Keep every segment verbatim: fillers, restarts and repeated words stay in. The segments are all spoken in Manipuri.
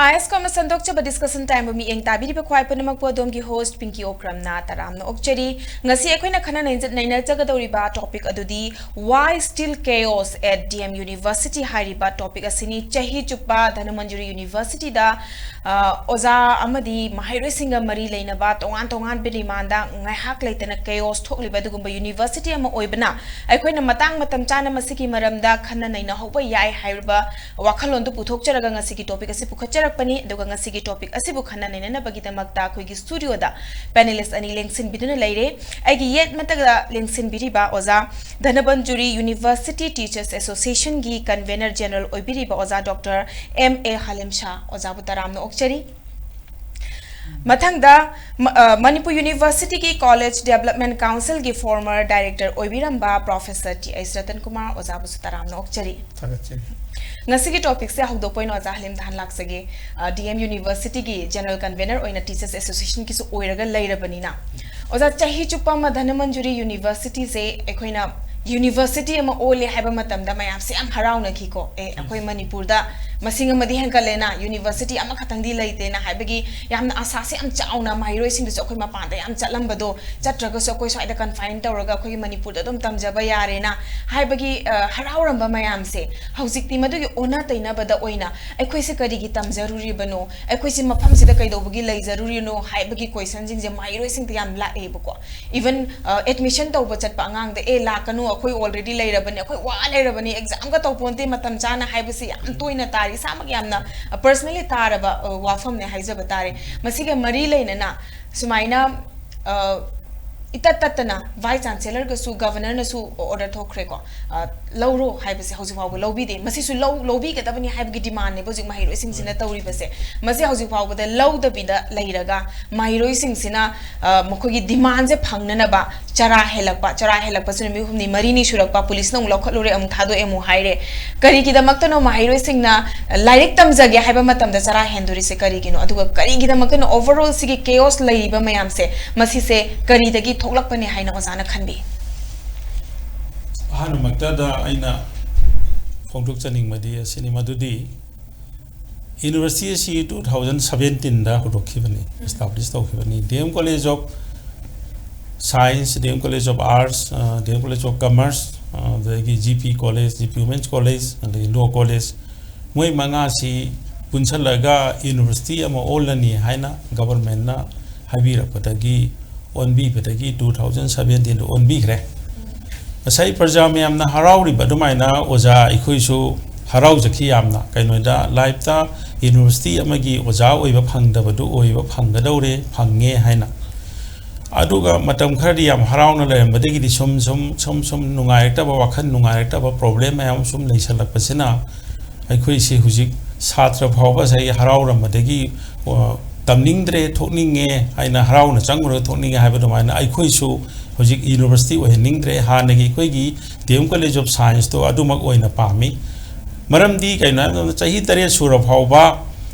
ꯑꯥꯏ ꯑꯦꯁ ꯀꯣꯝꯅ ꯁꯟꯗꯣꯛꯆꯕ discussion timeꯕꯨ ꯃꯤꯠꯌꯦꯡ ꯇꯥꯕꯤꯔꯤꯕ ꯈ꯭ꯋꯥꯏ ꯄꯨꯝꯅꯃꯛꯄꯨ ꯑꯗꯣꯝꯒꯤ host ꯄꯤꯡꯀꯤ ꯑꯣꯀ꯭ꯔꯝꯅ ꯇꯔꯥꯝꯅ ꯑꯣꯛꯆꯔꯤ꯫ ꯉꯁꯤ ꯑꯩꯈꯣꯏꯅ ꯈꯟꯅ ꯅꯩꯅꯖ-, ꯅꯩꯅꯖꯒꯗꯧꯔꯤꯕ topic ꯑꯗꯨꯗꯤ why still chaos at D M University ꯍꯥꯏꯔꯤꯕ topic ꯑꯁꯤꯅꯤ꯫ ꯆꯍꯤ ꯆꯨꯞꯄ ꯙꯅꯃꯟꯖꯨꯔꯤ Universityꯗ, ꯑ, ꯑꯣꯖꯥ ꯑꯃꯗꯤ ꯃꯍꯩꯔꯣꯏꯁꯤꯡꯒ ꯃꯔꯤ ꯂꯩꯅꯕ ꯇꯣꯉꯥꯟ ꯇꯣꯉꯥꯟꯕ demandꯗ ꯉꯥꯏꯍꯥꯛ ꯂꯩꯇꯅ chaos ꯊꯣꯛꯂꯤꯕ ꯑꯗꯨꯒꯨꯝꯕ university ꯑꯃ ꯑꯣꯏꯕꯅ, ꯑꯩꯈꯣꯏꯅ ꯃꯇꯥꯡ ꯃꯇꯝ ꯆꯥꯅ ꯃꯁꯤꯒꯤ ꯃꯔꯝꯗ ꯈꯟꯅ ꯅꯩꯅꯍꯧꯕ ꯌꯥꯏ ꯍꯥꯏꯔꯤꯕ ꯋꯥꯈꯜꯂꯣꯟꯗꯨ ꯄꯨꯊꯣꯛꯆꯔꯒ ꯉꯁꯤꯒꯤ topic ꯑꯁꯤ ꯄꯨꯈꯠꯆꯔꯛꯄꯅꯤ꯫ ꯑꯗꯨꯒ ꯉꯁꯤꯒꯤ topic ꯑꯁꯤꯕꯨ ꯈꯟꯅ ꯅꯩꯅꯅꯕꯒꯤꯗꯃꯛꯇ ꯑꯩꯈꯣꯏꯒꯤ studioꯗ panelist ꯑꯅꯤ ꯂꯦꯡꯁꯤꯟꯕꯤꯗꯨꯅ ꯂꯩꯔꯦ꯫ ꯑꯩꯒꯤ ꯌꯦꯠ ꯃꯊꯛꯇ ꯂꯦꯡꯁꯤꯟꯕꯤꯔꯤꯕ ꯑꯣꯖꯥ ꯙꯅꯕꯟꯖꯨꯔꯤ University Teachers Associationꯒꯤ convener general ꯑꯣꯏꯕꯤꯔꯤꯕ ꯑꯣꯖꯥ Doctor M A ꯍꯥꯂꯤꯝ ꯁꯥ ꯑꯣꯖꯥꯕꯨ ꯇꯔꯥꯝꯅ ꯑꯣꯛꯆꯔꯤ꯫ ꯃꯊꯪꯗ ꯃ-, ꯑ, Manipur Universityꯒꯤ College Development Councilꯒꯤ former director ꯑꯣꯏꯕꯤꯔꯝꯕ Professor T H Ratan Kumar ꯑꯣꯖꯥꯕꯨꯁꯨ ꯇꯔꯥꯝꯅ ꯑꯣꯛꯆꯔꯤ꯫ ꯊꯥꯒꯠꯆꯔꯤ꯫ ꯉꯁꯤꯒꯤ topicꯁꯦ ꯍꯧꯗꯣꯛꯄ ꯑꯣꯏꯅ ꯑꯣꯖꯥ ꯍꯂꯤꯝꯗ ꯍꯥꯟꯅ ꯂꯥꯛꯆꯒꯦ꯫ ꯑ, D M Universityꯒꯤ general convener ꯑꯣꯏꯅ Teachers Associationꯒꯤꯁꯨ ꯑꯣꯏꯔꯒ ꯂꯩꯔꯕꯅꯤꯅ, ꯑꯣꯖꯥ, ꯆꯍꯤ ꯆꯨꯞꯄ ꯑꯃ ꯙꯅꯃꯟꯖꯨꯔꯤ Universityꯁꯦ ꯑꯩꯈꯣꯏꯅ university ꯑꯃ ꯑꯣꯜꯂꯦ ꯍꯥꯏꯕ ꯃꯇꯝꯗ ꯃꯌꯥꯝꯁꯦ ꯌꯥꯝ ꯍꯔꯥꯎꯅꯈꯤꯀꯣ꯫ ꯑꯦ, ꯑꯩꯈꯣꯏ ꯃꯅꯤꯄꯨꯔꯗ ꯃꯁꯤꯡ ꯑꯃꯗꯤ ꯍꯦꯟꯒꯠꯂꯦꯅ, university ꯑꯃꯈꯛꯇꯪꯗꯤ ꯂꯩꯇꯦꯅ ꯍꯥꯏꯕꯒꯤ ꯌꯥꯝꯅ ꯑꯁꯥꯁꯦ ꯌꯥꯝ ꯆꯥꯎꯅ, ꯃꯍꯩꯔꯣꯏꯁꯤꯡꯗꯨꯁꯨ ꯑꯩꯈꯣꯏ ꯃꯄꯥꯟꯗ ꯌꯥꯝ ꯆꯠꯂꯝꯕꯗꯣ, ꯆꯠꯇ꯭ꯔꯒꯁꯨ ꯑꯩꯈꯣꯏ ꯁ꯭ꯋꯥꯏꯗ confine ꯇꯧꯔꯒ ꯑꯩꯈꯣꯏꯒꯤ ꯃꯅꯤꯄꯨꯔꯗ ꯑꯗꯨꯝ ꯇꯝꯖꯕ ꯌꯥꯔꯦꯅ ꯍꯥꯏꯕꯒꯤ, ꯑ, ꯍꯔꯥꯎꯔꯝꯕ ꯃꯌꯥꯝꯁꯦ ꯍꯧꯖꯤꯛꯇꯤ ꯃꯗꯨꯒꯤ ꯑꯣꯟꯅ ꯇꯩꯅꯕꯗ ꯑꯣꯏꯅ ꯑꯩꯈꯣꯏꯁꯦ ꯀꯔꯤꯒꯤ ꯇꯝꯖꯔꯨꯔꯤꯕꯅꯣ, ꯑꯩꯈꯣꯏꯁꯦ ꯃꯐꯝꯁꯤꯗ ꯀꯩꯗꯧꯕꯒꯤ ꯂꯩꯖꯔꯨꯔꯤꯅꯣ ꯍꯥꯏꯕꯒꯤ questionꯁꯤꯡꯁꯦ ꯃꯍꯩꯔꯣꯏꯁꯤꯡꯗ ꯌꯥꯝ ꯂꯥꯛꯑꯦꯕꯀꯣ꯫ Even, ꯑ, admission ꯇꯧꯕ ꯆꯠꯄ ꯑꯉꯥꯡꯗ, "ꯑꯦ, ꯂꯥꯛꯀꯅꯨ, ꯑꯩꯈꯣꯏ already ꯂꯩꯔꯕꯅꯤ, ꯑꯩꯈꯣꯏ ꯋꯥ ꯂꯩꯔꯕꯅꯤ, examꯒ ꯇꯧꯄꯣꯟꯇꯦ ꯃꯇꯝ ꯆꯥꯅ" ꯍꯥꯏꯕꯁꯤ ꯌꯥꯝ ꯇꯣꯏꯅ ꯇꯥꯔꯤ꯫ ꯏꯁꯥꯃꯛ ꯌꯥꯝꯅ, ꯑ, personally ꯇꯥꯔꯕ, ꯑ, ꯋꯥꯐꯝꯅꯦ ꯍꯥꯏꯖꯕ ꯇꯥꯔꯦ꯫ ꯃꯁꯤꯒ ꯃꯔꯤ ꯂꯩꯅꯅ ꯁꯨꯃꯥꯏꯅ, ꯑ, ꯏꯇꯠ ꯇꯠꯇꯅ Vice Chancellorꯒꯁꯨ Governorꯅꯁꯨ order ꯊꯣꯛꯈ꯭ꯔꯦꯀꯣ, ꯑ, ꯂꯧꯔꯣ ꯍꯥꯏꯕꯁꯦ ꯍꯧꯖꯤꯛ ꯐꯥꯎꯕ ꯂꯧꯕꯤꯗꯦ꯫ ꯃꯁꯤꯁꯨ ꯂꯧ-, ꯂꯧꯕꯤꯒꯗꯕꯅꯤ ꯍꯥꯏꯕꯒꯤ demandꯅꯦꯕ ꯍꯧꯖꯤꯛ ꯃꯍꯩꯔꯣꯏꯁꯤꯡꯁꯤꯅ ꯇꯧꯔꯤꯕꯁꯦ꯫ ꯃꯁꯤ ꯍꯧꯖꯤꯛ ꯐꯥꯎꯕꯗ ꯂꯧꯗꯕꯤꯗ ꯂꯩꯔꯒ ꯃꯍꯩꯔꯣꯏꯁꯤꯡꯁꯤꯅ, ꯑ, ꯃꯈꯣꯏꯒꯤ demandꯁꯦ ꯐꯪꯅꯅꯕ ꯆꯔꯥ ꯍꯦꯜꯂꯛꯄ, ꯆꯔꯥ ꯍꯦꯜꯂꯛꯄꯁꯨ ꯅꯨꯃꯤꯠ ꯍꯨꯝꯅꯤ ꯃꯔꯤꯅꯤ ꯁꯨꯔꯛꯄ, policeꯅ ꯑꯃꯨꯛ ꯂꯧꯈꯠꯂꯨꯔꯦ, ꯑꯃꯨꯛ ꯊꯥꯗꯣꯛꯑꯦ, ꯑꯃꯨꯛ ꯍꯥꯏꯔꯦ꯫ ꯀꯔꯤꯒꯤꯗꯃꯛꯇꯅꯣ ꯃꯍꯩꯔꯣꯏꯁꯤꯡꯅ ꯂꯥꯏꯔꯤꯛ ꯇꯝꯖꯒꯦ ꯍꯥꯏꯕ ꯃꯇꯝꯗ ꯆꯔꯥ ꯍꯦꯟꯗꯣꯔꯤꯁꯦ ꯀꯔꯤꯒꯤꯅꯣ? ꯑꯗꯨꯒ ꯀꯔꯤꯒꯤꯗꯃꯛꯇꯅꯣ overall ꯁꯤꯒꯤ chaos ꯂꯩꯔꯤꯕ ꯃꯌꯥꯝꯁꯦ, ꯃꯁꯤꯁꯦ ꯀꯔꯤꯗꯒꯤ ꯊꯣꯛꯂꯛꯄꯅꯦ ꯍꯥꯏꯅ ꯑꯣꯖꯥꯅ ꯈꯟꯕꯤ? ꯑꯍꯥꯟꯕꯃꯛꯇꯗ ꯑꯩꯅ ꯐꯣꯡꯗꯣꯛꯆꯅꯤꯡꯕꯗꯤ ꯑꯁꯤꯅꯤ, ꯃꯗꯨꯗꯤ University ꯑꯁꯤ two thousand seventeen ꯗ ꯍꯧꯗꯣꯛꯈꯤꯕꯅꯤ, establish ꯇꯧꯈꯤꯕꯅꯤ꯫ D M College of Science, D M College of Arts, ꯑ, D M College of Commerce, ꯑ, ꯑꯗꯒꯤ G P College, G P Women's College, ꯑꯗꯒꯤ Law College, ꯃꯣꯏ ꯃꯉꯥꯁꯤ ꯄꯨꯟꯁꯜꯂꯒ university ꯑꯃ ꯑꯣꯜꯂꯅꯤ ꯍꯥꯏꯅ government ꯅ ꯍꯥꯏꯕꯤꯔꯛꯄꯗꯒꯤ, ꯑꯣꯟꯕꯤꯕꯗꯒꯤ two thousand seventeen ꯗ ꯑꯣꯟꯕꯤꯈ꯭ꯔꯦ꯫ ꯉꯁꯥꯏ ꯄ꯭ꯔꯖꯥ ꯃꯌꯥꯝꯅ ꯍꯔꯥꯎꯔꯤꯕ ꯑꯗꯨꯃꯥꯏꯅ ꯑꯣꯖꯥ ꯑꯩꯈꯣꯏꯁꯨ ꯍꯔꯥꯎꯖꯈꯤ ꯌꯥꯝꯅ꯫ ꯀꯩꯅꯣꯗ, life ꯇ university ꯑꯃꯒꯤ ꯑꯣꯖꯥ ꯑꯣꯏꯕ ꯐꯪꯗꯕꯗꯨ ꯑꯣꯏꯕ ꯐꯪꯒꯗꯧꯔꯦ, ꯐꯪꯉꯦ ꯍꯥꯏꯅ꯫ ꯑꯗꯨꯒ ꯃꯇꯝ ꯈꯔꯗꯤ ꯌꯥꯝ ꯍꯔꯥꯎꯅ ꯂꯩꯔꯝꯕꯗꯒꯤꯗꯤ ꯁꯨꯝ, ꯁꯨꯝ, ꯁꯨꯝ, ꯁꯨꯝ ꯅꯨꯡꯉꯥꯏꯔꯛꯇꯕ, ꯋꯥꯈꯜ ꯅꯨꯡꯉꯥꯏꯔꯛꯇꯕ, problem ꯃꯌꯥꯝ ꯁꯨꯝ ꯂꯩꯁꯜꯂꯛꯄꯁꯤꯅ ꯑꯩꯈꯣꯏꯁꯤ ꯍꯧꯖꯤꯛ ꯁꯥꯇ꯭ꯔ ꯐꯥꯎꯕ ꯉꯁꯥꯏꯒꯤ ꯍꯔꯥꯎꯔꯝꯕꯗꯒꯤ, ꯑ, ꯇꯝꯅꯤꯡꯗ꯭ꯔꯦ, ꯊꯣꯛꯅꯤꯡꯉꯦ ꯍꯥꯏꯅ ꯍꯔꯥꯎꯅ ꯆꯪꯉꯨꯔꯒ ꯊꯣꯛꯅꯤꯡꯉꯦ ꯍꯥꯏꯕ ꯑꯗꯨꯃꯥꯏꯅ ꯑꯩꯈꯣꯏꯁꯨ ꯍꯧꯖꯤꯛ university ꯑꯣꯏꯍꯟꯅꯤꯡꯗ꯭ꯔꯦ꯫ ꯍꯥꯟꯅꯒꯤ ꯑꯩꯈꯣꯏꯒꯤ D M College of Science ꯇꯣ ꯑꯗꯨꯃꯛ ꯑꯣꯏꯅ ꯄꯥꯝꯃꯤ꯫ ꯃꯔꯝꯗꯤ ꯀꯩꯅꯣ ꯍꯥꯏꯕ ꯃꯇꯝꯗ, ꯆꯍꯤ ꯇꯔꯦꯠ ꯁꯨꯔ ꯐꯥꯎꯕ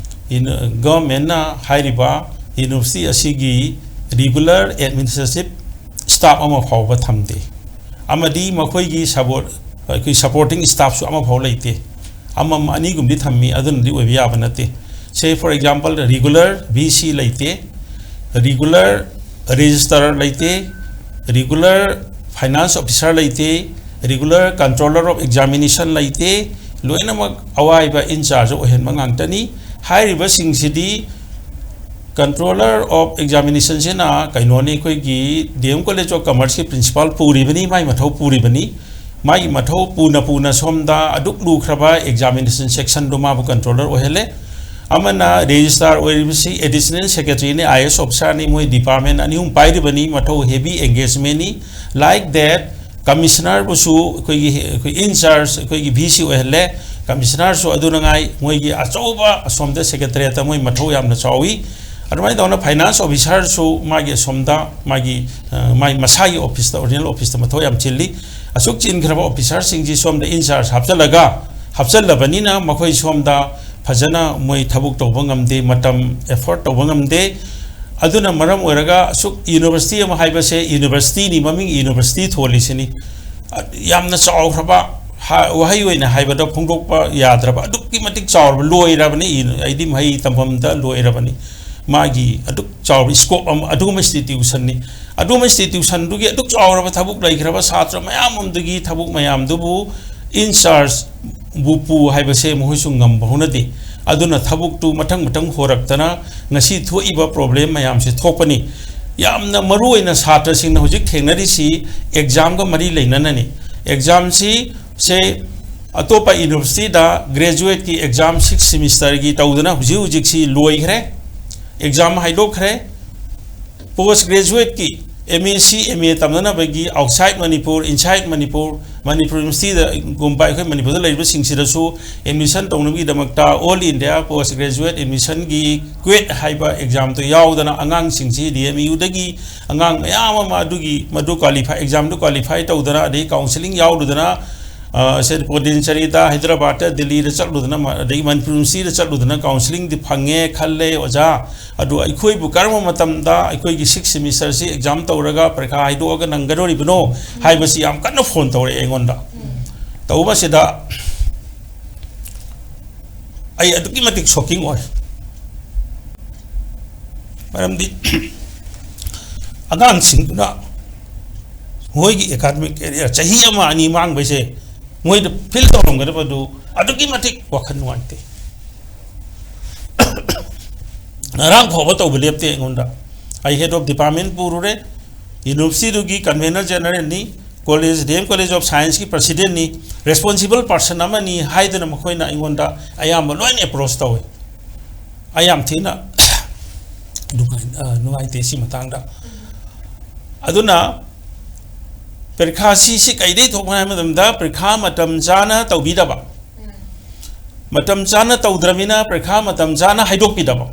ꯏꯟ-, government ꯅ ꯍꯥꯏꯔꯤꯕ university ꯑꯁꯤꯒꯤ regular administrative staff ꯑꯃ ꯐꯥꯎꯕ ꯊꯝꯗꯦ, ꯑꯃꯗꯤ ꯃꯈꯣꯏꯒꯤ support-, ꯑꯩꯈꯣꯏ supporting staff ꯁꯨ ꯑꯃꯐꯥꯎ ꯂꯩꯇꯦ꯫ ꯑꯃꯃꯝ ꯑꯅꯤꯒꯨꯝꯕꯗꯤ ꯊꯝꯃꯤ, ꯑꯗꯨꯅꯗꯤ ꯑꯣꯏꯕ ꯌꯥꯕ ꯅꯠꯇꯦ꯫ Say, for example, regular V C ꯂꯩꯇꯦ, regular registrar ꯂꯩꯇꯦ, regular finance officer ꯂꯩꯇꯦ, regular controller of examination ꯂꯩꯇꯦ꯫ ꯂꯣꯏꯅꯃꯛ ꯑꯋꯥꯏꯕ in charge ꯑꯣꯏꯍꯟꯕ ꯉꯥꯛꯇꯅꯤ꯫ ꯍꯥꯏꯔꯤꯕꯁꯤꯡꯁꯤꯗꯤ Controller of Examination ꯁꯤꯅ ꯀꯩꯅꯣꯅꯤ, ꯑꯩꯈꯣꯏꯒꯤ D M College of Commerce ꯀꯤ principal ꯄꯨꯔꯤꯕꯅꯤ, ꯃꯥꯒꯤ ꯃꯊꯧ ꯄꯨꯔꯤꯕꯅꯤ꯫ ꯃꯥꯒꯤ ꯃꯊꯧ ꯄꯨꯅ ꯄꯨꯅ ꯁꯣꯝꯗ ꯑꯗꯨꯛ ꯂꯨꯈ꯭ꯔꯕ examination section ꯗꯨ ꯃꯥꯕꯨ controller ꯑꯣꯏꯍꯜꯂꯦ꯫ ꯑꯃꯅ registrar ꯑꯣꯏꯔꯤꯕꯁꯤ additional secretary ꯅꯤ, I A S officer ꯅꯤ, ꯃꯣꯏ department ꯑꯅꯤ ꯑꯍꯨꯝ ꯄꯥꯏꯔꯤꯕꯅꯤ, ꯃꯊꯧ heavy engagement ꯅꯤ꯫ Like that, commissioner ꯕꯨꯁꯨ ꯑꯩꯈꯣꯏꯒꯤ, ꯑꯩꯈꯣꯏ in charge, ꯑꯩꯈꯣꯏꯒꯤ V C ꯑꯣꯏꯍꯜꯂꯦ꯫ Commissioner ꯁꯨ ꯑꯗꯨꯅꯉꯥꯏ ꯃꯣꯏꯒꯤ ꯑꯆꯧꯕ ꯑꯁꯣꯝꯗ secretariat ꯇ ꯃꯣꯏ ꯃꯊꯧ ꯌꯥꯝꯅ ꯆꯥꯎꯏ꯫ ꯑꯗꯨꯃꯥꯏꯅ ꯇꯧꯅ finance officer ꯁꯨ ꯃꯥꯒꯤ ꯑꯁꯣꯝꯗ ꯃꯥꯒꯤ, ꯑ, ꯃꯥꯒꯤ ꯃꯁꯥꯒꯤ office ꯇ, original office ꯇ ꯃꯊꯧ ꯌꯥꯝ ꯆꯤꯜꯂꯤ꯫ ꯑꯁꯨꯛ ꯆꯤꯟꯈ꯭ꯔꯕ officer ꯁꯤꯡꯁꯤ ꯁꯣꯝꯗ in charge ꯍꯥꯞꯆꯜꯂꯒ, ꯍꯥꯞꯆꯜꯂꯕꯅꯤꯅ ꯃꯈꯣꯏ ꯁꯣꯝꯗ ꯐꯖꯅ ꯃꯣꯏ ꯊꯕꯛ ꯇꯧꯕ ꯉꯝꯗꯦ, ꯃꯇꯝ effort ꯇꯧꯕ ꯉꯝꯗꯦ꯫ ꯑꯗꯨꯅ ꯃꯔꯝ ꯑꯣꯏꯔꯒ ꯑꯁꯨꯛ university ꯑꯃ ꯍꯥꯏꯕꯁꯦ university ꯅꯤ, ꯃꯃꯤꯡ university ꯊꯣꯜꯂꯤꯁꯤꯅꯤ꯫ ꯌꯥꯝꯅ ꯆꯥꯎꯈ꯭ꯔꯕ, ꯍꯥ-, ꯋꯥꯍꯩ ꯑꯣꯏꯅ ꯍꯥꯏꯕꯗ ꯐꯣꯡꯗꯣꯛꯄ ꯌꯥꯗ꯭ꯔꯕ, ꯑꯗꯨꯛꯀꯤ ꯃꯇꯤꯛ ꯆꯥꯎꯔꯕ, ꯂꯣꯏꯔꯕꯅꯤ, ꯏ-, ꯑꯩꯗꯤ ꯃꯍꯩ ꯇꯝꯐꯝꯗ ꯂꯣꯏꯔꯕꯅꯤ꯫ ꯃꯥꯒꯤ ꯑꯗꯨꯛ ꯆꯥꯎꯔꯕ scope ꯑꯃ, ꯑꯗꯨꯒꯨꯝꯕ institutionꯅꯤ꯫ ꯑꯗꯨꯒꯨꯝꯕ institutionꯗꯨꯒꯤ ꯑꯗꯨꯛ ꯆꯥꯎꯔꯕ ꯊꯕꯛ ꯂꯩꯈ꯭ꯔꯕ ꯁꯥꯇ꯭ꯔ ꯃꯌꯥꯝ ꯑꯃꯗꯨꯒꯤ ꯊꯕꯛ ꯃꯌꯥꯝꯗꯨꯕꯨ in charge ꯕꯨ ꯄꯨ ꯍꯥꯏꯕꯁꯦ ꯃꯈꯣꯏꯁꯨ ꯉꯝꯕ ꯍꯧꯅꯗꯦ꯫ ꯑꯗꯨꯅ ꯊꯕꯛꯇꯨ ꯃꯊꯪ ꯃꯊꯪ ꯍꯣꯔꯛꯇꯅ ꯉꯁꯤ ꯊꯣꯛꯏꯕ problem ꯃꯌꯥꯝꯁꯦ ꯊꯣꯛꯄꯅꯤ꯫ ꯌꯥꯝꯅ ꯃꯔꯨ ꯑꯣꯏꯅ ꯁꯥꯇ꯭ꯔꯁꯤꯡꯅ ꯍꯧꯖꯤꯛ ꯊꯦꯡꯅꯔꯤꯁꯤ examꯒ ꯃꯔꯤ ꯂꯩꯅꯅꯅꯤ꯫ Examꯁꯤ ꯁꯦ ꯑꯇꯣꯞꯄ universityꯗ graduateꯀꯤ exam six semesterꯒꯤ ꯇꯧꯗꯅ ꯍꯧꯖꯤꯛ ꯍꯧꯖꯤꯛꯁꯤ ꯂꯣꯏꯈ꯭ꯔꯦ, exam ꯍꯥꯏꯗꯣꯛꯈ꯭ꯔꯦ꯫ Post graduateꯀꯤ MAC MA ꯇꯝꯅꯅꯕꯒꯤ outside Manipur, inside Manipur, Manipur universityꯗꯒꯨꯝꯕ ꯑꯩꯈꯣꯏ ꯃꯅꯤꯄꯨꯔꯗ ꯂꯩꯔꯤꯕꯁꯤꯡꯁꯤꯗꯁꯨ admission ꯇꯧꯅꯕꯒꯤꯗꯃꯛꯇ All India Post Graduate Admissionꯒꯤ CUET ꯍꯥꯏꯕ examꯗꯣ ꯌꯥꯎꯗꯅ ꯑꯉꯥꯡꯁꯤꯡꯁꯤ DMUꯗꯒꯤ ꯑꯉꯥꯡ ꯃꯌꯥꯝ ꯑꯃ ꯑꯗꯨꯒꯤ ꯃꯗꯨ qualify, examꯗꯨ qualify ꯇꯧꯗꯅ, ꯑꯗꯩ counselling ꯌꯥꯎꯔꯨꯗꯅ, ꯑ, ꯁꯦ ꯄꯣꯟꯗꯤꯆꯦꯔꯤꯗ, ꯍꯥꯏꯗ꯭ꯔꯕꯥꯗꯇ, ꯗꯤꯜꯂꯤꯗ ꯆꯠꯂꯨꯗꯅ, ꯃ-, ꯑꯗꯒꯤ ꯃꯅꯤꯄꯨꯔ universityꯗ ꯆꯠꯂꯨꯗꯅ counselling ꯗꯤ ꯐꯪꯉꯦ ꯈꯜꯂꯦ ꯑꯣꯖꯥ꯫ ꯑꯗꯨ ꯑꯩꯈꯣꯏꯕꯨ ꯀꯔꯝꯕ ꯃꯇꯝꯗ ꯑꯩꯈꯣꯏꯒꯤ six semesterꯁꯤ exam ꯇꯧꯔꯒ ꯄꯔꯤꯈꯥ ꯍꯥꯏꯗꯣꯛꯑꯒ ꯅꯪꯒꯗꯧꯔꯤꯕꯅꯣ ꯍꯥꯏꯕꯁꯤ ꯌꯥꯝ ꯀꯟꯅ phone ꯇꯧꯔꯛꯑꯦ ꯑꯩꯉꯣꯟꯗ꯫ ꯇꯧꯕ ꯑꯁꯤꯗ ꯑꯩ ꯑꯗꯨꯛꯀꯤ ꯃꯇꯤꯛ shocking ꯑꯣꯏ꯫ ꯃꯔꯝꯗꯤ ꯑꯉꯥꯡꯁꯤꯡꯗꯨꯅ ꯃꯣꯏꯒꯤ academic career ꯆꯍꯤ ꯑꯃ ꯑꯅꯤ ꯃꯥꯡꯕꯩꯁꯦ ꯃꯣꯏꯗ feel ꯇꯧꯔꯝꯒꯗꯕꯗꯨ ꯑꯗꯨꯛꯀꯤ ꯃꯇꯤꯛ ꯋꯥꯈꯜ ꯅꯨꯡꯉꯥꯏꯇꯦ꯫ ꯉꯔꯥꯡ ꯐꯥꯎꯕ ꯇꯧꯕ ꯂꯦꯞꯇꯦ ꯑꯩꯉꯣꯟꯗ꯫ ꯑꯩ head of department ꯄꯨꯔꯨꯔꯦ, universityꯗꯨꯒꯤ convener generalꯅꯤ, college, DM College of Scienceꯀꯤ presidentꯅꯤ, responsible person ꯑꯃꯅꯤ ꯍꯥꯏꯗꯅ ꯃꯈꯣꯏꯅ ꯑꯩꯉꯣꯟꯗ ꯑꯌꯥꯝꯕ ꯂꯣꯏꯅ approach ꯇꯧꯋꯤ꯫ ꯑꯩ ꯌꯥꯝ ꯊꯤꯅ ꯅꯨꯡꯉꯥꯏ-, ꯑ, ꯅꯨꯡꯉꯥꯏꯇꯦ ꯁꯤ ꯃꯇꯥꯡꯗ꯫ ꯑꯗꯨꯅ ꯄꯔꯤꯈꯥꯁꯤ ꯁꯤ ꯀꯩꯗꯩ ꯊꯣꯛꯄꯅꯣ ꯍꯥꯏꯕ ꯃꯇꯝꯗ ꯄꯔꯤꯈꯥ ꯃꯇꯝ ꯆꯥꯅ ꯇꯧꯕꯤꯗꯕ, ꯃꯇꯝ ꯆꯥꯅ ꯇꯧꯗ꯭ꯔꯃꯤꯅ ꯄꯔꯤꯈꯥ ꯃꯇꯝ ꯆꯥꯅ ꯍꯥꯏꯗꯣꯛꯄꯤꯗꯕ,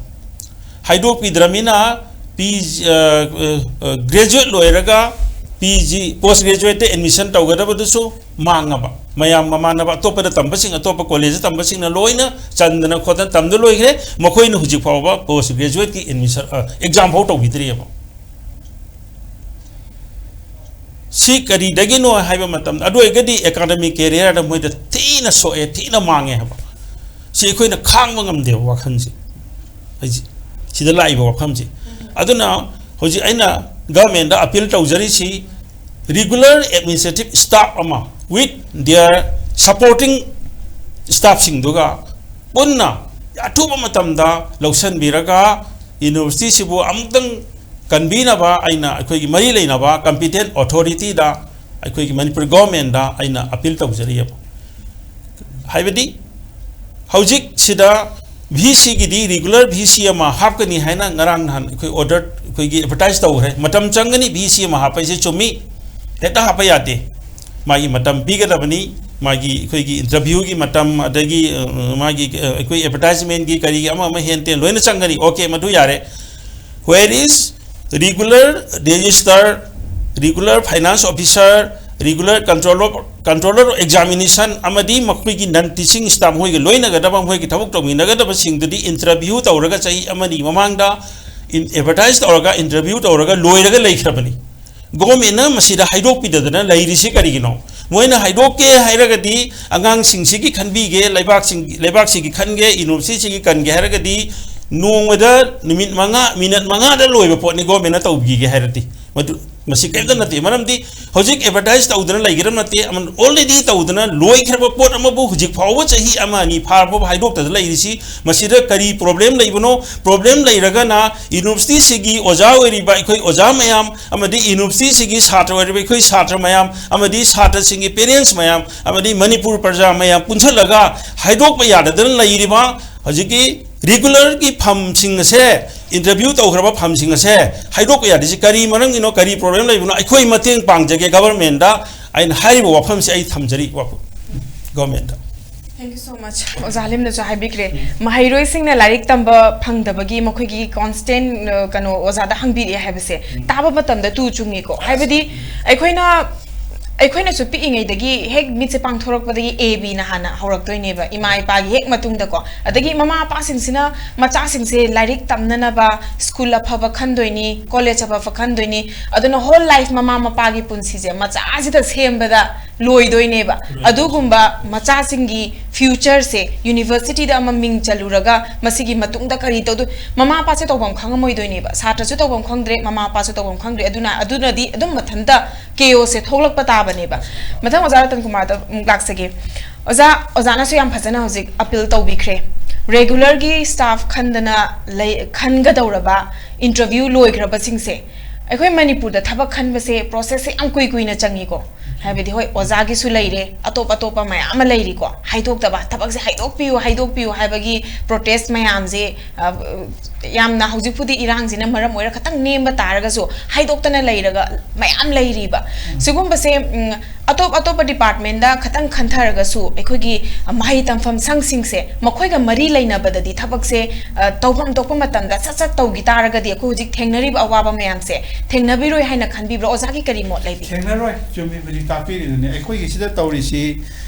ꯍꯥꯏꯗꯣꯛꯄꯤꯗ꯭ꯔꯃꯤꯅ ꯄꯤ-, ꯑ, ꯑ, ꯑ, graduate ꯂꯣꯏꯔꯒ PG, post graduateꯇ admission ꯇꯧꯒꯗꯕꯗꯨꯁꯨ ꯃꯥꯡꯉꯕ꯫ ꯃꯌꯥꯝ ꯃꯃꯥꯟꯅꯕ ꯑꯇꯣꯞꯄꯗ ꯇꯝꯕꯁꯤꯡ, ꯑꯇꯣꯞꯄ collegeꯇ ꯇꯝꯕꯁꯤꯡꯅ ꯂꯣꯏꯅ ꯆꯟꯗꯅ ꯈꯣꯠꯇꯅ ꯇꯝꯗ ꯂꯣꯏꯈ꯭ꯔꯦ, ꯃꯈꯣꯏꯅ ꯍꯧꯖꯤꯛ ꯐꯥꯎꯕ post graduateꯀꯤ admission, ꯑ, exam ꯐꯥꯎ ꯇꯧꯕꯤꯗ꯭ꯔꯤꯑꯕ꯫ ꯁꯤ ꯀꯔꯤꯗꯒꯤꯅꯣ ꯍꯥꯏꯕ ꯃꯇꯝꯗ, ꯑꯗꯨ ꯑꯣꯏꯔꯒꯗꯤ academic career ꯗ ꯃꯣꯏꯗ ꯊꯤꯅ ꯁꯣꯛꯑꯦ, ꯊꯤꯅ ꯃꯥꯡꯉꯦ ꯍꯥꯏꯕ꯫ ꯁꯤ ꯑꯩꯈꯣꯏꯅ ꯈꯥꯡꯕ ꯉꯝꯗꯦꯕ ꯋꯥꯈꯜꯁꯦ꯫ ꯑꯩꯁꯦ ꯁꯤꯗ ꯂꯥꯛꯏꯕ ꯋꯥꯐꯝꯁꯦ꯫ ꯑꯗꯨꯅ ꯍꯧꯖꯤꯛ ꯑꯩꯅ government ꯗ appeal ꯇꯧꯖꯔꯤꯁꯤ, regular administrative staff ꯑꯃ with their supporting staff ꯁꯤꯡꯗꯨꯒ ꯄꯨꯟꯅ ꯑꯊꯨꯕ ꯃꯇꯝꯗ ꯂꯧꯁꯤꯟꯕꯤꯔꯒ university ꯁꯤꯕꯨ ꯑꯃꯨꯛꯇꯪ ꯀꯟꯕꯤꯅꯕ ꯑꯩꯅ ꯑꯩꯈꯣꯏꯒꯤ ꯃꯔꯤ ꯂꯩꯅꯕ competent authority ꯗ, ꯑꯩꯈꯣꯏꯒꯤ ꯃꯅꯤꯄꯨꯔ government ꯗ ꯑꯩꯅ appeal ꯇꯧꯖꯔꯤꯑꯕ꯫ ꯍꯥꯏꯕꯗꯤ ꯍꯧꯖꯤꯛ ꯁꯤꯗ V C ꯒꯤꯗꯤ regular V C ꯑꯃ ꯍꯥꯞꯀꯅꯤ ꯍꯥꯏꯅ ꯉꯔꯥꯡ ꯅꯍꯥꯟ ꯑꯩꯈꯣꯏ order, ꯑꯩꯈꯣꯏꯒꯤ advertise ꯇꯧꯈ꯭ꯔꯦ꯫ ꯃꯇꯝ ꯆꯪꯒꯅꯤ, V C ꯑꯃ ꯍꯥꯞꯄ ꯍꯥꯏꯁꯦ ꯆꯨꯝꯃꯤ, ꯍꯦꯛꯇ ꯍꯥꯞꯄ ꯌꯥꯗꯦ꯫ ꯃꯥꯒꯤ ꯃꯇꯝ ꯄꯤꯒꯗꯕꯅꯤ, ꯃꯥꯒꯤ ꯑꯩꯈꯣꯏꯒꯤ interview ꯒꯤ ꯃꯇꯝ, ꯑꯗꯒꯤ, ꯑ, ꯃꯥꯒꯤ, ꯑ, ꯑꯩꯈꯣꯏ advertisement ꯀꯤ ꯀꯔꯤꯒꯤ ꯑꯃ ꯑꯃ ꯍꯦꯟ ꯇꯦꯟ ꯂꯣꯏꯅ ꯆꯪꯒꯅꯤ꯫ Okay, ꯃꯗꯨ ꯌꯥꯔꯦ꯫ Where is regular register, regular finance officer, regular controller, controller of examination ꯑꯃꯗꯤ ꯃꯈꯣꯏꯒꯤ non teaching staff, ꯃꯈꯣꯏꯒ ꯂꯣꯏꯅꯒꯗꯕ, ꯃꯈꯣꯏꯒꯤ ꯊꯕꯛ ꯇꯧꯃꯤꯟꯅꯒꯗꯕꯁꯤꯡꯗꯨꯗꯤ interview ꯇꯧꯔꯒ ꯆꯍꯤ ꯑꯃꯅꯤ ꯃꯃꯥꯡꯗ in-, advertise ꯇꯧꯔꯒ, interview ꯇꯧꯔꯒ ꯂꯣꯏꯔꯒ ꯂꯩꯈ꯭ꯔꯕꯅꯤ꯫ Government ꯅ ꯃꯁꯤꯗ ꯍꯥꯏꯗꯣꯛꯄꯤꯗꯗꯅ ꯂꯩꯔꯤꯁꯤ ꯀꯔꯤꯒꯤꯅꯣ? ꯃꯣꯏꯅ ꯍꯥꯏꯗꯣꯛꯀꯦ ꯍꯥꯏꯔꯒꯗꯤ ꯑꯉꯥꯡꯁꯤꯡꯁꯤꯒꯤ ꯈꯟꯕꯤꯒꯦ, ꯂꯩꯕꯥꯛꯁꯤꯡ-, ꯂꯩꯕꯥꯛꯁꯤꯒꯤ ꯈꯟꯒꯦ, university ꯁꯤꯒꯤ ꯀꯟꯒꯦ ꯍꯥꯏꯔꯒꯗꯤ ꯅꯣꯡꯃꯗ ꯅꯨꯃꯤꯠ ꯃꯉꯥ, minute ꯃꯉꯥꯗ ꯂꯣꯏꯕ ꯄꯣꯠꯅꯤ government ꯅ ꯇꯧꯕꯤꯒꯦ ꯍꯥꯏꯔꯗꯤ꯫ ꯃꯗꯨ, ꯃꯁꯤ ꯀꯔꯤꯝꯇ ꯅꯠꯇꯦ꯫ ꯃꯔꯝꯗꯤ ꯍꯧꯖꯤꯛ advertise ꯇꯧꯗꯅ ꯂꯩꯒꯗꯕ ꯅꯠꯇꯦ꯫ ꯑꯃ already ꯇꯧꯗꯅ ꯂꯣꯏꯈ꯭ꯔꯕ ꯄꯣꯠ ꯑꯃꯕꯨ ꯍꯧꯖꯤꯛ ꯐꯥꯎꯕ ꯆꯍꯤ ꯑꯃ ꯑꯅꯤ ꯐꯥꯔ ꯐꯥꯎꯕ ꯍꯥꯏꯗꯣꯛꯇꯗꯅ ꯂꯩꯔꯤꯁꯤ, ꯃꯁꯤꯗ ꯀꯔꯤ problem ꯂꯩꯕꯅꯣ? Problem ꯂꯩꯔꯒꯅ university ꯁꯤꯒꯤ ꯑꯣꯖꯥ ꯑꯣꯏꯔꯤꯕ ꯑꯩꯈꯣꯏ ꯑꯣꯖꯥ ꯃꯌꯥꯝ, ꯑꯃꯗꯤ university ꯁꯤꯒꯤ ꯁꯥꯇ꯭ꯔ ꯑꯣꯏꯔꯤꯕ ꯑꯩꯈꯣꯏ ꯁꯥꯇ꯭ꯔ ꯃꯌꯥꯝ, ꯑꯃꯗꯤ ꯁꯥꯇ꯭ꯔꯁꯤꯡꯒꯤ parents ꯃꯌꯥꯝ, ꯑꯃꯗꯤ ꯃꯅꯤꯄꯨꯔ ꯄ꯭ꯔꯖꯥ ꯃꯌꯥꯝ ꯄꯨꯟꯁꯤꯜꯂꯒ ꯍꯥꯏꯗꯣꯛꯄ ꯌꯥꯗꯗꯅ ꯂꯩꯔꯤꯕ ꯍꯧꯖꯤꯛꯀꯤ regular ꯒꯤ ꯐꯝꯁꯤꯡ ꯑꯁꯦ, interview ꯇꯧꯈ꯭ꯔꯕ ꯐꯝꯁꯤꯡ ꯑꯁꯦ ꯍꯥꯏꯗꯣꯛꯄ ꯌꯥꯗ꯭ꯔꯤꯁꯤ ꯀꯔꯤ ꯃꯔꯝꯒꯤꯅꯣ, ꯀꯔꯤ problem ꯂꯩꯕꯅꯣ? ꯑꯩꯈꯣꯏ ꯃꯇꯦꯡ ꯄꯥꯡꯖꯒꯦ government ꯗ꯫ ꯑꯩꯅ ꯍꯥꯏꯔꯤꯕ ꯋꯥꯐꯝꯁꯦ ꯑꯩ ꯊꯝꯖꯔꯤ ꯋꯥꯐꯝ government the. Thank you so much. ꯑꯣꯖꯥ ꯍꯥꯂꯤꯝꯅꯁꯨ ꯍꯥꯏꯕꯤꯈ꯭ꯔꯦ, ꯃꯍꯩꯔꯣꯏꯁꯤꯡꯅ ꯂꯥꯏꯔꯤꯛ ꯇꯝꯕ ꯐꯪꯗꯕꯒꯤ ꯃꯈꯣꯏꯒꯤ constant, ꯑ, ꯀꯩꯅꯣ ꯑꯣꯖꯥꯗ ꯍꯪꯕꯤꯔꯛꯑꯦ ꯍꯥꯏꯕꯁꯦ ꯇꯥꯕ ꯃꯇꯝꯗ ꯇꯨ ꯆꯨꯡꯉꯤꯀꯣ꯫ ꯍꯥꯏꯕꯗꯤ ꯑꯩꯈꯣꯏꯅ ꯑꯩꯈꯣꯏꯅꯁꯨ ꯄꯤꯛꯏꯉꯩꯗꯒꯤ ꯍꯦꯛ ꯃꯤꯠꯁꯦ ꯄꯥꯡꯊꯣꯔꯛꯄꯗꯒꯤ ꯑꯦ ꯕꯤꯅ ꯍꯥꯟꯅ ꯍꯧꯔꯛꯇꯣꯏꯅꯦꯕ, ꯏꯃꯥ ꯏꯄꯥꯒꯤ ꯍꯦꯛ ꯃꯇꯨꯡꯗꯀꯣ꯫ ꯑꯗꯒꯤ ꯃꯃꯥ ꯃꯄꯥꯁꯤꯡꯁꯤꯅ ꯃꯆꯥꯁꯤꯡꯁꯦ ꯂꯥꯏꯔꯤꯛ ꯇꯝꯅꯅꯕ ꯁ꯭ꯀꯨꯜ ꯑꯐꯕ ꯈꯟꯗꯣꯏꯅꯤ, ꯀꯣꯂꯦꯖ ꯑꯐꯕ ꯈꯟꯗꯣꯏꯅꯤ꯫ ꯑꯗꯨꯅ ꯍꯣꯜ ꯂꯥꯏꯐ ꯃꯃꯥ ꯃꯄꯥꯒꯤ ꯄꯨꯟꯁꯤꯁꯦ ꯃꯆꯥꯁꯤꯗ ꯁꯦꯝꯕꯗ ꯂꯣꯏꯗꯣꯏꯅꯦꯕ꯫ ꯑꯗꯨꯒꯨꯝꯕ ꯃꯆꯥꯁꯤꯡꯒꯤ ꯐ꯭ꯌꯨꯆꯔꯁꯦ ꯌꯨꯅꯤꯚꯔꯁꯤꯇꯤꯗ ꯑꯃ ꯃꯤꯡ ꯆꯜꯂꯨꯔꯒ ꯃꯁꯤꯒꯤ ꯃꯇꯨꯡꯗ ꯀꯔꯤ ꯇꯧꯗꯣꯏ, ꯃꯃꯥ ꯃꯄꯥꯁꯦ ꯇꯧꯐꯝ ꯈꯪꯉꯝꯃꯣꯏꯗꯣꯏꯅꯦꯕ꯫ ꯁꯥꯇ꯭ꯔꯁꯨ ꯇꯧꯐꯝ ꯈꯪꯗ꯭ꯔꯦ, ꯃꯃꯥ ꯃꯄꯥꯁꯨ ꯇꯧꯐꯝ ꯈꯪꯗ꯭ꯔꯦ꯫ ꯑꯗꯨꯅ ꯑꯗꯨꯅꯗꯤ ꯑꯗꯨꯝ ꯃꯊꯟꯇ ꯀꯦꯑꯣꯁꯁꯦ ꯊꯣꯛꯂꯛꯄ ꯇꯥꯕꯅꯦꯕ꯫ ꯃꯊꯪ ꯑꯣꯖꯥ ꯔꯇꯟ ꯀꯨꯃꯥꯔꯗ ꯑꯃꯨꯛ ꯂꯥꯛꯆꯒꯦ꯫ ꯑꯣꯖꯥ, ꯑꯣꯖꯥꯅꯁꯨ ꯌꯥꯝ ꯐꯖꯅ ꯍꯧꯖꯤꯛ ꯑꯄꯤꯜ ꯇꯧꯕꯤꯈ꯭ꯔꯦ꯫ ꯔꯦꯒꯨꯂꯔꯒꯤ ꯁ꯭ꯇꯥꯐ ꯈꯟꯗꯅ ꯂꯩ, ꯈꯟꯒꯗꯧꯔꯕ ꯏꯟꯇꯔꯚ꯭ꯌꯨ ꯂꯣꯏꯈ꯭ꯔꯕꯁꯤꯡꯁꯦ, ꯑꯩꯈꯣꯏ ꯃꯅꯤꯄꯨꯔꯗ ꯊꯕꯛ ꯈꯟꯕꯁꯦ ꯄ꯭ꯔꯣꯁꯦꯁꯁꯦ ꯌꯥꯝ ꯀꯨꯏ ꯀꯨꯏꯅ ꯆꯪꯉꯤꯀꯣ꯫ ꯍꯥꯏꯕꯗꯤ, ꯍꯣꯏ, ꯑꯣꯖꯥꯒꯤꯁꯨ ꯂꯩꯔꯦ, ꯑꯇꯣꯞ ꯑꯇꯣꯞꯄ ꯃꯌꯥꯝ ꯑꯃ ꯂꯩꯔꯤꯀꯣ, ꯍꯥꯏꯗꯣꯛꯇꯕ ꯊꯕꯛꯁꯦ ꯍꯥꯏꯗꯣꯛꯄꯤꯌꯨ, ꯍꯥꯏꯗꯣꯛꯄꯤꯌꯨ ꯍꯥꯏꯕꯒꯤ ꯄ꯭ꯔꯣꯇꯦꯁ ꯃꯌꯥꯝꯁꯦ, ꯑ, ꯌꯥꯝꯅ ꯍꯧꯖꯤꯛꯄꯨꯗꯤ ꯏꯔꯥꯡꯁꯤꯅ ꯃꯔꯝ ꯑꯣꯏꯔꯒ ꯈꯤꯇꯪ ꯅꯦꯝꯕ ꯇꯥꯔꯒꯁꯨ, ꯍꯥꯏꯗꯣꯛꯇꯅ ꯂꯩꯔꯒ ꯃꯌꯥꯝ ꯂꯩꯔꯤꯕ꯫ ꯁꯤꯒꯨꯝꯕꯁꯦ, ꯎꯝ, ꯑꯇꯣꯞ ꯑꯇꯣꯞꯄ ꯗꯤꯄꯥꯔꯠꯃꯦꯟꯗ ꯈꯤꯇꯪ ꯈꯟꯊꯔꯒꯁꯨ, ꯑꯩꯈꯣꯏꯒꯤ ꯃꯍꯩ ꯇꯝꯐꯝ ꯁꯪꯁꯤꯡꯁꯦ, ꯃꯈꯣꯏꯒ ꯃꯔꯤ ꯂꯩꯅꯕꯗꯗꯤ ꯊꯕꯛꯁꯦ, ꯑ, ꯇꯧꯐꯝ ꯊꯣꯛꯄ ꯃꯇꯝꯗ ꯁꯠ ꯁꯠ ꯇꯧꯈꯤ ꯇꯥꯔꯒꯗꯤ, ꯑꯩꯈꯣꯏ ꯍꯧꯖꯤꯛ ꯊꯦꯡꯅꯔꯤꯕ ꯑꯋꯥꯕ ꯃꯌꯥꯝꯁꯦ ꯊꯦꯡꯅꯕꯤꯔꯣꯏ ꯍꯥꯏꯅ ꯈꯟꯕꯤꯕ꯭ꯔꯣ? ꯑꯣꯖꯥꯒꯤ ꯀꯔꯤ ꯃꯣꯠ ꯂꯩꯕꯤ? ꯊꯦꯡꯅꯔꯣꯏ꯫ ꯆꯨꯝꯃꯤ, ꯍꯧꯖꯤꯛ ꯇꯥꯛꯄꯤꯔꯤꯗꯨꯅꯤ꯫ ꯑꯩꯈꯣꯏꯒꯤ ꯁꯤꯗ ꯇꯧꯔꯤꯁꯤ,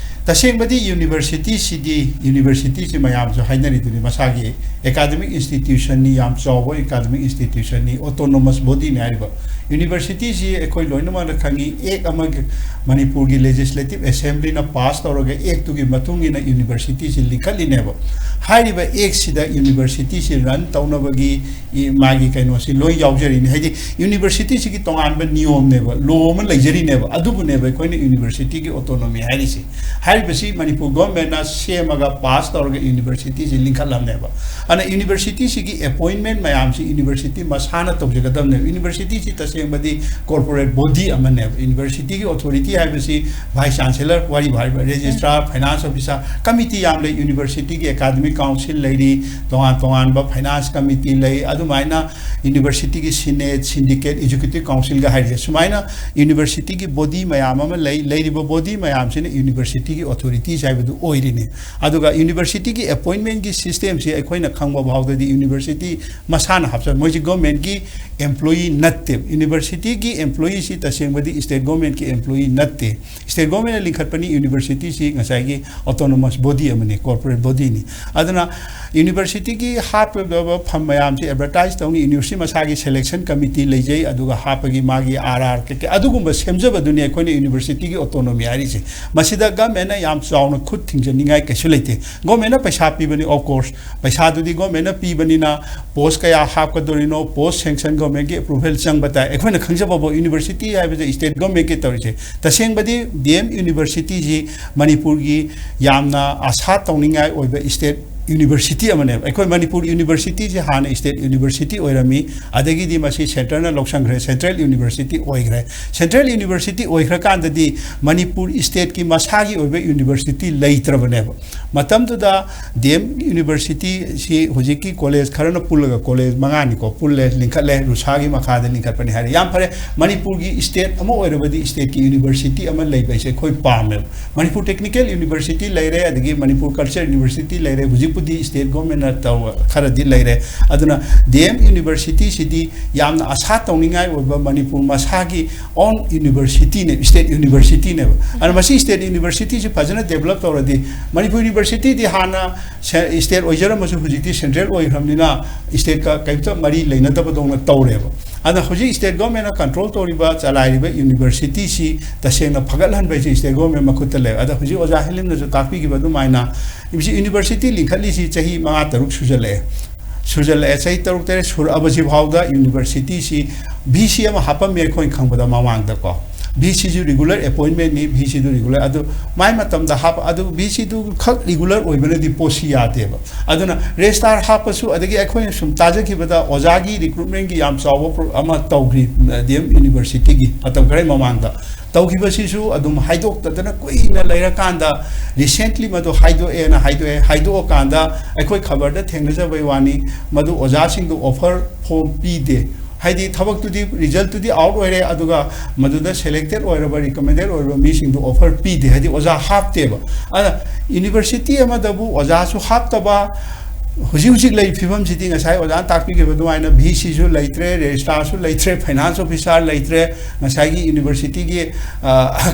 ꯇꯁꯦꯡꯕꯗꯤ ꯌꯨꯅꯤꯚꯔꯁꯤꯇꯤꯁꯤꯗꯤ, ꯌꯨꯅꯤꯚꯔꯁꯤꯇꯤꯁꯤ ꯃꯌꯥꯝꯁꯨ ꯍꯥꯏꯅꯔꯤꯗꯨꯅꯤ, ꯃꯁꯥꯒꯤ ꯑꯦꯀꯥꯗꯃꯤꯛ ꯏꯟꯁꯇꯤꯇ꯭ꯌꯨꯁꯟꯅꯤ, ꯌꯥꯝ ꯆꯥꯎꯕ ꯑꯦꯀꯥꯗꯃꯤꯛ ꯏꯟꯁꯇꯤꯇ꯭ꯌꯨꯁꯟꯅꯤ, ꯑꯣꯇꯣꯅꯣꯃꯁ ꯕꯣꯗꯤꯅꯤ ꯍꯥꯏꯔꯤꯕ꯫ ꯌꯨꯅꯤꯚꯔꯁꯤꯇꯤꯁꯤ ꯑꯩꯈꯣꯏ ꯂꯣꯏꯅꯃꯛꯅ ꯈꯪꯉꯤ, ꯑꯦꯛ ꯑꯃ, ꯃꯅꯤꯄꯨꯔꯒꯤ ꯂꯦꯖꯤꯁꯂꯦꯇꯤꯚ ꯑꯦꯁꯦꯝꯕ꯭ꯂꯤꯅ ꯄꯥꯁ ꯇꯧꯔꯒ ꯑꯦꯛꯇꯨꯒꯤ ꯃꯇꯨꯡ ꯏꯟꯅ ꯌꯨꯅꯤꯚꯔꯁꯤꯇꯤꯁꯤ ꯂꯤꯡꯈꯠꯂꯤꯅꯦꯕ꯫ ꯍꯥꯏꯔꯤꯕ ꯑꯦꯛꯁꯤꯗ ꯌꯨꯅꯤꯚꯔꯁꯤꯇꯤꯁꯤ ꯔꯟ ꯇꯧꯅꯕꯒꯤ ꯏ-, ꯃꯥꯒꯤ ꯀꯩꯅꯣꯁꯤ ꯂꯣꯏ ꯌꯥꯎꯖꯔꯤꯅꯤ꯫ ꯍꯥꯏꯗꯤ, ꯌꯨꯅꯤꯚꯔꯁꯤꯇꯤꯁꯤꯒꯤ ꯇꯣꯉꯥꯟꯕ ꯅꯤꯌꯣꯝꯅꯦꯕ, ꯂꯣ ꯑꯃ ꯂꯩꯖꯔꯤꯅꯦꯕ, ꯑꯗꯨꯕꯨꯅꯦꯕ ꯑꯩꯈꯣꯏꯅ ꯌꯨꯅꯤꯚꯔꯁꯤꯇꯤꯒꯤ ꯑꯣꯇꯣꯅꯣꯃꯤ ꯍꯥꯏꯔꯤꯁꯦ꯫ ꯍꯥꯏꯔꯤꯕꯁꯤ ꯃꯅꯤꯄꯨꯔ ꯒꯣꯔꯃꯦꯟꯅ ꯁꯦꯝꯃꯒ ꯄꯥꯁ ꯇꯧꯔꯒ ꯌꯨꯅꯤꯚꯔꯁꯤꯇꯤꯁꯤ ꯂꯤꯡꯈꯠꯂꯝꯅꯦꯕ꯫ ꯑꯗꯨꯅ ꯌꯨꯅꯤꯚꯔꯁꯤꯇꯤꯁꯤꯒꯤ ꯑꯦꯄꯣꯏꯟꯃꯦꯟ ꯃꯌꯥꯝꯁꯤ ꯌꯨꯅꯤꯚꯔꯁꯤꯇꯤ ꯃꯁꯥꯅ ꯇꯧꯖꯒꯗꯕꯅꯦꯕ꯫ ꯌꯨꯅꯤꯚꯔꯁꯤꯇꯤꯁꯤ ꯇꯁꯦꯡꯕꯗꯤ ꯀꯣꯔꯄꯣꯔꯦꯠ ꯕꯣꯗꯤ ꯑꯃꯅꯦꯕ꯫ ꯌꯨꯅꯤꯚꯔꯁꯤꯇꯤꯒꯤ ꯑꯣꯊꯣꯔꯤꯇꯤ ꯍꯥꯏꯕꯁꯤ ꯚꯥꯏꯁ ꯆꯥꯟꯁꯦꯂꯔ, ꯋꯥꯔꯤꯕꯨ ꯍꯥꯏꯔꯤꯕ, ꯔꯦꯖꯤꯁꯇ꯭ꯔꯥꯔ, ꯐꯥꯏꯅꯥꯟꯁ ꯑꯣꯐꯤꯁꯥꯔ, ꯀꯃꯤꯇꯤ ꯌꯥꯝ ꯂꯩ꯫ ꯌꯨꯅꯤꯚꯔꯁꯤꯇꯤꯒꯤ ꯑꯦꯀꯥꯗꯃꯤꯛ ꯀꯥꯎꯟꯁꯤꯜ ꯂꯩꯔꯤ, ꯇꯣꯉꯥꯟ ꯇꯣꯉꯥꯟꯕ ꯐꯥꯏꯅꯥꯟꯁ ꯀꯃꯤꯇꯤ ꯂꯩ, ꯑꯗꯨꯃꯥꯏꯅ ꯌꯨꯅꯤꯚꯔꯁꯤꯇꯤꯒꯤ ꯁꯤꯅꯦꯠ, ꯁꯤꯟꯗꯤꯀꯦꯠ, ꯑꯦꯛꯖꯤꯀ꯭ꯌꯨꯇꯤꯚ ꯀꯥꯎꯟꯁꯤꯜꯒ ꯍꯥꯏꯔꯤꯁꯦ꯫ ꯁꯨꯃꯥꯏꯅ ꯌꯨꯅꯤꯚꯔꯁꯤꯇꯤꯒꯤ ꯕꯣꯗꯤ ꯃꯌꯥꯝ ꯑꯃ ꯂꯩ꯫ ꯂꯩꯔꯤꯕ ꯕꯣꯗꯤ ꯃꯌꯥꯝꯁꯤꯅ ꯌꯨꯅꯤꯚꯔꯁꯤꯇꯤꯒꯤ ꯑꯣꯊꯣꯔꯤꯇꯤꯁ ꯍꯥꯏꯕꯗꯨ ꯑꯣꯏꯔꯤꯅꯤ꯫ ꯑꯗꯨꯒ ꯌꯨꯅꯤꯚꯔꯁꯤꯇꯤꯒꯤ ꯑꯦꯄꯣꯏꯟꯃꯦꯟꯒꯤ ꯁꯤꯁꯇꯦꯝꯁꯤ ꯑꯩꯈꯣꯏꯅ ꯈꯪꯕ ꯐꯥꯎꯗꯗꯤ ꯌꯨꯅꯤꯚꯔꯁꯤꯇꯤ ꯃꯁꯥꯅ ꯍꯥꯞꯆ-, ꯃꯣꯏꯁꯤ ꯒꯣꯔꯃꯦꯟꯒꯤ ꯑꯦꯝꯄ꯭ꯂꯣꯌꯤ ꯅꯠꯇꯦ꯫ ꯌꯨꯅꯤꯚꯔꯁꯤꯇꯤꯒꯤ ꯑꯦꯝꯄ꯭ꯂꯣꯌꯤꯁꯤ ꯇꯁꯦꯡꯕꯗꯤ ꯁ꯭ꯇꯦꯠ ꯒꯣꯔꯃꯦꯟꯒꯤ ꯑꯦꯝꯄ꯭ꯂꯣꯌꯤ ꯅꯠꯇꯦ꯫ ꯁ꯭ꯇꯦꯠ ꯒꯣꯔꯃꯦꯟꯅ ꯂꯤꯡꯈꯠꯄꯅꯤ, ꯌꯨꯅꯤꯚꯔꯁꯤꯇꯤꯁꯤ ꯉꯁꯥꯏꯒꯤ ꯑꯣꯇꯣꯅꯣꯃꯁ ꯕꯣꯗꯤ ꯑꯃꯅꯤ, ꯀꯣꯔꯄꯣꯔꯦꯠ ꯕꯣꯗꯤꯅꯤ꯫ ꯑꯗꯨꯅ ꯌꯨꯅꯤꯚꯔꯁꯤꯇꯤꯒꯤ ꯍꯥꯞꯀꯗꯕ ꯐꯝ ꯃꯌꯥꯝꯁꯤ ꯑꯦꯗꯚꯔꯇꯥꯏꯁ ꯇꯧꯅꯤ, ꯌꯨꯅꯤꯚꯔꯁꯤꯇꯤ ꯃꯁꯥꯒꯤ ꯁꯦꯂꯦꯛꯁꯟ ꯀꯃꯤꯇꯤ ꯂꯩꯖꯩ, ꯑꯗꯨꯒ ꯍꯥꯞꯄꯒꯤ ꯃꯥꯒꯤ ꯑꯥꯔ ꯑꯥꯔ ꯀꯩꯀꯩ ꯑꯗꯨꯒꯨꯝꯕ ꯁꯦꯝꯖꯕꯗꯨꯅꯤ ꯑꯩꯈꯣꯏꯅ ꯌꯨꯅꯤꯚꯔꯁꯤꯇꯤꯒꯤ ꯑꯣꯇꯣꯅꯣꯃꯤ ꯍꯥꯏꯔꯤꯁꯦ꯫ ꯃꯁꯤꯗ ꯒꯃꯦꯟꯅ ꯌꯥꯝ ꯆꯥꯎꯅ ꯈꯨꯠ ꯊꯤꯡꯖꯅꯤꯡꯉꯥꯏ ꯀꯩꯁꯨ ꯂꯩꯇꯦ꯫ ꯒꯣꯔꯃꯦꯟꯅ ꯄꯩꯁꯥ ꯄꯤꯕꯅꯤ, ꯑꯣꯐ ꯀꯣꯔꯁ, ꯄꯩꯁꯥꯗꯨꯗꯤ ꯒꯣꯔꯃꯦꯟꯅ ꯄꯤꯕꯅꯤꯅ ꯄꯣꯁ ꯀꯌꯥ ꯍꯥꯞꯀꯗꯣꯔꯤꯅꯣ, ꯄꯣꯁ ꯁꯦꯡꯁꯟ ꯒꯣꯔꯃꯦꯟꯒꯤ ꯑꯦꯄ꯭ꯔꯨꯚꯦꯜ ꯆꯪꯕ ꯇꯥꯏ꯫ ꯑꯩꯈꯣꯏꯅ ꯈꯪꯖꯕꯕꯨ ꯌꯨꯅꯤꯚꯔꯁꯤꯇꯤ ꯍꯥꯏꯕꯁꯦ ꯁ꯭ꯇꯦꯠ ꯒꯣꯔꯃꯦꯟꯒꯤ ꯇꯧꯔꯤꯁꯦ꯫ ꯇꯁꯦꯡꯕꯗꯤ ꯗꯤ ꯑꯦꯝ ꯌꯨꯅꯤꯚꯔꯁꯤꯇꯤꯁꯤ ꯃꯅꯤꯄꯨꯔꯒꯤ ꯌꯥꯝꯅ ꯑꯥꯁꯥ ꯇꯧꯅꯤꯡꯉꯥꯏ ꯑꯣꯏꯕ ꯁ꯭ꯇꯦꯠ ꯌꯨꯅꯤꯚꯔꯁꯤꯇꯤ ꯑꯃꯅꯦꯕ꯫ ꯑꯩꯈꯣꯏ ꯃꯅꯤꯄꯨꯔ ꯌꯨꯅꯤꯚꯔꯁꯤꯇꯤꯁꯦ ꯍꯥꯟꯅ ꯁ꯭ꯇꯦꯠ ꯌꯨꯅꯤꯚꯔꯁꯤꯇꯤ ꯑꯣꯏꯔꯝꯃꯤ, ꯑꯗꯒꯤꯗꯤ ꯃꯁꯤ ꯁꯦꯟꯇꯔꯅ ꯂꯧꯁꯟꯈ꯭ꯔꯦ, ꯁꯦꯟꯇ꯭ꯔꯦꯜ ꯌꯨꯅꯤꯚꯔꯁꯤꯇꯤ ꯑꯣꯏꯈ꯭ꯔꯦ꯫ ꯁꯦꯟꯇ꯭ꯔꯦꯜ ꯌꯨꯅꯤꯚꯔꯁꯤꯇꯤ ꯑꯣꯏꯈ꯭ꯔꯀꯥꯟꯗꯗꯤ ꯃꯅꯤꯄꯨꯔ ꯁ꯭ꯇꯦꯠꯀꯤ ꯃꯁꯥꯒꯤ ꯑꯣꯏꯕ ꯌꯨꯅꯤꯚꯔꯁꯤꯇꯤ ꯂꯩꯇ꯭ꯔꯕꯅꯦꯕ꯫ ꯃꯇꯝꯗꯨꯗ ꯗꯤ ꯑꯦꯝ ꯌꯨꯅꯤꯚꯔꯁꯤꯇꯤꯁꯤ ꯍꯧꯖꯤꯛꯀꯤ ꯀꯣꯂꯦꯖ ꯈꯔꯅ ꯄꯨꯜꯂꯒ ꯀꯣꯂꯦꯖ ꯃꯉꯥꯅꯤꯀꯣ ꯄꯨꯜꯂꯦ, ꯂꯤꯡꯈꯠꯂꯦ, ꯔꯨꯁꯥꯒꯤ ꯃꯈꯥꯗ ꯂꯤꯡꯈꯠꯄꯅꯤ ꯍꯥꯏꯔꯦ꯫ ꯌꯥꯝ ꯐꯔꯦ, ꯃꯅꯤꯄꯨꯔꯒꯤ ꯁ꯭ꯇꯦꯠ ꯑꯃ ꯑꯣꯏꯔꯕꯗꯤ ꯁ꯭ꯇꯦꯠꯀꯤ ꯌꯨꯅꯤꯚꯔꯁꯤꯇꯤ ꯑꯃ ꯂꯩꯕ ꯍꯥꯏꯁꯦ ꯑꯩꯈꯣꯏ ꯄꯥꯝꯃꯦꯕ꯫ ꯃꯅꯤꯄꯨꯔ ꯇꯦꯛꯅꯤꯀꯦꯜ ꯌꯨꯅꯤꯚꯔꯁꯤꯇꯤ ꯂꯩꯔꯦ, ꯑꯗꯒꯤ ꯃꯅꯤꯄꯨꯔ ꯀꯜꯆꯔ ꯌꯨꯅꯤꯚꯔꯁꯤꯇꯤ ꯂꯩꯔꯦ, ꯍꯧꯖꯤꯛꯄꯨꯗꯤ ꯁ꯭ꯇꯦꯠ ꯒꯣꯔꯃꯦꯟꯅ ꯇꯧ-, ꯈꯔꯗꯤ ꯂꯩꯔꯦ꯫ ꯑꯗꯨꯅ ꯗꯤ ꯑꯦꯝ ꯌꯨꯅꯤꯚꯔꯁꯤꯇꯤꯁꯤꯗꯤ ꯌꯥꯝꯅ ꯑꯥꯁꯥ ꯇꯧꯅꯤꯡꯉꯥꯏ ꯑꯣꯏꯕ ꯃꯅꯤꯄꯨꯔ ꯃꯁꯥꯒꯤ ꯑꯣꯟ ꯌꯨꯅꯤꯚꯔꯁꯤꯇꯤꯅꯦ, ꯁ꯭ꯇꯦꯠ ꯌꯨꯅꯤꯚꯔꯁꯤꯇꯤꯅꯦꯕ꯫ ꯑꯗꯨꯅ ꯃꯁꯤ ꯁ꯭ꯇꯦꯠ ꯌꯨꯅꯤꯚꯔꯁꯤꯇꯤꯁꯤ ꯐꯖꯅ ꯗꯦꯕꯂꯞ ꯇꯧꯔꯗꯤ, ꯃꯅꯤꯄꯨꯔ ꯌꯨꯅꯤꯚꯔꯁꯤꯇꯤꯗꯤ ꯍꯥꯟꯅ ꯁꯦ-, ꯁ꯭ꯇꯦꯠ ꯑꯣꯏꯖꯔꯝꯃꯁꯨ ꯍꯧꯖꯤꯛꯇꯤ ꯁꯦꯟꯇ꯭ꯔꯦꯜ ꯑꯣꯏꯈ꯭ꯔꯕꯅꯤꯅ ꯁ꯭ꯇꯦꯠꯀ ꯀꯔꯤꯝꯇ ꯃꯔꯤ ꯂꯩꯅꯗꯕꯗꯧꯅ ꯇꯧꯔꯦꯕ꯫ ꯑꯗ ꯍꯧꯖꯤꯛ ꯁ꯭ꯇꯦꯠ ꯒꯣꯔꯃꯦꯟꯅ ꯀꯟꯇ꯭ꯔꯣꯜ ꯇꯧꯔꯤꯕ, ꯆꯂꯥꯏꯔꯤꯕ ꯌꯨꯅꯤꯚꯔꯁꯤꯇꯤꯁꯤ ꯇꯁꯦꯡꯅ ꯐꯒꯠꯍꯟꯕ ꯍꯥꯏꯁꯤ ꯁ꯭ꯇꯦꯠ ꯒꯣꯔꯃꯦꯟ ꯃꯈꯨꯠꯇ ꯂꯩ꯫ ꯑꯗ ꯍꯧꯖꯤꯛ ꯑꯣꯖꯥ ꯍꯦꯂꯤꯝꯅꯁꯨ ꯇꯥꯛꯄꯤꯈꯤꯕ ꯑꯗꯨꯃꯥꯏꯅ ꯃꯁꯤ ꯌꯨꯅꯤꯚꯔꯁꯤꯇꯤ ꯂꯤꯡꯈꯠꯂꯤꯁꯤ ꯆꯍꯤ ꯃꯉꯥ ꯇꯔꯨꯛ ꯁꯨꯖꯜꯂꯛꯑꯦ꯫ ꯁꯨꯖꯜꯂꯛꯑꯦ, ꯆꯍꯤ ꯇꯔꯨꯛ ꯇꯔꯦꯠ ꯁꯨꯔꯛꯑꯕꯁꯤ ꯐꯥꯎꯗ ꯌꯨꯅꯤꯚꯔꯁꯤꯇꯤꯁꯤ ꯚꯤ ꯁꯤ ꯑꯃ ꯍꯥꯞꯄꯝꯃꯦ ꯑꯩꯈꯣꯏꯅ ꯈꯪꯕꯗ ꯃꯃꯥꯡꯗꯀꯣ꯫ ꯚꯤ ꯁꯤꯁꯨ ꯔꯤꯒꯨꯂꯔ ꯑꯦꯄꯣꯏꯟꯃꯦꯟꯅꯤ, ꯚꯤ ꯁꯤꯗꯨ ꯔꯤꯒꯨꯂꯔ꯫ ꯑꯗꯨ ꯃꯥꯏ ꯃꯇꯝꯗ ꯍꯥꯞꯄ, ꯑꯗꯨ ꯚꯤ ꯁꯤꯗꯨ ꯈꯛ ꯔꯤꯒꯨꯂꯔ ꯑꯣꯏꯕꯅꯗꯤ ꯄꯣꯠꯁꯤ ꯌꯥꯗꯦꯕ꯫ ꯑꯗꯨꯅ ꯔꯦꯖꯤꯁꯇꯥꯔ ꯍꯥꯞꯄꯁꯨ, ꯑꯗꯒꯤ ꯑꯩꯈꯣꯏꯅ ꯁꯨꯝ ꯇꯥꯖꯈꯤꯕꯗ ꯑꯣꯖꯥꯒꯤ ꯔꯤꯀ꯭ꯔꯨꯠꯃꯦꯟꯒꯤ ꯌꯥꯝ ꯆꯥꯎꯕ ꯄ꯭ꯔꯣ-, ꯑꯃ ꯇꯧꯈ꯭ꯔꯤ, ꯗꯤ ꯑꯦꯝ ꯌꯨꯅꯤꯚꯔꯁꯤꯇꯤꯒꯤ ꯃꯇꯝ ꯈꯔꯒꯤ ꯃꯃꯥꯡꯗ꯫ ꯇꯧꯈꯤꯕꯁꯤꯁꯨ ꯑꯗꯨꯝ ꯍꯥꯏꯗꯣꯛꯇꯗꯅ ꯀꯨꯏꯅ ꯂꯩꯔꯀꯥꯟꯗ ꯔꯤꯁꯦꯟꯠꯂꯤ ꯃꯗꯨ ꯍꯥꯏꯗꯣꯛꯑꯦꯅ ꯍꯥꯏꯗꯣꯛꯑꯦ꯫ ꯍꯥꯏꯗꯣꯛꯑꯀꯥꯟꯗ ꯑꯩꯈꯣꯏ ꯈꯕꯔꯗ ꯊꯦꯡꯅꯖꯕꯩ ꯋꯥꯅꯤ, ꯃꯗꯨ ꯑꯣꯖꯥꯁꯤꯡꯗꯨ ꯑꯣꯐꯔ ꯐꯣꯝ ꯄꯤꯗꯦ꯫ ꯍꯥꯏꯗꯤ ꯊꯕꯛꯇꯨꯗꯤ, ꯔꯤꯖꯜꯇꯨꯗꯤ ꯑꯥꯎꯠ ꯑꯣꯏꯔꯦ, ꯑꯗꯨꯒ ꯃꯗꯨꯗ ꯁꯦꯂꯦꯛꯇꯦꯠ ꯑꯣꯏꯔꯕ, ꯔꯤꯀꯃꯦꯟꯗꯦꯠ ꯑꯣꯏꯔꯕ ꯃꯤꯁꯤꯡꯗꯨ ꯑꯣꯐꯔ ꯄꯤꯗꯦ, ꯍꯥꯏꯗꯤ ꯑꯣꯖꯥ ꯍꯥꯞꯇꯦꯕ꯫ ꯑꯗ ꯌꯨꯅꯤꯚꯔꯁꯤꯇꯤ ꯑꯃꯗꯕꯨ ꯑꯣꯖꯥꯁꯨ ꯍꯥꯞꯇꯕ, ꯍꯧꯖꯤꯛ ꯍꯧꯖꯤꯛ ꯂꯩꯔꯤꯕ ꯐꯤꯕꯝꯁꯤꯗꯤ ꯉꯁꯥꯏ ꯑꯣꯖꯥꯅ ꯇꯥꯛꯄꯤꯈꯤꯕ ꯑꯗꯨꯃꯥꯏꯅ ꯚꯤ ꯁꯤꯁꯨ ꯂꯩꯇ꯭ꯔꯦ, ꯔꯦꯖꯤꯁꯇ꯭ꯔꯥꯔꯁꯨ ꯂꯩꯇ꯭ꯔꯦ, ꯐꯥꯏꯅꯥꯟꯁ ꯑꯣꯐꯤꯁꯥꯔ ꯂꯩꯇ꯭ꯔꯦ, ꯉꯁꯥꯏꯒꯤ ꯌꯨꯅꯤꯚꯔꯁꯤꯇꯤꯒꯤ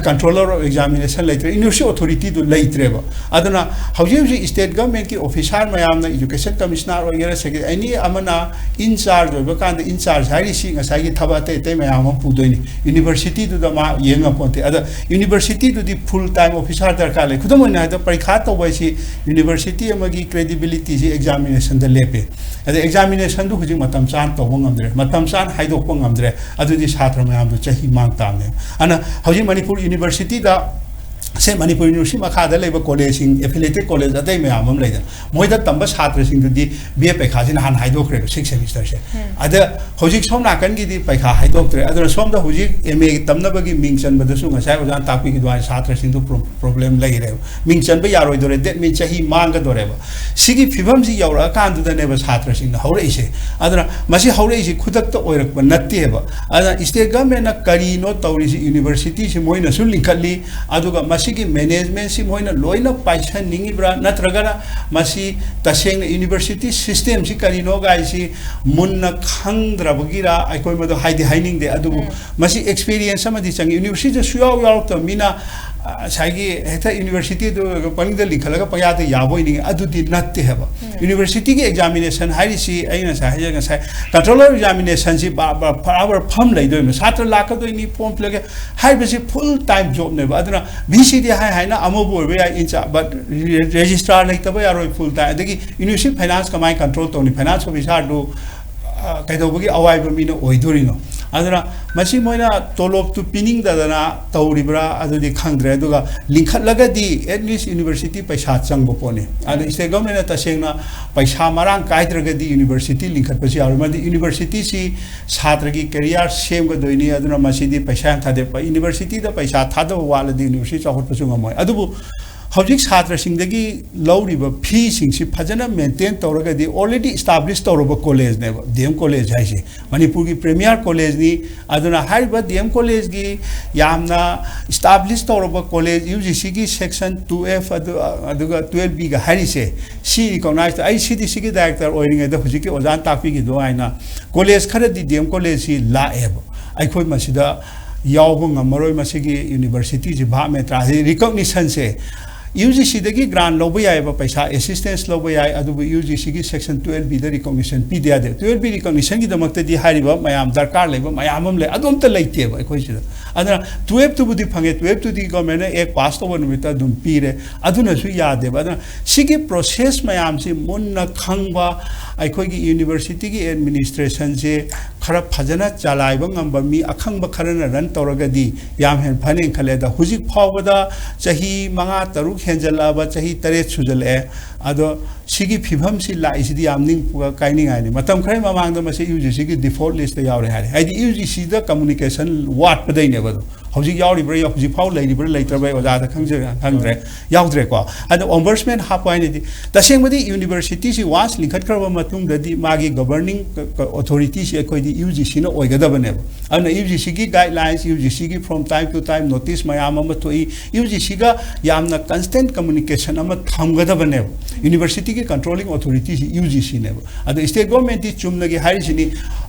ꯀꯟꯇ꯭ꯔꯣꯂꯔ ꯑꯣꯐ ꯑꯦꯛꯖꯥꯃꯤꯅꯦꯁꯟ ꯂꯩꯇ꯭ꯔꯦ, ꯌꯨꯅꯤꯚꯔꯁꯤꯇꯤ ꯑꯣꯊꯣꯔꯤꯇꯤꯗꯨ ꯂꯩꯇ꯭ꯔꯦꯕ꯫ ꯑꯗꯨꯅ ꯍꯧꯖꯤꯛ ꯍꯧꯖꯤꯛ ꯁ꯭ꯇꯦꯠ ꯒꯚꯔꯟꯃꯦꯟꯠꯀꯤ ꯑꯣꯐꯤꯁꯥꯔ ꯃꯌꯥꯝꯅ, ꯏꯖꯨꯀꯦꯁꯟ ꯀꯃꯤꯁꯅꯔ ꯑꯣꯏꯒꯦꯔꯥ, ꯁꯦꯀ꯭ꯔꯦ-, ꯑꯦꯅꯤ ꯑꯃꯅ ꯏꯟ ꯆꯥꯔꯖ ꯑꯣꯏꯕ ꯀꯥꯟꯗ, ꯏꯟ ꯆꯥꯔꯖ ꯍꯥꯏꯔꯤꯁꯤ ꯉꯁꯥꯏꯒꯤ ꯊꯕꯛ ꯑꯇꯩ ꯑꯇꯩ ꯃꯌꯥꯝ ꯑꯃ ꯄꯨꯗꯣꯏꯅꯤ, ꯌꯨꯅꯤꯚꯔꯁꯤꯇꯤꯗꯨꯗ ꯃꯥ ꯌꯦꯡ ꯉꯝꯄꯣꯟꯇꯦ꯫ ꯑꯗ ꯌꯨꯅꯤꯚꯔꯁꯤꯇꯤꯗꯨꯗꯤ ꯐꯨꯜ ꯇꯥꯏꯝ ꯑꯣꯐꯤꯁꯥꯔ ꯗꯔꯀꯥꯔ ꯂꯩ꯫ ꯈꯨꯗꯝ ꯑꯣꯏꯅ ꯍꯥꯏꯔꯕꯗ, ꯄꯔꯤꯈꯥ ꯇꯧꯕ ꯍꯥꯏꯁꯤ ꯌꯨꯅꯤꯚꯔꯁꯤꯇꯤ ꯑꯃꯒꯤ ꯀ꯭ꯔꯦꯗꯤꯕꯤꯂꯤꯇꯤꯁꯤ ꯑꯦꯛꯖꯥꯃꯤꯅꯦꯁꯟꯗ ꯂꯦꯞꯄꯦ꯫ ꯑꯗ ꯑꯦꯛꯖꯥꯃꯤꯅꯦꯁꯟꯗꯨ ꯍꯧꯖꯤꯛ ꯃꯇꯝ ꯆꯥꯅ ꯇꯧꯕ ꯉꯝꯗ꯭ꯔꯦ, ꯃꯇꯝ ꯆꯥꯅ ꯍꯥꯏꯗꯣꯛꯄ ꯉꯝꯗ꯭ꯔꯦ, ꯑꯗꯨꯗꯤ ꯁꯥꯇ꯭ꯔ ꯃꯌꯥꯝꯗꯨ ꯆꯍꯤ ꯃꯥꯡ ꯇꯥꯕꯅꯦ꯫ ꯑꯗꯨꯅ ꯍꯧꯖꯤꯛ ꯃꯅꯤꯄꯨꯔ ꯌꯨꯅꯤꯚꯔꯁꯤꯇꯤꯗ, ꯁꯦ, ꯃꯅꯤꯄꯨꯔ ꯌꯨꯅꯤꯚꯔꯁꯤꯇꯤ ꯃꯈꯥꯗ ꯂꯩꯕ ꯀꯣꯂꯦꯖꯁꯤꯡ, ꯑꯦꯐꯤꯂꯦꯇꯦꯠ ꯀꯣꯂꯦꯖ ꯑꯇꯩ ꯃꯌꯥꯝ ꯑꯃ ꯂꯩꯗꯅ, ꯃꯣꯏꯗ ꯇꯝꯕ ꯁꯥꯇ꯭ꯔꯁꯤꯡꯗꯨꯗꯤ ꯕꯤ ꯑꯦ ꯄꯩꯈꯥꯁꯤꯅ ꯍꯥꯟꯅ ꯍꯥꯏꯗꯣꯛꯈ꯭ꯔꯦꯕ, ꯁꯤꯛꯁ ꯁꯦꯃꯤꯁꯇꯔꯁꯦ꯫ ꯑꯗ ꯍꯧꯖꯤꯛ ꯁꯣꯝ ꯅꯥꯀꯟꯒꯤꯗꯤ ꯄꯩꯈꯥ ꯍꯥꯏꯗꯣꯛꯇ꯭ꯔꯦ꯫ ꯑꯗꯨꯅ ꯁꯣꯝꯗ ꯍꯧꯖꯤꯛ ꯑꯦꯝ ꯑꯦ ꯇꯝꯅꯕꯒꯤ ꯃꯤꯡ ꯆꯟꯕꯗꯁꯨ ꯉꯁꯥꯏ ꯑꯣꯖꯥꯅ ꯇꯥꯛꯄꯤꯈꯤꯕ ꯑꯗꯨꯃꯥꯏꯅ ꯁꯥꯇ꯭ꯔꯁꯤꯡꯗꯨ ꯄ꯭ꯔꯣ-, ꯄ꯭ꯔꯣꯕ꯭ꯂꯦꯝ ꯂꯩꯔꯦꯕ꯫ ꯃꯤꯡ ꯆꯟꯕ ꯌꯥꯔꯣꯏꯗꯣꯔꯦ, ꯗꯦꯠ ꯃꯤꯟ ꯆꯍꯤ ꯃꯥꯡꯒꯗꯣꯔꯦꯕ꯫ ꯁꯤꯒꯤ ꯐꯤꯕꯝꯁꯤ ꯌꯧꯔꯛꯑꯀꯥꯟꯗꯨꯗꯅꯦꯕ ꯁꯥꯇ꯭ꯔꯁꯤꯡꯅ ꯍꯧꯔꯛꯏꯁꯦ꯫ ꯑꯗꯨꯅ ꯃꯁꯤ ꯍꯧꯔꯛꯏꯁꯤ ꯈꯨꯗꯛꯇ ꯑꯣꯏꯔꯛꯄ ꯅꯠꯇꯦꯕ꯫ ꯑꯗꯨꯅ ꯁ꯭ꯇꯦꯠ ꯒꯚꯔꯟꯃꯦꯟꯠꯅ ꯀꯔꯤꯅꯣ ꯇꯧꯔꯤꯁꯤ? ꯌꯨꯅꯤꯚꯔꯁꯤꯇꯤꯁꯤ ꯃꯣꯏꯅꯁꯨ ꯂꯤꯡꯈꯠꯂꯤ, ꯑꯗꯨꯒ ꯃꯁꯤꯒꯤ ꯃꯦꯅꯦꯖꯃꯦꯟꯠꯁꯤ ꯃꯣꯏꯅ ꯂꯣꯏꯅ ꯄꯥꯏꯁꯟꯅꯤꯡꯉꯤꯕ꯭ꯔꯥ, ꯅꯠꯇ꯭ꯔꯒꯅ ꯃꯁꯤ ꯇꯁꯦꯡꯅ ꯌꯨꯅꯤꯚꯔꯁꯤꯇꯤ ꯁꯤꯁꯇꯦꯝꯁꯤ ꯀꯔꯤꯅꯣ ꯒꯥꯏꯁꯤ ꯃꯨꯟꯅ ꯈꯪꯗ꯭ꯔꯕꯒꯤꯔꯥ, ꯑꯩꯈꯣꯏ ꯃꯗꯨ ꯍꯥꯏꯗꯤ ꯍꯥꯏꯅꯤꯡꯗꯦ꯫ ꯑꯗꯨꯕꯨ ꯃꯁꯤ ꯑꯦꯛꯁꯄꯤꯔꯤꯌꯦꯟꯁ ꯑꯃꯗꯤ ꯆꯪꯉꯤ꯫ ꯌꯨꯅꯤꯚꯔꯁꯤꯇꯤꯗ ꯁꯨꯌꯥꯎ ꯌꯥꯎꯔꯛꯇꯕ ꯃꯤꯅ, ꯑ, ꯉꯁꯥꯏꯒꯤ ꯍꯦꯛꯇ ꯌꯨꯅꯤꯚꯔꯁꯤꯇꯤꯗꯨ ꯄꯪꯂꯤꯡꯗ ꯂꯤꯡꯈꯠꯂꯒ ꯄꯪꯌꯥꯗ ꯌꯥꯕ ꯑꯣꯏꯅꯤꯡꯉꯤ, ꯑꯗꯨꯗꯤ ꯅꯠꯇꯦ ꯍꯥꯏꯕ꯫ ꯌꯨꯅꯤꯚꯔꯁꯤꯇꯤꯒꯤ ꯑꯦꯛꯖꯥꯃꯤꯅꯦꯁꯟ ꯍꯥꯏꯔꯤꯁꯤ, ꯑꯩꯅ ꯉꯁꯥꯏ ꯍꯥꯏꯖ-, ꯉꯁꯥꯏ ꯀꯟꯇ꯭ꯔꯣꯂꯔ ꯑꯦꯛꯖꯥꯃꯤꯅꯦꯁꯟꯁꯤ ꯕꯥ-, ꯕꯥ-, ꯐꯔꯥꯕꯔ ꯐꯝ ꯂꯩꯗꯣꯏꯅꯤ, ꯁꯥꯇ꯭ꯔ ꯂꯥꯛꯀꯗꯣꯏꯅꯤ, ꯐꯣꯔꯝ ꯐꯤꯜ ꯑꯞ ꯍꯥꯏꯕꯁꯤ ꯐꯨꯜ ꯇꯥꯏꯝ ꯖꯣꯕꯅꯦꯕ꯫ ꯑꯗꯨꯅ ꯚꯤ ꯁꯤꯗꯤ ꯍꯥꯏ ꯍꯥꯏꯅ ꯑꯃꯕꯨ ꯑꯣꯏꯕ ꯌꯥꯏ, ꯏꯟꯆꯥ-, but ꯔꯦ-, ꯔꯦꯖꯤꯁꯇ꯭ꯔꯥꯔ ꯂꯩꯇꯕ ꯌꯥꯔꯣꯏ ꯐꯨꯜ ꯇꯥꯏꯝ꯫ ꯑꯗꯒꯤ ꯌꯨꯅꯤꯚꯔꯁꯤꯇꯤ ꯐꯥꯏꯅꯥꯟꯁ ꯀꯃꯥꯏꯅ ꯀꯟꯇ꯭ꯔꯣꯜ ꯇꯧꯅꯤ? ꯐꯥꯏꯅꯥꯟꯁ ꯑꯣꯐꯤꯁꯥꯔꯗꯨ, ꯑ, ꯀꯩꯗꯧꯕꯒꯤ ꯑꯋꯥꯏꯕ ꯃꯤꯅ ꯑꯣꯏꯗꯣꯔꯤꯅꯣ? ꯑꯗꯨꯅ ꯃꯁꯤ ꯃꯣꯏꯅ ꯇꯣꯂꯣꯞꯇꯨ ꯄꯤꯅꯤꯡꯗꯗꯅ ꯇꯧꯔꯤꯕ꯭ꯔꯥ ꯑꯗꯨꯗꯤ ꯈꯪꯗ꯭ꯔꯦ꯫ ꯑꯗꯨꯒ ꯂꯤꯡꯈꯠꯂꯒꯗꯤ at least ꯌꯨꯅꯤꯚꯔꯁꯤꯇꯤ ꯄꯩꯁꯥ ꯆꯪꯕ ꯄꯣꯠꯅꯤ꯫ ꯑꯗ ꯁ꯭ꯇꯦꯠ ꯒꯚꯔꯟꯃꯦꯟꯠꯅ ꯇꯁꯦꯡꯅ ꯄꯩꯁꯥ ꯃꯔꯥꯡ ꯀꯥꯏꯗ꯭ꯔꯒꯗꯤ ꯌꯨꯅꯤꯚꯔꯁꯤꯇꯤ ꯂꯤꯡꯈꯠꯄꯁꯨ ꯌꯥꯔꯣꯏ꯫ ꯃꯔꯝꯗꯤ ꯌꯨꯅꯤꯚꯔꯁꯤꯇꯤꯁꯤ ꯁꯥꯇ꯭ꯔꯒꯤ ꯀꯦꯔꯤꯌꯔ ꯁꯦꯝꯒꯗꯣꯏꯅꯤ꯫ ꯑꯗꯨꯅ ꯃꯁꯤꯗꯤ ꯄꯩꯁꯥ ꯌꯥꯝ ꯊꯥꯗꯦ꯫ ꯌꯨꯅꯤꯚꯔꯁꯤꯇꯤꯗ ꯄꯩꯁꯥ ꯊꯥꯗꯕ ꯋꯥꯠꯂꯗꯤ ꯌꯨꯅꯤꯚꯔꯁꯤꯇꯤ ꯆꯥꯎꯈꯠꯄꯁꯨ ꯉꯝꯃꯣꯏ꯫ ꯑꯗꯨꯕꯨ ꯍꯧꯖꯤꯛ ꯁꯥꯇ꯭ꯔꯁꯤꯡꯗꯒꯤ ꯂꯧꯔꯤꯕ ꯐꯤꯁꯤꯡꯁꯤ ꯐꯖꯅ ꯃꯦꯟꯇꯦꯟ ꯇꯧꯔꯒꯗꯤ, already establish ꯇꯧꯔꯕ ꯀꯣꯂꯦꯖꯅꯦꯕ ꯗꯤ ꯑꯦꯝ ꯀꯣꯂꯦꯖ ꯍꯥꯏꯁꯦ, ꯃꯅꯤꯄꯨꯔꯒꯤ ꯄ꯭ꯔꯤꯃꯤꯌꯔ ꯀꯣꯂꯦꯖꯅꯤ꯫ ꯑꯗꯨꯅ ꯍꯥꯏꯔꯤꯕ ꯗꯤ ꯑꯦꯝ ꯀꯣꯂꯦꯖꯀꯤ ꯌꯥꯝꯅ establish ꯇꯧꯔꯕ ꯀꯣꯂꯦꯖ, ꯌꯨ ꯖꯤ ꯁꯤꯒꯤ ꯁꯦꯛꯁꯟ ꯇꯨ ꯑꯦꯐ ꯑꯗꯨ, ꯑꯗꯨꯒ ꯇꯨꯌꯦꯜꯞ ꯕꯤꯒ ꯍꯥꯏꯔꯤꯁꯦ, ꯁꯤ ꯔꯤꯀꯣꯛꯅꯥꯏꯁ, ꯑꯩ ꯁꯤ ꯗꯤ ꯁꯤꯒꯤ ꯗꯥꯏꯔꯦꯛꯇꯔ ꯑꯣꯏꯔꯤꯉꯩꯗ ꯍꯧꯖꯤꯛꯀꯤ ꯑꯣꯖꯥꯅ ꯇꯥꯛꯄꯤꯈꯤꯗꯨ ꯍꯥꯏꯅ ꯀꯣꯂꯦꯖ ꯈꯔꯗꯤ ꯗꯤ ꯑꯦꯝ ꯀꯣꯂꯦꯖꯁꯤ ꯂꯥꯛꯑꯦꯕ꯫ ꯑꯩꯈꯣꯏ ꯃꯁꯤꯗ ꯌꯥꯎꯕ ꯉꯝꯃꯔꯣꯏ, ꯃꯁꯤꯒꯤ ꯌꯨꯅꯤꯚꯔꯁꯤꯇꯤꯁꯤ ꯚꯥꯞ ꯃꯦꯟ ꯇꯥꯗꯦ꯫ ꯔꯤꯀꯣꯛꯅꯤꯁꯟꯁꯦ ꯌꯨ ꯖꯤ ꯁꯤꯗꯒꯤ ꯒ꯭ꯔꯥꯟ ꯂꯧꯕ ꯌꯥꯏꯑꯕ, ꯄꯩꯁꯥ ꯑꯦꯁꯤꯁꯇꯦꯟꯁ ꯂꯧꯕ ꯌꯥꯏ, ꯑꯗꯨꯕꯨ ꯌꯨ ꯖꯤ ꯁꯤꯒꯤ ꯁꯦꯛꯁꯟ ꯇꯨꯌꯦꯜꯞ ꯕꯤꯗ ꯔꯤꯀꯣꯛꯅꯤꯁꯟ ꯄꯤꯗ ꯌꯥꯗꯦ꯫ ꯇꯨꯌꯦꯜꯞ ꯕꯤ ꯔꯤꯀꯣꯛꯅꯤꯁꯟꯒꯤꯗꯃꯛꯇꯗꯤ ꯍꯥꯏꯔꯤꯕ ꯃꯌꯥꯝ ꯗꯔꯀꯥꯔ ꯂꯩꯕ ꯃꯌꯥꯝ ꯑꯃ ꯂꯩ, ꯑꯗꯨ ꯑꯝꯇ ꯂꯩꯇꯦꯕ ꯑꯩꯈꯣꯏ ꯁꯤꯗ꯫ ꯑꯗꯨꯅ ꯇꯨꯌꯦꯜꯞꯇꯨꯕꯨꯗꯤ ꯐꯪꯉꯦ, ꯇꯨꯌꯦꯜꯞꯇꯨꯗꯤ ꯒꯣꯔꯃꯦꯟꯅ ꯑꯦꯛ ꯄꯥꯁ ꯇꯧꯕ ꯅꯨꯃꯤꯠꯇ ꯑꯗꯨꯝ ꯄꯤꯔꯦ, ꯑꯗꯨꯅꯁꯨ ꯌꯥꯗꯦꯕ꯫ ꯑꯗꯨꯅ ꯁꯤꯒꯤ ꯄ꯭ꯔꯣꯁꯦꯁ ꯃꯌꯥꯝꯁꯤ ꯃꯨꯟꯅ ꯈꯪꯕ ꯑꯩꯈꯣꯏꯒꯤ ꯌꯨꯅꯤꯚꯔꯁꯤꯇꯤꯒꯤ ꯑꯦꯗꯃꯤꯅꯤꯁꯇ꯭ꯔꯦꯁꯟꯁꯦ ꯈꯔ ꯐꯖꯅ ꯆꯂꯥꯏꯕ ꯉꯝꯕ ꯃꯤ ꯑꯈꯪꯕ ꯈꯔꯅ ꯔꯟ ꯇꯧꯔꯒꯗꯤ ꯌꯥꯝ ꯍꯦꯟꯅ ꯐꯅꯦꯅ ꯈꯜꯂꯦ꯫ ꯑꯗ ꯍꯧꯖꯤꯛ ꯐꯥꯎꯕꯗ ꯆꯍꯤ ꯃꯉꯥ ꯇꯔꯨꯛ ꯍꯦꯟꯖꯜꯂꯛꯑꯕ, ꯆꯍꯤ ꯇꯔꯦꯠ ꯁꯨꯖꯜꯂꯛꯑꯦ꯫ ꯑꯗꯣ ꯁꯤꯒꯤ ꯐꯤꯕꯝꯁꯤ ꯂꯥꯛꯏꯁꯤꯗꯤ ꯌꯥꯝ ꯅꯤꯡ ꯀꯥꯏꯅꯤꯡꯉꯥꯏꯅꯤ꯫ ꯃꯇꯝ ꯈꯔꯒꯤ ꯃꯃꯥꯡꯗ ꯃꯁꯤ ꯌꯨ ꯖꯤ ꯁꯤꯒꯤ ꯗꯤꯐꯣꯜꯠ ꯂꯤꯁꯇ ꯌꯥꯎꯔꯦ ꯍꯥꯏꯔꯦ꯫ ꯍꯥꯏꯗꯤ ꯌꯨ ꯖꯤ ꯁꯤꯗ ꯀꯝꯃꯨꯅꯤꯀꯦꯁꯟ ꯋꯥꯠꯄꯗꯩꯅꯦꯕ ꯑꯗꯣ꯫ ꯍꯧꯖꯤꯛ ꯌꯥꯎꯔꯤꯕ꯭ꯔꯥ, ꯌꯥꯎ-, ꯍꯧꯖꯤꯛ ꯐꯥꯎ ꯂꯩꯔꯤꯕ꯭ꯔꯥ ꯂꯩꯇ꯭ꯔꯕ꯭ꯔꯥ ꯑꯩ ꯑꯣꯖꯥꯗ ꯈꯪꯖ-, ꯈꯪꯗ꯭ꯔꯦ, ꯌꯥꯎꯗ꯭ꯔꯦꯀꯣ꯫ ꯑꯗꯣ ꯑꯣꯝꯕꯔꯁꯃꯦꯟ ꯍꯥꯞꯄ ꯍꯥꯏꯅꯗꯤ, ꯇꯁꯦꯡꯕꯗꯤ ꯌꯨꯅꯤꯚꯔꯁꯤꯇꯤꯁꯤ ꯋꯥꯟꯁ ꯂꯤꯡꯈꯠꯈ꯭ꯔꯕ ꯃꯇꯨꯡꯗꯗꯤ ꯃꯥꯒꯤ ꯒꯣꯕꯔꯅꯤꯡ ꯑꯣꯊꯣꯔꯤꯇꯤꯁꯤ ꯑꯩꯈꯣꯏꯗꯤ ꯌꯨ ꯖꯤ ꯁꯤꯅ ꯑꯣꯏꯒꯗꯕꯅꯦꯕ꯫ ꯑꯗꯨꯅ ꯌꯨ ꯖꯤ ꯁꯤꯒꯤ ꯒꯥꯏꯗꯂꯥꯏꯟꯁ, ꯌꯨ ꯖꯤ ꯁꯤꯒꯤ from time to time notice ꯃꯌꯥꯝ ꯑꯃ ꯊꯣꯛꯏ, ꯌꯨ ꯖꯤ ꯁꯤꯒ ꯌꯥꯝꯅ ꯀꯟꯁꯇꯦꯟ ꯀꯝꯃꯨꯅꯤꯀꯦꯁꯟ ꯑꯃ ꯊꯝꯒꯗꯕꯅꯦꯕ꯫ ꯌꯨꯅꯤꯚꯔꯁꯤꯇꯤꯒꯤ ꯀꯟꯇ꯭ꯔꯣꯂꯤꯡ ꯑꯣꯊꯣꯔꯤꯇꯤꯁꯤ ꯌꯨ ꯖꯤ ꯁꯤꯅꯦꯕ꯫ ꯑꯗꯣ ꯁ꯭ꯇꯦꯠ ꯒꯣꯔꯃꯦꯟꯇꯤ ꯆꯨꯝꯅꯒꯤ ꯍꯥꯏꯔꯤꯁꯤꯅꯤ,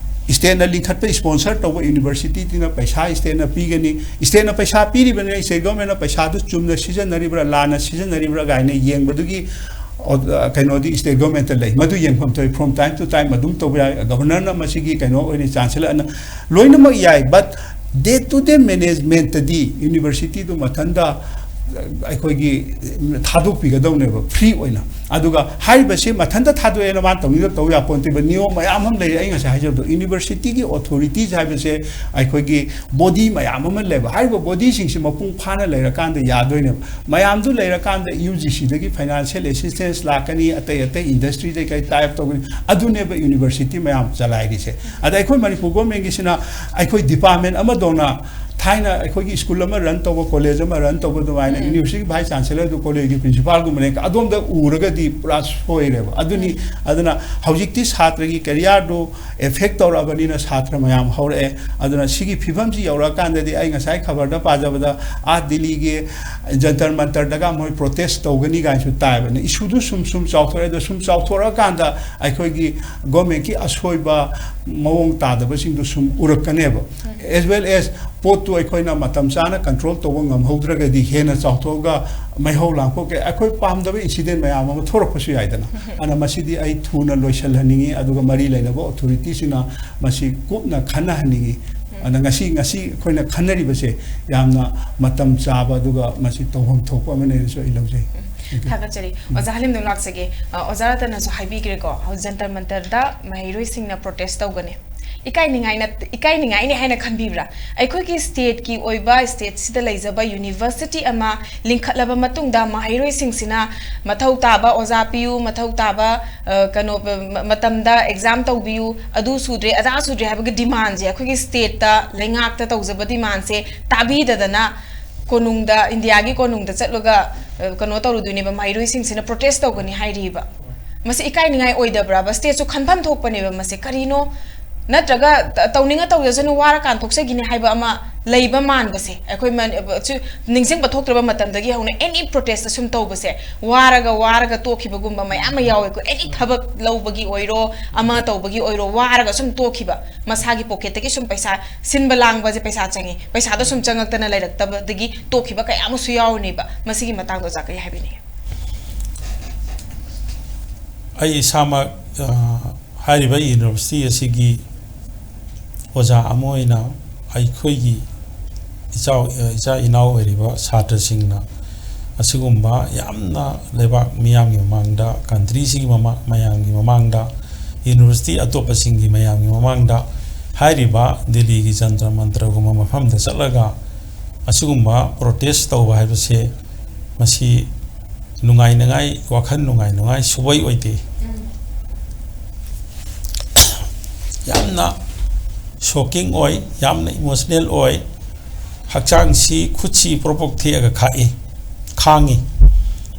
ꯁ꯭ꯇꯦꯠꯅ ꯂꯤꯡꯈꯠꯄ, ꯁ꯭ꯄꯣꯟꯁꯔ ꯇꯧꯕ ꯌꯨꯅꯤꯚꯔꯁꯤꯇꯤꯗꯨꯅ ꯄꯩꯁꯥ ꯁ꯭ꯇꯦꯠꯅ ꯄꯤꯒꯅꯤ, ꯁ꯭ꯇꯦꯠꯅ ꯄꯩꯁꯥ ꯄꯤꯔꯤꯕꯅꯤꯅ ꯁ꯭ꯇꯦꯠ ꯒꯣꯔꯃꯦꯟꯅ ꯄꯩꯁꯥꯗꯨ ꯆꯨꯝꯅ ꯁꯤꯖꯤꯟꯅꯔꯤꯕ꯭ꯔꯥ ꯂꯥꯟꯅ ꯁꯤꯖꯤꯟꯅꯔꯤꯕ꯭ꯔꯥ ꯀꯥꯏꯅ ꯌꯦꯡꯕꯗꯨꯒꯤ, ꯑꯣ, ꯀꯩꯅꯣꯗꯤ ꯁ꯭ꯇꯦꯠ ꯒꯣꯔꯃꯦꯟꯇ ꯂꯩ꯫ ꯃꯗꯨ ꯌꯦꯡꯐꯝ ꯊꯣꯛꯏ, from time to time ꯑꯗꯨꯝ ꯇꯧꯕ ꯌꯥꯏ꯫ ꯒꯚꯔꯅꯔꯅ ꯃꯁꯤꯒꯤ ꯀꯩꯅꯣ ꯑꯣꯏꯅ, ꯆꯥꯟꯁꯦꯂꯔꯅ ꯂꯣꯏꯅꯃꯛ ꯌꯥꯏ, but day to day managementꯇꯗꯤ ꯌꯨꯅꯤꯚꯔꯁꯤꯇꯤꯗꯨ ꯃꯊꯟꯇ ꯑꯩꯈꯣꯏꯒꯤ ꯊꯥꯗꯣꯛꯄꯤꯒꯗꯧꯅꯦꯕ, ꯐ꯭ꯔꯤ ꯑꯣꯏꯅ꯫ ꯑꯗꯨꯒ ꯍꯥꯏꯔꯤꯕꯁꯤ ꯃꯊꯟꯇ ꯊꯥꯗꯣꯛꯑꯦꯅ ꯃꯥꯅ ꯇꯧꯅꯤꯡꯗ ꯇꯧ ꯌꯥꯄꯣꯟꯇꯦꯕ, ꯅꯤꯌꯣꯝ ꯃꯌꯥꯝ ꯑꯃ ꯂꯩꯔꯦ꯫ ꯑꯩ ꯉꯁꯥꯏ ꯍꯥꯏꯖꯕꯗꯣ, ꯌꯨꯅꯤꯚꯔꯁꯤꯇꯤꯒꯤ ꯑꯣꯊꯣꯔꯤꯇꯤꯁ ꯍꯥꯏꯕꯁꯦ ꯑꯩꯈꯣꯏꯒꯤ ꯕꯣꯗꯤ ꯃꯌꯥꯝ ꯑꯃ ꯂꯩꯕ, ꯍꯥꯏꯔꯤꯕ ꯕꯣꯗꯤꯁꯤꯡꯁꯤ ꯃꯄꯨꯡ ꯐꯥꯅ ꯂꯩꯔꯀꯥꯟꯗ ꯌꯥꯗꯣꯏꯅꯦꯕ꯫ ꯃꯌꯥꯝꯗꯨ ꯂꯩꯔꯀꯥꯟꯗ ꯌꯨ ꯖꯤ ꯁꯤꯗꯒꯤ ꯐꯥꯏꯅꯥꯟꯁꯤꯌꯦꯜ ꯑꯦꯁꯤꯁꯇꯦꯟꯁ ꯂꯥꯛꯀꯅꯤ, ꯑꯇꯩ ꯑꯇꯩ ꯏꯟꯗꯁꯇ꯭ꯔꯤꯗꯩ ꯀꯩ ꯇꯥꯏꯞ ꯇꯧꯒꯅꯤ, ꯑꯗꯨꯅꯦꯕ ꯌꯨꯅꯤꯚꯔꯁꯤꯇꯤ ꯃꯌꯥꯝ ꯆꯂꯥꯏꯔꯤꯁꯦ꯫ ꯑꯗ ꯑꯩꯈꯣꯏ ꯃꯅꯤꯄꯨꯔ ꯒꯣꯔꯃꯦꯟꯒꯤꯁꯤꯅ ꯑꯩꯈꯣꯏ ꯗꯤꯄꯥꯔꯠꯃꯦꯟ ꯑꯃꯗꯧꯅ ꯊꯥꯏꯅ ꯑꯩꯈꯣꯏꯒꯤ ꯁ꯭ꯀꯨꯜ ꯑꯃ ꯔꯟ ꯇꯧꯕ, ꯀꯣꯂꯦꯖ ꯑꯃ ꯔꯟ ꯇꯧꯕ ꯑꯗꯨꯃꯥꯏꯅ, ꯎꯝ꯫ ꯌꯨꯅꯤꯚꯔꯁꯤꯇꯤ ꯚꯥꯏꯁ ꯆꯥꯟꯁꯦꯂꯔꯗꯨ ꯀꯣꯂꯦꯖꯀꯤ ꯄ꯭ꯔꯤꯟꯁꯤꯄꯥꯜꯒꯨꯝꯕꯅꯦ, ꯑꯗꯣꯝꯗ ꯎꯔꯒꯗꯤ ꯄꯨꯔꯥ ꯁꯣꯏꯔꯦꯕ꯫ ꯑꯗꯨꯅꯤ, ꯎꯝ꯫ ꯑꯗꯨꯅ ꯍꯧꯖꯤꯛꯇꯤ ꯁꯥꯇ꯭ꯔꯒꯤ ꯀꯦꯔꯤꯌꯔꯗꯨ ꯑꯦꯐꯦꯛ ꯇꯧꯔꯛꯑꯕꯅꯤꯅ ꯁꯥꯇ꯭ꯔ ꯃꯌꯥꯝ ꯍꯧꯔꯛꯑꯦ꯫ ꯑꯗꯨꯅ ꯁꯤꯒꯤ ꯐꯤꯕꯝꯁꯤ ꯌꯧꯔꯛꯑꯀꯥꯟꯗꯗꯤ ꯑꯩ ꯉꯁꯥꯏ ꯈꯕꯔꯗ ꯄꯥꯖꯕꯗ ꯑꯥ ꯗꯤꯜꯂꯤꯒꯤ ꯖꯟꯇꯔ ꯃꯟꯇꯔꯗꯒ ꯃꯣꯏ ꯄ꯭ꯔꯣꯇꯦꯁ ꯇꯧꯒꯅꯤ ꯀꯥꯏꯅꯁꯨ ꯇꯥꯏꯕꯅꯦ꯫ ꯏꯁꯨꯗꯨ ꯁꯨꯝ ꯁꯨꯝ ꯆꯥꯎꯊꯣꯔꯛꯑꯦ꯫ ꯑꯗꯣ ꯁꯨꯝ ꯆꯥꯎꯊꯣꯔꯛꯑꯀꯥꯟꯗ ꯑꯩꯈꯣꯏꯒꯤ ꯒꯣꯔꯃꯦꯟꯠꯀꯤ ꯑꯁꯣꯏꯕ ꯃꯑꯣꯡ ꯇꯥꯗꯕꯁꯤꯡꯗꯨ ꯁꯨꯝ ꯎꯔꯛꯀꯅꯦꯕ꯫ ꯎꯝ꯫ As well as ꯄꯣꯠꯇꯨ ꯑꯩꯈꯣꯏꯅ ꯃꯇꯝ ꯆꯥꯅ ꯀꯟꯇ꯭ꯔꯣꯜ ꯇꯧꯕ ꯉꯝꯍꯧꯗ꯭ꯔꯒꯗꯤ ꯍꯦꯟꯅ ꯆꯥꯎꯊꯣꯛꯑꯒ ꯃꯩꯍꯧ ꯂꯥꯡꯄꯣꯛ ꯀꯌꯥ, ꯑꯩꯈꯣꯏ ꯄꯥꯝꯗꯕ ꯏꯟꯁꯤꯗꯦꯟ ꯃꯌꯥꯝ ꯑꯃ ꯊꯣꯛꯂꯛꯄꯁꯨ ꯌꯥꯏꯗꯅ꯫ ꯎꯝ꯫ ꯑꯗꯨꯅ ꯃꯁꯤꯗꯤ ꯑꯩ ꯊꯨꯅ ꯂꯣꯏꯁꯤꯜꯍꯟꯅꯤꯡꯉꯤ, ꯑꯗꯨꯒ ꯃꯔꯤ ꯂꯩꯅꯕ ꯑꯣꯊꯣꯔꯤꯇꯤꯁꯤꯡꯅ ꯃꯁꯤ ꯀꯨꯞꯅ ꯈꯟꯅꯍꯟꯅꯤꯡꯉꯤ꯫ ꯎꯝ꯫ ꯑꯗꯨꯅ ꯉꯁꯤ, ꯉꯁꯤ ꯑꯩꯈꯣꯏꯅ ꯈꯟꯅꯔꯤꯕꯁꯦ ꯌꯥꯝꯅ ꯃꯇꯝ ꯆꯥꯕ ꯑꯗꯨꯒ ꯃꯁꯤ ꯇꯧꯐꯝ ꯊꯣꯛꯄ ꯑꯃꯅꯦꯅꯁꯨ ꯑꯩ ꯂꯧꯖꯩ꯫ ꯎꯝ꯫ ꯊꯥꯒꯠꯆꯔꯤ꯫ ꯎꯝ꯫ ꯑꯣꯖꯥ ꯍꯂꯤꯝꯗ ꯂꯥꯛꯆꯒꯦ꯫ ꯑ, ꯑꯣꯖꯥ ꯔꯇꯟꯅꯁꯨ ꯍꯥꯏꯕꯤꯈ꯭ꯔꯦꯀꯣ, ꯍꯧꯖꯤꯛ ꯖꯟꯇꯔ ꯃꯟꯇꯔꯗ ꯃꯍꯩꯔꯣꯏꯁꯤꯡꯅ ꯄ꯭ꯔꯣꯇꯦꯁ ꯇꯧꯒꯅꯤ꯫ ꯏꯀꯥꯏꯅꯤꯡꯉꯥꯏ ꯅꯠ-, ꯏꯀꯥꯏꯅꯤꯡꯉꯥꯏꯅꯤ ꯍꯥꯏꯅ ꯈꯟꯕꯤꯕ꯭ꯔꯥ? ꯑꯩꯈꯣꯏꯒꯤ ꯁ꯭ꯇꯦꯠꯀꯤ ꯑꯣꯏꯕ, ꯁ꯭ꯇꯦꯠꯁꯤꯗ ꯂꯩꯖꯕ ꯌꯨꯅꯤꯚꯔꯁꯤꯇꯤ ꯑꯃ ꯂꯤꯡꯈꯠꯂꯕ ꯃꯇꯨꯡꯗ ꯃꯍꯩꯔꯣꯏꯁꯤꯡꯁꯤꯅ ꯃꯊꯧ ꯇꯥꯕ ꯑꯣꯖꯥ ꯄꯤꯌꯨ, ꯃꯊꯧ ꯇꯥꯕ, ꯑ, ꯀꯩꯅꯣ, ꯃ-, ꯃꯇꯝꯗ ꯑꯦꯛꯖꯥꯝ ꯇꯧꯕꯤꯌꯨ, ꯑꯗꯨ ꯁꯨꯗ꯭ꯔꯦ, ꯑꯗꯥ ꯁꯨꯗ꯭ꯔꯦ ꯍꯥꯏꯕꯒꯤ ꯗꯤꯃꯥꯟꯁꯦ, ꯑꯩꯈꯣꯏꯒꯤ ꯁ꯭ꯇꯦꯠꯇ, ꯂꯩꯉꯥꯛꯇ ꯇꯧꯖꯕ ꯗꯤꯃꯥꯟꯁꯦ ꯇꯥꯕꯤꯗꯗꯅ ꯀꯣꯅꯨꯡꯗ, ꯏꯟꯗꯤꯌꯥꯒꯤ ꯀꯣꯅꯨꯡꯗ ꯆꯠꯂꯒ, ꯑ, ꯀꯩꯅꯣ ꯇꯧꯔꯨꯗꯣꯏꯅꯦꯕ, ꯃꯍꯩꯔꯣꯏꯁꯤꯡꯁꯤꯅ ꯄ꯭ꯔꯣꯇꯦꯁ ꯇꯧꯒꯅꯤ ꯍꯥꯏꯔꯤꯕ꯫ ꯃꯁꯤ ꯏꯀꯥꯏꯅꯤꯡꯉꯥꯏ ꯑꯣꯏꯗꯕ꯭ꯔꯕ? ꯁ꯭ꯇꯦꯠꯁꯨ ꯈꯟꯐꯝ ꯊꯣꯛꯄꯅꯦꯕ ꯃꯁꯦ꯫ ꯀꯔꯤꯅꯣ? ꯅꯠꯇ꯭ꯔꯒ ꯇ-, ꯇꯧꯅꯤꯡꯉ ꯇꯧꯖꯁꯅꯨ, ꯋꯥꯔꯀꯥꯟ ꯊꯣꯛꯆꯈꯤꯅꯤ ꯍꯥꯏꯕ ꯑꯃ ꯂꯩꯕ ꯃꯥꯟꯕꯁꯦ, ꯑꯩꯈꯣꯏ ꯃꯅꯤ-, ꯑ, ꯁꯨ-, ꯅꯤꯡꯁꯤꯡꯕ ꯊꯣꯛꯇ꯭ꯔꯕ ꯃꯇꯝꯗꯒꯤ ꯍꯧꯅ ꯑꯦꯅꯤ ꯄ꯭ꯔꯣꯇꯦꯁꯇ ꯁꯨꯝ ꯇꯧꯕꯁꯦ, ꯋꯥꯔꯒ, ꯋꯥꯔꯒ ꯇꯣꯛꯈꯤꯕꯒꯨꯝꯕ ꯃꯌꯥꯝ ꯑꯃ ꯌꯥꯎꯋꯦꯀꯣ꯫ ꯑꯦꯅꯤ ꯊꯕꯛ ꯂꯧꯕꯒꯤ ꯑꯣꯏꯔꯣ, ꯑꯃ ꯇꯧꯕꯒꯤ ꯑꯣꯏꯔꯣ, ꯋꯥꯔꯒ ꯁꯨꯝ ꯇꯣꯛꯈꯤꯕ, ꯃꯁꯥꯒꯤ ꯄꯣꯀꯦꯠꯇꯒꯤ ꯁꯨꯝ ꯄꯩꯁꯥ ꯁꯤꯟꯕ ꯂꯥꯡꯕꯁꯦ, ꯄꯩꯁꯥ ꯆꯪꯉꯤ, ꯄꯩꯁꯥꯗꯣ ꯁꯨꯝ ꯆꯪꯉꯛꯇꯅ ꯂꯩꯔꯛꯇꯕꯗꯒꯤ ꯇꯣꯛꯈꯤꯕ ꯀꯌꯥ ꯑꯃꯁꯨ ꯌꯥꯎꯔꯤꯅꯦꯕ꯫ ꯃꯁꯤꯒꯤ ꯃꯇꯥꯡꯗ ꯑꯣꯖꯥ ꯀꯔꯤ ꯍꯥꯏꯕꯤꯅꯤꯡꯉꯤ? ꯑꯩ ꯏꯁꯥꯃꯛ, ꯑ, ꯍꯥꯏꯔꯤꯕ ꯌꯨꯅꯤꯚꯔꯁꯤꯇꯤ ꯑꯁꯤꯒꯤ ꯑꯣꯖꯥ ꯑꯃ ꯑꯣꯏꯅ ꯑꯩꯈꯣꯏꯒꯤ ꯏꯆꯥꯎ-, ꯏꯆꯥ ꯏꯅꯥꯎ ꯑꯣꯏꯔꯤꯕ ꯁꯥꯇ꯭ꯔꯁꯤꯡꯅ ꯑꯁꯤꯒꯨꯝꯕ ꯌꯥꯝꯅ ꯂꯩꯕꯥꯛ ꯃꯤꯌꯥꯝꯒꯤ ꯃꯃꯥꯡꯗ, ꯀꯟꯇ꯭ꯔꯤꯁꯤꯒꯤ ꯃꯃꯥ-, ꯃꯌꯥꯝꯒꯤ ꯃꯃꯥꯡꯗ, ꯌꯨꯅꯤꯚꯔꯁꯤꯇꯤ ꯑꯇꯣꯞꯄꯁꯤꯡꯒꯤ ꯃꯌꯥꯝꯒꯤ ꯃꯃꯥꯡꯗ ꯍꯥꯏꯔꯤꯕ ꯗꯤꯜꯂꯤꯒꯤ ꯖꯟꯇꯔ ꯃꯟꯇ꯭ꯔꯒꯨꯝꯕ ꯃꯐꯝꯗ ꯆꯠꯂꯒ ꯑꯁꯤꯒꯨꯝꯕ ꯄ꯭ꯔꯣꯇꯦꯁ ꯇꯧꯕ ꯍꯥꯏꯕꯁꯦ, ꯃꯁꯤ ꯅꯨꯡꯉꯥꯏꯅꯉꯥꯏ, ꯋꯥꯈꯜ ꯅꯨꯡꯉꯥꯏꯅꯉꯥꯏ ꯁꯨꯡꯑꯣꯏ ꯑꯣꯏꯗꯦ꯫ ꯎꯝ꯫ ꯌꯥꯝꯅ ꯁꯣꯀꯤꯡ ꯑꯣꯏ, ꯌꯥꯝꯅ ꯏꯃꯣꯁꯅꯦꯜ ꯑꯣꯏ꯫ ꯍꯛꯆꯥꯡꯁꯤ, ꯈꯨꯠꯁꯤ ꯄ꯭ꯔꯣꯄꯣꯛ ꯊꯦꯛꯑꯒ ꯈꯥꯛꯏ, ꯈꯥꯡꯉꯤ꯫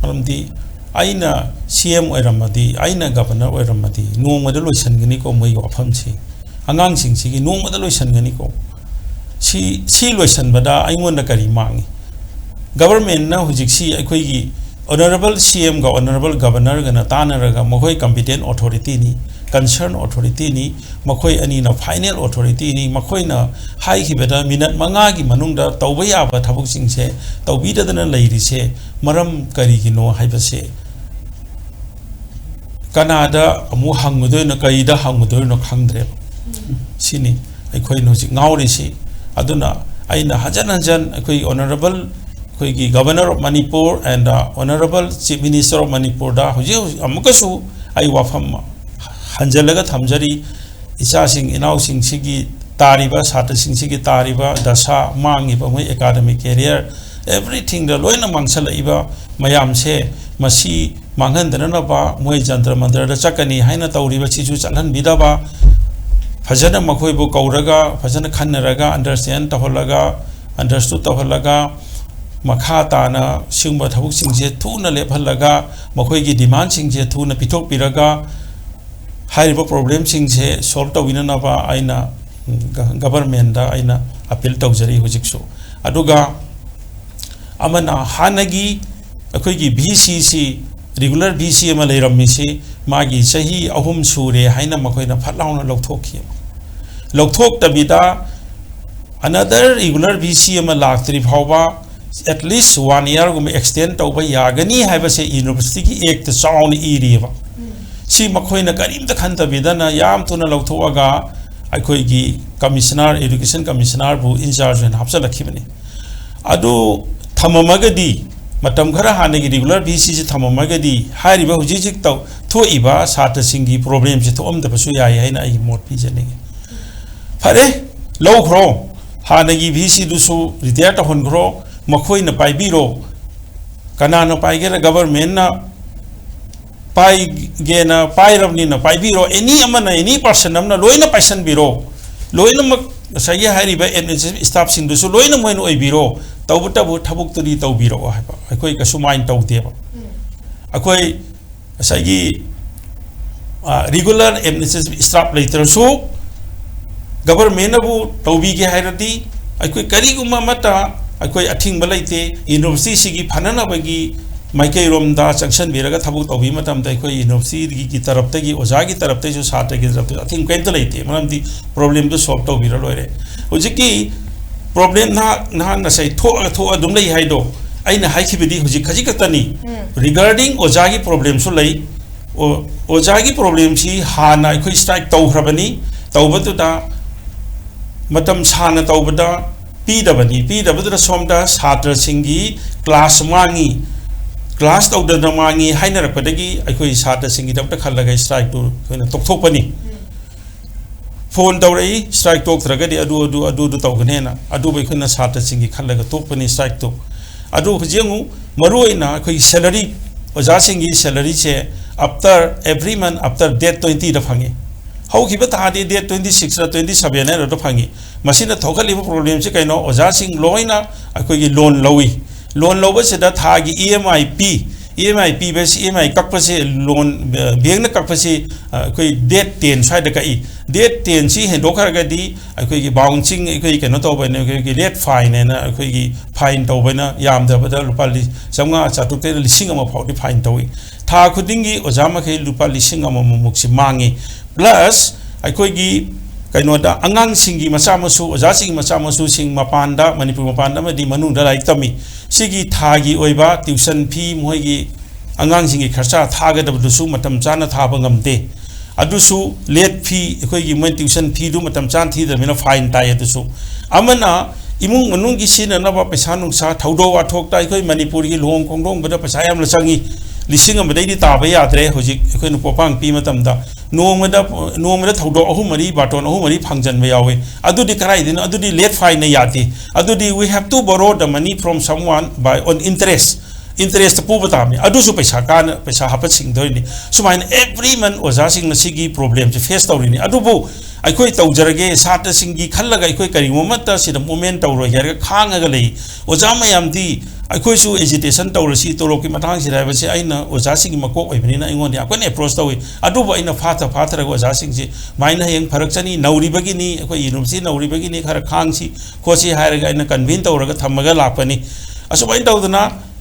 ꯃꯔꯝꯗꯤ ꯑꯩꯅ ꯁꯤ ꯑꯦꯝ ꯑꯣꯏꯔꯝꯃꯗꯤ, ꯑꯩꯅ ꯒꯕꯔꯅꯔ ꯑꯣꯏꯔꯝꯃꯗꯤ, ꯅꯣꯡꯃꯗ ꯂꯣꯏꯁꯤꯟꯒꯅꯤꯀꯣ ꯃꯣꯏꯒꯤ ꯋꯥꯐꯝꯁꯤ꯫ ꯑꯉꯥꯡꯁꯤꯡꯁꯤꯒꯤ ꯅꯣꯡꯃꯗ ꯂꯣꯏꯁꯤꯟꯒꯅꯤꯀꯣ꯫ ꯁꯤ, ꯁꯤ ꯂꯣꯏꯁꯤꯟꯕꯗ ꯑꯩꯉꯣꯟꯗ ꯀꯔꯤ ꯃꯥꯡꯉꯤ? ꯒꯕꯔꯃꯦꯟꯅ ꯍꯧꯖꯤꯛꯁꯤ ꯑꯩꯈꯣꯏꯒꯤ ꯑꯣꯅꯔꯦꯕꯜ ꯁꯤ ꯑꯦꯝꯒ ꯑꯣꯅꯔꯦꯕꯜ ꯒꯕꯔꯅꯔꯒꯅ ꯇꯥꯟꯅꯔꯒ, ꯃꯈꯣꯏ ꯀꯝꯄꯤꯇꯦꯟ ꯑꯣꯊꯣꯔꯤꯇꯤꯅꯤ, ꯀꯟꯁꯔꯟ ꯑꯣꯊꯣꯔꯤꯇꯤꯅꯤ, ꯃꯈꯣꯏ ꯑꯅꯤꯅ ꯐꯥꯏꯅꯦꯜ ꯑꯣꯊꯣꯔꯤꯇꯤꯅꯤ, ꯃꯈꯣꯏꯅ ꯍꯥꯏꯈꯤꯕꯗ ꯃꯤꯅꯠ ꯃꯉꯥꯒꯤ ꯃꯅꯨꯡꯗ ꯇꯧꯕ ꯌꯥꯕ ꯊꯕꯛꯁꯤꯡꯁꯦ ꯇꯧꯕꯤꯗꯗꯅ ꯂꯩꯔꯤꯁꯦ ꯃꯔꯝ ꯀꯔꯤꯒꯤꯅꯣ ꯍꯥꯏꯕꯁꯦ ꯀꯅꯥꯗ ꯑꯃꯨꯛ ꯍꯪꯉꯨꯗꯣꯏꯅꯣ, ꯀꯔꯤꯗ ꯍꯪꯉꯨꯗꯣꯏꯅꯣ ꯈꯪꯗ꯭ꯔꯦꯕ꯫ ꯁꯤꯅꯤ ꯑꯩꯈꯣꯏꯅ ꯍꯧꯖꯤꯛ ꯉꯥꯎꯔꯤꯁꯤ꯫ ꯑꯗꯨꯅ ꯑꯩꯅ ꯍꯟꯖꯟ ꯍꯟꯖꯟ ꯑꯩꯈꯣꯏꯒꯤ ꯑꯣꯅꯔꯦꯕꯜ, ꯑꯩꯈꯣꯏꯒꯤ Governor of Manipur and, uh, Honorable Chief Minister of Manipurꯗ ꯍꯧꯖꯤꯛ ꯍꯧꯖꯤꯛ ꯑꯃꯨꯛꯀꯁꯨ ꯑꯩ ꯋꯥꯐꯝ ꯍꯟꯖꯜꯂꯒ ꯊꯝꯖꯔꯤ꯫ ꯏꯆꯥꯁꯤꯡ ꯏꯅꯥꯎꯁꯤꯡꯁꯤꯒꯤ ꯇꯥꯔꯤꯕ, ꯁꯥꯇ꯭ꯔꯁꯤꯡꯁꯤꯒꯤ ꯇꯥꯔꯤꯕ ꯗꯁꯥ, ꯃꯥꯡꯉꯤꯕ ꯃꯣꯏ academic career, everythingꯗ ꯂꯣꯏꯅ ꯃꯥꯡꯁꯜꯂꯛꯏꯕ ꯃꯌꯥꯝꯁꯦ, ꯃꯁꯤ ꯃꯥꯡꯍꯟꯗꯅꯅꯕ ꯃꯣꯏ ꯖꯟꯇ꯭ꯔ ꯃꯟꯇ꯭ꯔꯗ ꯆꯠꯀꯅꯤ ꯍꯥꯏꯅ ꯇꯧꯔꯤꯕꯁꯤꯁꯨ ꯆꯠꯍꯟꯕꯤꯗꯕ, ꯐꯖꯅ ꯃꯈꯣꯏꯕꯨ ꯀꯧꯔꯒ, ꯐꯖꯅ ꯈꯟꯅꯔꯒ, understand ꯇꯧꯍꯜꯂꯒ, understood ꯇꯧꯍꯜꯂꯒ, ꯃꯈꯥ ꯇꯥꯅ ꯁꯤꯒꯨꯝꯕ ꯊꯕꯛꯁꯤꯡꯁꯦ ꯊꯨꯅ ꯂꯦꯞꯍꯜꯂꯒ, ꯃꯈꯣꯏꯒꯤ demandꯁꯤꯡꯁꯦ ꯊꯨꯅ ꯄꯤꯊꯣꯛꯄꯤꯔꯒ, ꯍꯥꯏꯔꯤꯕ problemꯁꯤꯡꯁꯦ solve ꯇꯧꯕꯤꯅꯅꯕ ꯑꯩꯅ, ꯎꯝ, ꯒ-, governmentꯗ ꯑꯩꯅ appeal ꯇꯧꯖꯔꯤ ꯍꯧꯖꯤꯛꯁꯨ꯫ ꯑꯗꯨꯒ ꯑꯃꯅ ꯍꯥꯟꯅꯒꯤ ꯑꯩꯈꯣꯏꯒꯤ VCꯁꯤ, regular VC ꯑꯃ ꯂꯩꯔꯝꯃꯤꯁꯤ ꯃꯥꯒꯤ ꯆꯍꯤ ꯑꯍꯨꯝ ꯁꯨꯔꯦ ꯍꯥꯏꯅ ꯃꯈꯣꯏꯅ ꯐꯠ ꯂꯥꯎꯅ ꯂꯧꯊꯣꯛꯈꯤ꯫ ꯂꯧꯊꯣꯛꯇꯕꯤꯗ another regular VC ꯑꯃ ꯂꯥꯛꯇ꯭ꯔꯤ ꯐꯥꯎꯕ at least one yearꯒꯨꯝꯕ extend ꯇꯧꯕ ꯌꯥꯒꯅꯤ ꯍꯥꯏꯕꯁꯦ universityꯒꯤ actꯇ ꯆꯥꯎꯅ ꯏꯔꯤꯑꯕ꯫ ꯁꯤ ꯃꯈꯣꯏꯅ ꯀꯔꯤꯝꯇ ꯈꯟꯗꯕꯤꯗꯅ ꯌꯥꯝ ꯊꯨꯅ ꯂꯧꯊꯣꯛꯑꯒ ꯑꯩꯈꯣꯏꯒꯤ commissioner, education commissionerꯕꯨ in charge ꯑꯣꯏꯅ ꯍꯥꯞꯆꯤꯜꯂꯛꯈꯤꯕꯅꯤ꯫ ꯑꯗꯨ ꯊꯝꯃꯝꯃꯒꯗꯤ, ꯃꯇꯝ ꯈꯔ ꯍꯥꯟꯅꯒꯤ regular VCꯁꯤ ꯊꯝꯃꯝꯃꯒꯗꯤ ꯍꯥꯏꯔꯤꯕ ꯍꯧꯖꯤꯛ ꯍꯧꯖꯤꯛ ꯇꯧ-, ꯊꯣꯛꯏꯕ ꯁꯥꯇ꯭ꯔꯁꯤꯡꯒꯤ problemꯁꯤ ꯊꯣꯛꯑꯝꯗꯕꯁꯨ ꯌꯥꯏ ꯍꯥꯏꯅ ꯑꯩꯒꯤ ꯃꯣꯠ ꯄꯤꯖꯅꯤꯡꯉꯤ꯫ ꯐꯔꯦ, ꯂꯧꯈ꯭ꯔꯣ, ꯍꯥꯟꯅꯒꯤ VCꯗꯨꯁꯨ retire ꯇꯧꯍꯟꯈ꯭ꯔꯣ, ꯃꯈꯣꯏꯅ ꯄꯥꯏꯕꯤꯔꯣ꯫ ꯀꯅꯥꯅ ꯄꯥꯏꯒꯦꯔꯥ, governmentꯅ ꯄꯥꯏꯒꯦꯅ ꯄꯥꯏꯔꯕꯅꯤꯅ ꯄꯥꯏꯕꯤꯔꯣ, any ꯑꯃꯅ, any person ꯑꯃꯅ ꯂꯣꯏꯅ ꯄꯥꯏꯁꯟꯕꯤꯔꯣ, ꯂꯣꯏꯅꯃꯛ ꯉꯁꯥꯏꯒꯤ ꯍꯥꯏꯔꯤꯕ ꯑꯦꯗꯃꯤꯅꯤꯁꯇ꯭ꯔꯦꯇꯤꯚ ꯁ꯭ꯇꯥꯐꯁꯤꯡꯗꯨꯁꯨ ꯂꯣꯏꯅ ꯃꯣꯏꯅ ꯑꯣꯏꯕꯤꯔꯣ, ꯇꯧꯕꯇꯕꯨ ꯊꯕꯛꯇꯨꯗꯤ ꯇꯧꯕꯤꯔꯛꯑꯣ ꯍꯥꯏꯕ꯫ ꯑꯩꯈꯣꯏ ꯀꯩꯁꯨ ꯃꯥꯏꯟ ꯇꯧꯗꯦꯕ꯫ ꯑꯩꯈꯣꯏ ꯉꯁꯥꯏꯒꯤ ꯔꯤꯒꯨꯂꯔ ꯑꯦꯗꯃꯤꯅꯤꯁꯇ꯭ꯔꯦꯇꯤꯚ ꯁ꯭ꯇꯥꯐ ꯂꯩꯇ꯭ꯔꯁꯨ ꯒꯚꯔꯟꯃꯦꯟꯅꯕꯨ ꯇꯧꯕꯤꯒꯦ ꯍꯥꯏꯔꯗꯤ ꯑꯩꯈꯣꯏ ꯀꯔꯤꯒꯨꯝꯕ ꯑꯃꯠꯇ ꯑꯩꯈꯣꯏ ꯑꯊꯤꯡꯕ ꯂꯩꯇꯦ꯫ ꯌꯨꯅꯤꯚꯔꯁꯤꯇꯤꯁꯤꯒꯤ ꯐꯅꯅꯕꯒꯤ ꯃꯥꯏꯀꯩꯔꯣꯝꯗ ꯆꯪꯁꯤꯟꯕꯤꯔꯒ ꯊꯕꯛ ꯇꯧꯕꯤꯕ ꯃꯇꯝꯗ ꯑꯩꯈꯣꯏ ꯌꯨꯅꯤꯚꯔꯁꯤꯇꯤꯒꯤ ꯇꯔꯞꯇꯒꯤ, ꯑꯣꯖꯥꯒꯤ ꯇꯔꯞꯇꯒꯤꯁꯨ, ꯁꯥꯇ꯭ꯔꯒꯤ ꯇꯔꯞꯇꯒꯤꯁꯨ ꯑꯊꯤꯡꯕ ꯀꯔꯤꯝꯇ ꯂꯩꯇꯦ꯫ ꯃꯔꯝꯗꯤ ꯄ꯭ꯔꯣꯕ꯭ꯂꯦꯝꯗꯨ ꯁꯣꯜꯕ ꯇꯧꯕꯤꯔ ꯂꯣꯏꯔꯦ꯫ ꯍꯧꯖꯤꯛꯀꯤ ꯄ꯭ꯔꯣꯕ꯭ꯂꯦꯝ ꯅꯍꯥꯛ, ꯅꯍꯥꯛ ꯉꯁꯥꯏ ꯊꯣꯛꯑꯒ ꯊꯣꯛꯑ ꯑꯗꯨꯝ ꯂꯩ ꯍꯥꯏꯗꯣ, ꯑꯩꯅ ꯍꯥꯏꯈꯤꯕꯗꯤ ꯍꯧꯖꯤꯛ ꯈꯖꯤꯛ ꯈꯛꯇꯅꯤ꯫ ꯎꯝ꯫ ꯔꯤꯒꯥꯔꯗꯤꯡ ꯑꯣꯖꯥꯒꯤ ꯄ꯭ꯔꯣꯕ꯭ꯂꯦꯝꯁꯨ ꯂꯩ꯫ ꯑꯣ-, ꯑꯣꯖꯥꯒꯤ ꯄ꯭ꯔꯣꯕ꯭ꯂꯦꯝꯁꯤ ꯍꯥꯟꯅ ꯑꯩꯈꯣꯏ ꯁ꯭ꯇ꯭ꯔꯥꯏꯛ ꯇꯧꯈ꯭ꯔꯕꯅꯤ꯫ ꯇꯧꯕꯗꯨꯗ ꯃꯇꯝ ꯁꯥꯡꯅ ꯇꯧꯕꯗ ꯄꯤꯗꯕꯅꯤ꯫ ꯄꯤꯗꯕꯗꯨꯗ ꯁꯣꯝꯗ ꯁꯥꯇ꯭ꯔꯁꯤꯡꯒꯤ ꯀ꯭ꯂꯥꯁ ꯃꯥꯡꯉꯤ, ꯀ꯭ꯂꯥꯁ ꯇꯧꯗꯅ ꯃꯥꯡꯉꯤ ꯍꯥꯏꯅꯔꯛꯄꯗꯒꯤ ꯑꯩꯈꯣꯏ ꯁꯥꯇ꯭ꯔꯁꯤꯡꯒꯤꯗꯃꯛꯇ ꯈꯜꯂꯒ ꯁ꯭ꯇ꯭ꯔꯥꯏꯛꯇꯨ ꯑꯩꯈꯣꯏꯅ ꯇꯣꯛꯊꯣꯛꯄꯅꯤ꯫ ꯐꯣꯟ ꯇꯧꯔꯛꯏ, ꯁ꯭ꯇ꯭ꯔꯥꯏꯛ ꯇꯣꯛꯇ꯭ꯔꯒꯗꯤ ꯑꯗꯨ, ꯑꯗꯨ, ꯑꯗꯨ, ꯑꯗꯨ ꯇꯧꯒꯅꯦꯅ꯫ ꯑꯗꯨꯕꯨ ꯑꯩꯈꯣꯏꯅ ꯁꯥꯇ꯭ꯔꯁꯤꯡꯒꯤ ꯈꯜꯂꯒ ꯇꯣꯛꯄꯅꯤ ꯁ꯭ꯇ꯭ꯔꯥꯏꯛꯇꯨ꯫ ꯑꯗꯨ ꯍꯧꯖꯤꯛ ꯑꯃꯨꯛ ꯃꯔꯨꯑꯣꯏꯅ ꯑꯩꯈꯣꯏꯒꯤ ꯁꯦꯂꯔꯤ, ꯑꯣꯖꯥꯁꯤꯡꯒꯤ ꯁꯦꯂꯔꯤꯁꯦ after every month after date twenty ꯗ ꯐꯪꯉꯤ꯫ ꯍꯧꯈꯤꯕ ꯊꯥꯗꯤ date twenty six ꯔ twenty seven ꯍꯥꯏꯔ ꯐꯪꯉꯤ꯫ ꯃꯁꯤꯅ ꯊꯣꯛꯍꯜꯂꯤꯕ ꯄ꯭ꯔꯣꯕ꯭ꯂꯦꯝꯁꯤ ꯀꯩꯅꯣ? ꯑꯣꯖꯥꯁꯤꯡ ꯂꯣꯏꯅ ꯑꯩꯈꯣꯏꯒꯤ ꯂꯣꯟ ꯂꯧꯏ꯫ ꯂꯣꯟ ꯂꯧꯕꯁꯤꯗ ꯊꯥꯒꯤ ꯏ ꯑꯦꯝ ꯑꯥꯏ ꯄꯤ꯫ ꯏ ꯑꯦꯝ ꯑꯥꯏ ꯄꯤꯕꯁꯤ, ꯏ ꯑꯦꯝ ꯑꯥꯏ ꯀꯛꯄꯁꯤ, ꯂꯣꯟ, ꯑ, ꯕꯦꯡꯅ ꯀꯛꯄꯁꯤ, ꯑ, ꯑꯩꯈꯣꯏ date ten ꯁ꯭ꯋꯥꯏꯗ ꯀꯛꯏ꯫ Date ten ꯁꯤ ꯍꯦꯟꯗꯣꯛꯈ꯭ꯔꯒꯗꯤ ꯑꯩꯈꯣꯏꯒꯤ ꯕꯥꯎꯟꯁꯤꯡ, ꯑꯩꯈꯣꯏ ꯀꯩꯅꯣ ꯇꯧꯕ ꯍꯥꯏꯅ, ꯑꯩꯈꯣꯏꯒꯤ ꯂꯦꯠ ꯐꯥꯏꯟ ꯍꯥꯏꯅ ꯑꯩꯈꯣꯏꯒꯤ ꯐꯥꯏꯟ ꯇꯧꯕ ꯍꯥꯏꯅ ꯌꯥꯝꯗ꯭ꯔꯕꯗ ꯂꯨꯄꯥ ꯂꯤ-, ꯆꯥꯝꯃꯉꯥ, ꯆꯥꯇ꯭ꯔꯨꯛꯇꯩꯅ ꯂꯤꯁꯤꯡ ꯑꯃ ꯐꯥꯎꯗꯤ ꯐꯥꯏꯟ ꯇꯧꯏ꯫ ꯊꯥ ꯈꯨꯗꯤꯡꯒꯤ ꯑꯣꯖꯥ ꯃꯈꯩ ꯂꯨꯄꯥ ꯂꯤꯁꯤꯡ ꯑꯃꯃꯨꯛꯁꯤ ꯃꯥꯡꯉꯤ꯫ Plus ꯑꯩꯈꯣꯏꯒꯤ ꯀꯩꯅꯣꯗ ꯑꯉꯥꯡꯁꯤꯡꯒꯤ ꯃꯆꯥ ꯃꯁꯨ, ꯑꯣꯖꯥꯁꯤꯡꯒꯤ ꯃꯆꯥ ꯃꯁꯨꯁꯤꯡ ꯃꯄꯥꯟꯗ, ꯃꯅꯤꯄꯨꯔ ꯃꯄꯥꯟꯗ ꯑꯃꯗꯤ ꯃꯅꯨꯡꯗ ꯂꯥꯏꯔꯤꯛ ꯇꯝꯃꯤ꯫ ꯁꯤꯒꯤ ꯊꯥꯒꯤ ꯑꯣꯏꯕ tuition fee, ꯃꯈꯣꯏꯒꯤ ꯑꯉꯥꯡꯁꯤꯡꯒꯤ ꯈꯔꯆꯥ ꯊꯥꯒꯗꯕꯗꯨꯁꯨ ꯃꯇꯝ ꯆꯥꯅ ꯊꯥꯕ ꯉꯝꯗꯦ꯫ ꯑꯗꯨꯁꯨ late fee, ꯑꯩꯈꯣꯏꯒꯤ ꯃꯣꯏ tuition feeꯗꯨ ꯃꯇꯝ ꯆꯥꯅ ꯊꯤꯗ꯭ꯔꯕꯅꯤꯅ ꯐꯥꯏꯟ ꯇꯥꯏ꯫ ꯑꯗꯨꯁꯨ ꯑꯃꯅ ꯏꯃꯨꯡ ꯃꯅꯨꯡꯒꯤ ꯁꯤꯖꯤꯟꯅꯅꯕ ꯄꯩꯁꯥ ꯅꯨꯡꯁꯥ, ꯊꯧꯗꯣꯛ ꯋꯥꯊꯣꯛꯇ ꯑꯩꯈꯣꯏ ꯃꯅꯤꯄꯨꯔꯒꯤ ꯂꯨꯍꯣꯡ ꯈꯣꯡꯗꯣꯡꯕꯗ ꯄꯩꯁꯥ ꯌꯥꯝꯅ ꯆꯪꯉꯤ꯫ ꯂꯤꯁꯤꯡ ꯑꯃꯗꯩꯗꯤ ꯇꯥꯕ ꯌꯥꯗ꯭ꯔꯦ ꯍꯧꯖꯤꯛ ꯑꯩꯈꯣꯏꯅ ꯄꯣꯠꯄꯥꯡ ꯄꯤ ꯃꯇꯝꯗ꯫ ꯅꯣꯡꯃꯗ, ꯅꯣꯡꯃꯗ ꯊꯧꯗꯣꯛ ꯑꯍꯨꯝ ꯃꯔꯤ, ꯕꯥꯔꯇꯣꯟ ꯑꯍꯨꯝ ꯃꯔꯤ ꯐꯪꯖꯟꯕ ꯌꯥꯎꯏ꯫ ꯑꯗꯨꯗꯤ ꯀꯗꯥꯏꯗꯅꯣ? ꯑꯗꯨꯗꯤ late fineꯅ ꯌꯥꯗꯦ꯫ ꯑꯗꯨꯗꯤ we have to borrow the money from someone by, on interest꯫ Interest ꯄꯨꯕ ꯇꯥꯕꯅꯤ꯫ ꯑꯗꯨꯁꯨ ꯄꯩꯁꯥ ꯀꯥꯅ, ꯄꯩꯁꯥ ꯍꯥꯞꯄ ꯁꯤꯡꯗꯣꯏꯅꯤ꯫ ꯁꯨꯃꯥꯏꯅ every month ꯑꯣꯖꯥꯁꯤꯡꯅ ꯁꯤꯒꯤ problemꯁꯦ face ꯇꯧꯔꯤꯅꯤ꯫ ꯑꯗꯨꯕꯨ ꯑꯩꯈꯣꯏ ꯇꯧꯖꯔꯒꯦ, ꯁꯥꯇ꯭ꯔꯁꯤꯡꯒꯤ ꯈꯜꯂꯒ ꯑꯩꯈꯣꯏ ꯀꯔꯤꯒꯨꯝꯕ ꯑꯃꯠꯇ ꯁꯤꯗ movement ꯇꯧꯔꯣꯏ ꯍꯥꯏꯔꯒ ꯈꯥꯡꯉꯒ ꯂꯩ꯫ ꯑꯣꯖꯥ ꯃꯌꯥꯝꯗꯤ ꯑꯩꯈꯣꯏꯁꯨ agitation ꯇꯧꯔꯁꯤ, ꯇꯣꯂꯣꯞꯀꯤ ꯃꯇꯥꯡꯁꯤꯗ ꯍꯥꯏꯕꯁꯦ ꯑꯩꯅ ꯑꯣꯖꯥꯁꯤꯡꯒꯤ ꯃꯀꯣꯛ ꯑꯣꯏꯕꯅꯤꯅ ꯑꯩꯉꯣꯟꯗ ꯌꯥꯝ ꯀꯟꯅ approach ꯇꯧꯏ꯫ ꯑꯗꯨꯕꯨ ꯑꯩꯅ ꯐꯥꯊ ꯐꯥꯊꯔꯒ ꯑꯣꯖꯥꯁꯤꯡꯁꯤ ꯁꯨꯃꯥꯏꯅ ꯍꯌꯦꯡ ꯐꯔꯛꯆꯅꯤ, ꯅꯧꯔꯤꯕꯒꯤꯅꯤ, ꯑꯩꯈꯣꯏ university ꯅꯧꯔꯤꯕꯒꯤꯅꯤ, ꯈꯔ ꯈꯥꯡꯁꯤ ꯈꯣꯠꯁꯤ ꯍꯥꯏꯔꯒ ꯑꯩꯅ convince ꯇꯧꯔꯒ ꯊꯝꯃꯒ ꯂꯥꯛꯄꯅꯤ꯫ ꯑꯁꯨꯃꯥꯏꯅ ꯇꯧꯗꯅ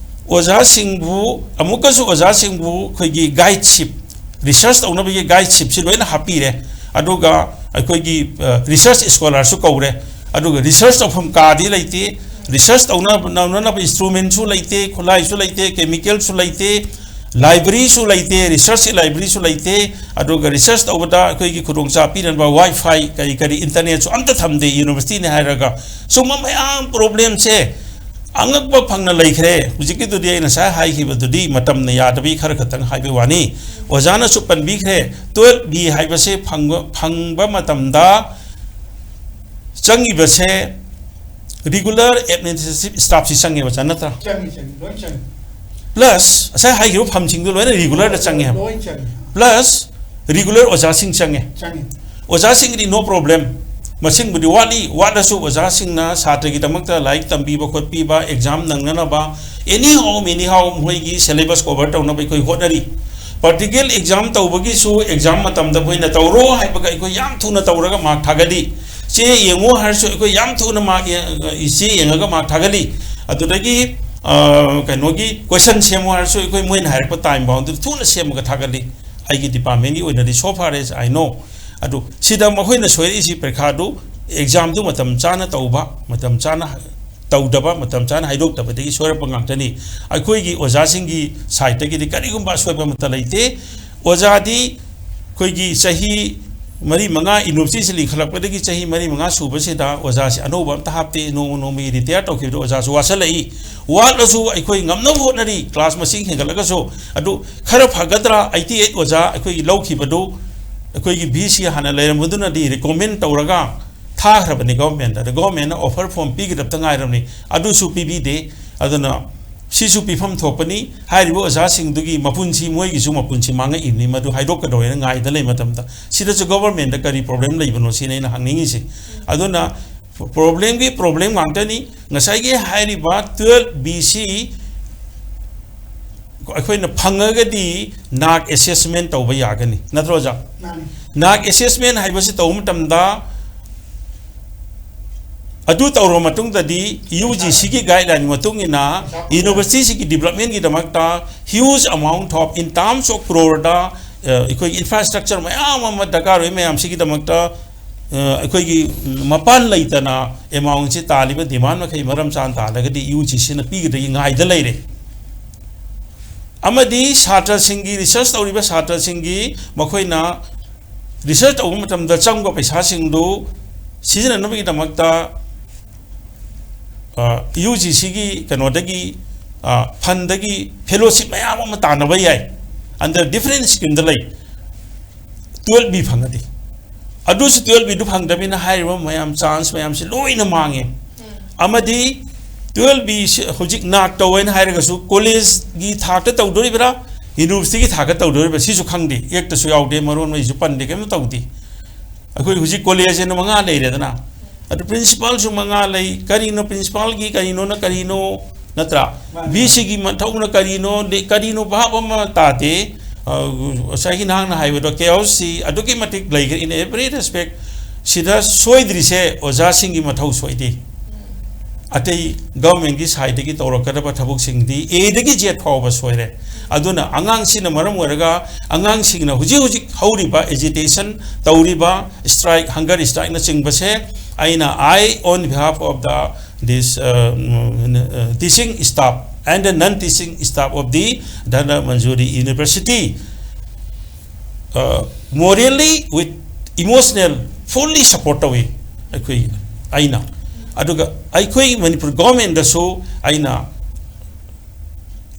ꯑꯣꯖꯥꯁꯤꯡꯕꯨ, ꯑꯃꯨꯛꯀꯁꯨ ꯑꯣꯖꯥꯁꯤꯡꯕꯨ ꯑꯩꯈꯣꯏꯒꯤ guideship, research ꯇꯧꯅꯕꯒꯤ guideshipꯁꯤ ꯂꯣꯏꯅ ꯍꯥꯞꯄꯤꯔꯦ꯫ ꯑꯗꯨꯒ ꯑꯩꯈꯣꯏꯒꯤ, ꯑ, research scholarꯁꯨ ꯀꯧꯔꯦ꯫ ꯑꯗꯨꯒ research ꯇꯧꯐꯝ ꯀꯥꯗꯤ ꯂꯩꯇꯦ, research ꯇꯧꯅ-, ꯇꯧꯅꯅꯕ instrumentꯁꯨ ꯂꯩꯇꯦ, ꯈꯨꯠꯂꯥꯏꯁꯨ ꯂꯩꯇꯦ, chemicalꯁꯨ ꯂꯩꯇꯦ, libraryꯁꯨ ꯂꯩꯇꯦ, researchꯀꯤ libraryꯁꯨ ꯂꯩꯇꯦ꯫ ꯑꯗꯨꯒ research ꯇꯧꯕꯗ ꯑꯩꯈꯣꯏꯒꯤ ꯈꯨꯗꯣꯡꯆꯥꯕ ꯄꯤꯅꯕ WiFi, ꯀꯔꯤ ꯀꯔꯤ internetꯁꯨ ꯑꯝꯇ ꯊꯝꯗꯦ universityꯅꯤ ꯍꯥꯏꯔꯒ꯫ ꯁꯨꯝꯕ ꯃꯌꯥꯝ problemꯁꯦ ꯑꯉꯛꯄ ꯐꯪꯅ ꯂꯩꯈ꯭ꯔꯦ꯫ ꯍꯧꯖꯤꯛꯀꯤꯗꯨꯗꯤ ꯑꯩ ꯉꯁꯥꯏ ꯍꯥꯏꯈꯤꯕꯗꯨꯗꯤ ꯃꯇꯝꯅ ꯌꯥꯗꯕꯒꯤ ꯈꯔ ꯈꯛꯇꯪ ꯍꯥꯏꯕꯒꯤ ꯋꯥꯅꯤ꯫ ꯑꯣꯖꯥꯅꯁꯨ ꯄꯟꯕꯤꯈ꯭ꯔꯦ, twelve B ꯍꯥꯏꯕꯁꯦ ꯐꯪꯕ, ꯐꯪꯕ ꯃꯇꯝꯗ ꯆꯪꯉꯤꯕꯁꯦ regular administrative staffꯁꯤ ꯆꯪꯉꯦꯕ, ꯆꯪ ꯅꯠꯇ꯭ꯔꯥ? ꯆꯪꯉꯤ, ꯆꯪꯉꯤ, ꯂꯣꯏ ꯆꯪꯉꯤ꯫ Plus ꯉꯁꯥꯏ ꯍꯥꯏꯈꯤꯕ ꯐꯝꯁꯤꯡꯗꯣ ꯂꯣꯏꯅ regularꯗ ꯆꯪꯉꯦ ꯍꯥꯏꯕ꯫ ꯂꯣꯏ ꯆꯪꯉꯤ꯫ Plus regular ꯑꯣꯖꯥꯁꯤꯡ ꯆꯪꯉꯦ꯫ ꯆꯪꯉꯤ꯫ ꯑꯣꯖꯥꯁꯤꯡꯒꯤꯗꯤ no problem, ꯃꯁꯤꯡꯕꯨꯗꯤ ꯋꯥꯠꯂꯤ, ꯋꯥꯠꯂꯁꯨ ꯑꯣꯖꯥꯁꯤꯡꯅ ꯁꯥꯇ꯭ꯔꯒꯤꯗꯃꯛꯇ ꯂꯥꯏꯔꯤꯛ ꯇꯝꯕꯤꯕ ꯈꯣꯠꯄꯤꯕ, exam ꯅꯪꯅꯅꯕ, anyhow anyhow ꯃꯈꯣꯏꯒꯤ syllabus cover ꯇꯧꯅꯕ ꯑꯩꯈꯣꯏ ꯍꯣꯠꯅꯔꯤ꯫ Practical exam ꯇꯧꯕꯒꯤꯁꯨ exam ꯃꯇꯝꯗ ꯃꯣꯏꯅ ꯇꯧꯔꯣ ꯍꯥꯏꯕꯒ ꯑꯩꯈꯣꯏ ꯌꯥꯝ ꯊꯨꯅ ꯇꯧꯔꯒ mark ꯊꯥꯒꯠꯂꯤ꯫ ꯆꯦ ꯌꯦꯡꯉꯣ ꯍꯥꯏꯔꯁꯨ ꯑꯩꯈꯣꯏ ꯌꯥꯝ ꯊꯨꯅ mark ꯌꯦ-, ꯆꯦ ꯌꯦꯡꯉꯒ mark ꯊꯥꯒꯠꯂꯤ꯫ ꯑꯗꯨꯗꯒꯤ, ꯑ, ꯀꯩꯅꯣꯒꯤ question ꯁꯦꯝꯃꯣ ꯍꯥꯏꯔꯁꯨ ꯑꯩꯈꯣꯏ ꯃꯣꯏꯅ ꯍꯥꯏꯔꯛꯄ time boundꯗꯨꯗ ꯊꯨꯅ ꯁꯦꯝꯃꯒ ꯊꯥꯒꯠꯂꯤ꯫ ꯑꯩꯒꯤ departmentꯀꯤ ꯑꯣꯏꯅꯗꯤ so far as I know꯫ ꯑꯗꯨ ꯁꯤꯗ ꯃꯈꯣꯏꯅ ꯁꯣꯏꯔꯛꯏꯁꯤ ꯄꯔꯤꯈꯥꯗꯨ, examꯗꯨ ꯃꯇꯝ ꯆꯥꯅ ꯇꯧꯕ, ꯃꯇꯝ ꯆꯥꯅ ꯇꯧꯗꯕ, ꯃꯇꯝ ꯆꯥꯅ ꯍꯥꯏꯗꯣꯛꯇꯕꯗꯒꯤ ꯁꯣꯏꯔꯛꯄ ꯉꯥꯛꯇꯅꯤ꯫ ꯑꯩꯈꯣꯏꯒꯤ ꯑꯣꯖꯥꯁꯤꯡꯒꯤ sideꯇꯒꯤꯗꯤ ꯀꯔꯤꯒꯨꯝꯕ ꯑꯁꯣꯏꯕ ꯑꯃꯠꯇ ꯂꯩꯇꯦ꯫ ꯑꯣꯖꯥꯗꯤ ꯑꯩꯈꯣꯏꯒꯤ ꯆꯍꯤ ꯃꯔꯤ ꯃꯉꯥ universityꯁꯤ ꯂꯤꯡꯈꯠꯂꯛꯄꯗꯒꯤ ꯆꯍꯤ ꯃꯔꯤ ꯃꯉꯥ ꯁꯨꯕꯁꯤꯗ ꯑꯣꯖꯥꯁꯤ ꯑꯅꯧꯕ ꯑꯝꯇ ꯍꯥꯞꯇꯦ꯫ ꯅꯣꯡꯃ ꯅꯣꯡꯃꯒꯤ retire ꯇꯧꯈꯤꯕꯗ ꯑꯣꯖꯥꯁꯨ ꯋꯥꯁꯜꯂꯛꯏ꯫ ꯋꯥꯠꯂꯁꯨ ꯑꯩꯈꯣꯏ ꯉꯝꯅꯕ ꯍꯣꯠꯅꯔꯤ, class ꯃꯁꯤꯡ ꯍꯦꯟꯒꯠꯂꯒꯁꯨ꯫ ꯑꯗꯨ ꯈꯔ ꯐꯒꯗ꯭ꯔꯥ, eighty eight ꯑꯣꯖꯥ ꯑꯩꯈꯣꯏꯒꯤ ꯂꯧꯈꯤꯕꯗꯨ ꯑꯩꯈꯣꯏꯒꯤ VC ꯍꯥꯟꯅ ꯂꯩꯔꯝꯕꯗꯨꯅꯗꯤ recommend ꯇꯧꯔꯒ ꯊꯥꯈ꯭ꯔꯕꯅꯤ governmentꯇ꯫ ꯑꯗ governmentꯅ offer form ꯄꯤꯒꯗꯕꯇ ꯉꯥꯏꯔꯕꯅꯤ, ꯑꯗꯨꯁꯨ ꯄꯤꯕꯤꯗꯦ꯫ ꯑꯗꯨꯅ ꯁꯤꯁꯨ ꯄꯤꯐꯝ ꯊꯣꯛꯄꯅꯤ꯫ ꯍꯥꯏꯔꯤꯕ ꯑꯣꯖꯥꯁꯤꯡꯗꯨꯒꯤ ꯃꯄꯨꯟꯁꯤ, ꯃꯣꯏꯒꯤꯁꯨ ꯃꯄꯨꯟꯁꯤ ꯃꯥꯡꯉꯛꯏꯕꯅꯤ꯫ ꯃꯗꯨ ꯍꯥꯏꯗꯣꯛꯀꯗꯧꯔꯦꯅ ꯉꯥꯏꯗ ꯂꯩ ꯃꯇꯝꯗ, ꯁꯤꯗꯁꯨ ꯒꯣꯕꯔꯃꯦꯟꯗ ꯀꯔꯤ ꯄ꯭ꯔꯣꯕ꯭ꯂꯦꯝ ꯂꯩꯕꯅꯣ ꯁꯤꯅꯤ ꯑꯩꯅ ꯍꯪꯅꯤꯡꯉꯤꯁꯦ꯫ ꯑꯗꯨꯅ ꯄ꯭ꯔꯣꯕ꯭ꯂꯦꯝꯒꯤ ꯄ꯭ꯔꯣꯕ꯭ꯂꯦꯝ ꯉꯥꯛꯇꯅꯤ꯫ ꯉꯁꯥꯏꯒꯤ ꯍꯥꯏꯔꯤꯕ ꯇꯨꯌꯦꯜꯞ ꯕꯤ ꯁꯤ ꯑꯩꯈꯣꯏꯅ ꯐꯪꯉꯒꯗꯤ ꯅꯥꯛ ꯑꯦꯁꯦꯁꯃꯦꯟ ꯇꯧꯕ ꯌꯥꯒꯅꯤ, ꯅꯠꯇ꯭ꯔꯣ ꯑꯣꯖꯥ? ꯃꯥꯅꯤ꯫ ꯅꯥꯛ ꯑꯦꯁꯦꯁꯃꯦꯟ ꯍꯥꯏꯕꯁꯤ ꯇꯧꯕ ꯃꯇꯝꯗ, ꯑꯗꯨ ꯇꯧꯔꯕ ꯃꯇꯨꯡꯗꯗꯤ ꯌꯨ ꯖꯤ ꯁꯤꯒꯤ ꯒꯥꯏꯗꯂꯥꯏꯟ ꯃꯇꯨꯡ ꯏꯟꯅ ꯌꯨꯅꯤꯚꯔꯁꯤꯇꯤꯁꯤꯒꯤ ꯗꯤꯕꯂꯞꯃꯦꯟꯒꯤꯗꯃꯛꯇ huge amount of, in terms of crore ꯗ, ꯑ, ꯑꯩꯈꯣꯏꯒꯤ ꯏꯟꯐ꯭ꯔꯥꯁ꯭ꯇ꯭ꯔꯛꯆꯔ ꯃꯌꯥꯝ ꯑꯃ ꯗꯔꯀꯥꯔ ꯑꯣꯏ ꯃꯌꯥꯝꯁꯤꯒꯤꯗꯃꯛꯇ, ꯑ, ꯑꯩꯈꯣꯏꯒꯤ ꯃꯄꯥꯟ ꯂꯩꯇꯅ ꯑꯦꯃꯥꯎꯟꯁꯤ ꯇꯥꯜꯂꯤꯕ ꯗꯤꯃꯥꯟ ꯃꯈꯩ ꯃꯔꯝ ꯆꯥꯅ ꯇꯥꯜꯂꯒꯗꯤ ꯌꯨ ꯖꯤ ꯁꯤꯅ ꯄꯤꯒꯗꯒꯤ ꯉꯥꯏꯗ ꯂꯩꯔꯦ꯫ ꯑꯃꯗꯤ ꯁꯥꯇ꯭ꯔꯁꯤꯡꯒꯤ, ꯔꯤꯁꯔꯁ ꯇꯧꯔꯤꯕ ꯁꯥꯇ꯭ꯔꯁꯤꯡꯒꯤ, ꯃꯈꯣꯏꯅ ꯔꯤꯁꯔꯁ ꯇꯧꯕ ꯃꯇꯝꯗ ꯆꯪꯕ ꯄꯩꯁꯥꯁꯤꯡꯗꯨ ꯁꯤꯖꯤꯟꯅꯅꯕꯒꯤꯗꯃꯛꯇ, ꯑ, ꯌꯨ ꯖꯤ ꯁꯤꯒꯤ ꯀꯩꯅꯣꯗꯒꯤ, ꯑ, ꯐꯟꯗꯒꯤ ꯐꯦꯂꯣꯁꯤꯞ ꯃꯌꯥꯝ ꯑꯃ ꯇꯥꯟꯅꯕ ꯌꯥꯏ꯫ Under different scheme ꯗ ꯂꯩ꯫ ꯇꯨꯌꯦꯜꯞ ꯕꯤ ꯐꯪꯉꯗꯤ꯫ ꯑꯗꯨꯁꯨ ꯇꯨꯌꯦꯜꯞ ꯕꯤꯗꯨ ꯐꯪꯗꯕꯅꯤꯅ ꯍꯥꯏꯔꯤꯕ ꯃꯌꯥꯝ, ꯆꯥꯟꯁ ꯃꯌꯥꯝꯁꯤ ꯂꯣꯏꯅ ꯃꯥꯡꯉꯦ꯫ ꯑꯃꯗꯤ ꯇꯨꯌꯦꯜꯞ ꯕꯤ ꯁꯤ ꯍꯧꯖꯤꯛ ꯅꯥꯛ ꯇꯧꯋꯦꯅ ꯍꯥꯏꯔꯒꯁꯨ ꯀꯣꯂꯦꯖꯒꯤ ꯊꯥꯛꯇ ꯇꯧꯗꯣꯔꯤꯕ꯭ꯔꯥ, ꯌꯨꯅꯤꯚꯔꯁꯤꯇꯤꯒꯤ ꯊꯥꯛꯇ ꯇꯧꯗꯣꯔꯤꯕ꯭ꯔꯥ, ꯁꯤꯁꯨ ꯈꯪꯗꯦ, ꯑꯦꯛꯇꯁꯨ ꯌꯥꯎꯗꯦ, ꯃꯔꯣꯟ ꯑꯩꯁꯨ ꯄꯟꯗꯦ, ꯀꯩꯝꯇ ꯇꯧꯗꯦ꯫ ꯑꯩꯈꯣꯏ ꯍꯧꯖꯤꯛ ꯀꯣꯂꯦꯖ ꯍꯥꯏꯅ ꯃꯉꯥ ꯂꯩꯔꯦꯗꯅ, ꯑꯗꯨ ꯄ꯭ꯔꯤꯟꯁꯤꯄꯥꯜꯁꯨ ꯃꯉꯥ ꯂꯩ꯫ ꯀꯔꯤꯅꯣ ꯄ꯭ꯔꯤꯟꯁꯤꯄꯥꯜꯒꯤ, ꯀꯔꯤꯅꯣꯅ ꯀꯔꯤꯅꯣ, ꯅꯠꯇ꯭ꯔꯥ? ꯃꯥꯅꯤ꯫ ꯕꯤ ꯁꯤꯒꯤ ꯃꯊꯧꯅ ꯀꯔꯤꯅꯣ, ꯗꯦ-, ꯀꯔꯤꯅꯣ ꯚꯥꯞ ꯑꯃ ꯇꯥꯗꯦ꯫ ꯑ, ꯉꯁꯥꯏꯒꯤ ꯅꯍꯥꯛꯅ ꯍꯥꯏꯕꯗꯣ chaos ꯁꯤ ꯑꯗꯨꯛꯀꯤ ꯃꯇꯤꯛ ꯂꯩꯈ꯭ꯔꯦ in every respect꯫ ꯁꯤꯗ ꯁꯣꯏꯗ꯭ꯔꯤꯁꯦ ꯑꯣꯖꯥꯁꯤꯡꯒꯤ ꯃꯊꯧ ꯁꯣꯏꯗꯦ꯫ ꯑꯇꯩ ꯒꯚꯔꯟꯃꯦꯟꯠꯀꯤ ꯁꯥꯏꯠꯇꯒꯤ ꯇꯧꯔꯛꯀꯗꯕ ꯊꯕꯛꯁꯤꯡꯗꯤ ꯑꯦꯗꯒꯤ ꯖꯦꯠ ꯐꯥꯎꯕ ꯁꯣꯏꯔꯦ꯫ ꯑꯗꯨꯅ ꯑꯉꯥꯡꯁꯤꯅ ꯃꯔꯝ ꯑꯣꯏꯔꯒ ꯑꯉꯥꯡꯁꯤꯡꯅ ꯍꯧꯖꯤꯛ ꯍꯧꯖꯤꯛ ꯍꯧꯔꯤꯕ ꯑꯦꯖꯤꯇꯦꯁꯟ ꯇꯧꯔꯤꯕ ꯁ꯭ꯇ꯭ꯔꯥꯏꯛ, ꯍꯪꯒꯔ ꯁ꯭ꯇ꯭ꯔꯥꯏꯛꯅꯆꯤꯡꯕꯁꯦ ꯑꯩꯅ, I on behalf of the, this, uh, mm, uh, teaching staff and the non-teaching staff of the Dhana Manjuri University, uh, morally with emotional fully support ꯇꯧꯏ ꯑꯩꯈꯣꯏ, ꯑꯩꯅ꯫ ꯑꯗꯨꯒ ꯑꯩꯈꯣꯏ ꯃꯅꯤꯄꯨꯔ ꯒꯣꯔꯃꯦꯟꯗꯁꯨ ꯑꯩꯅ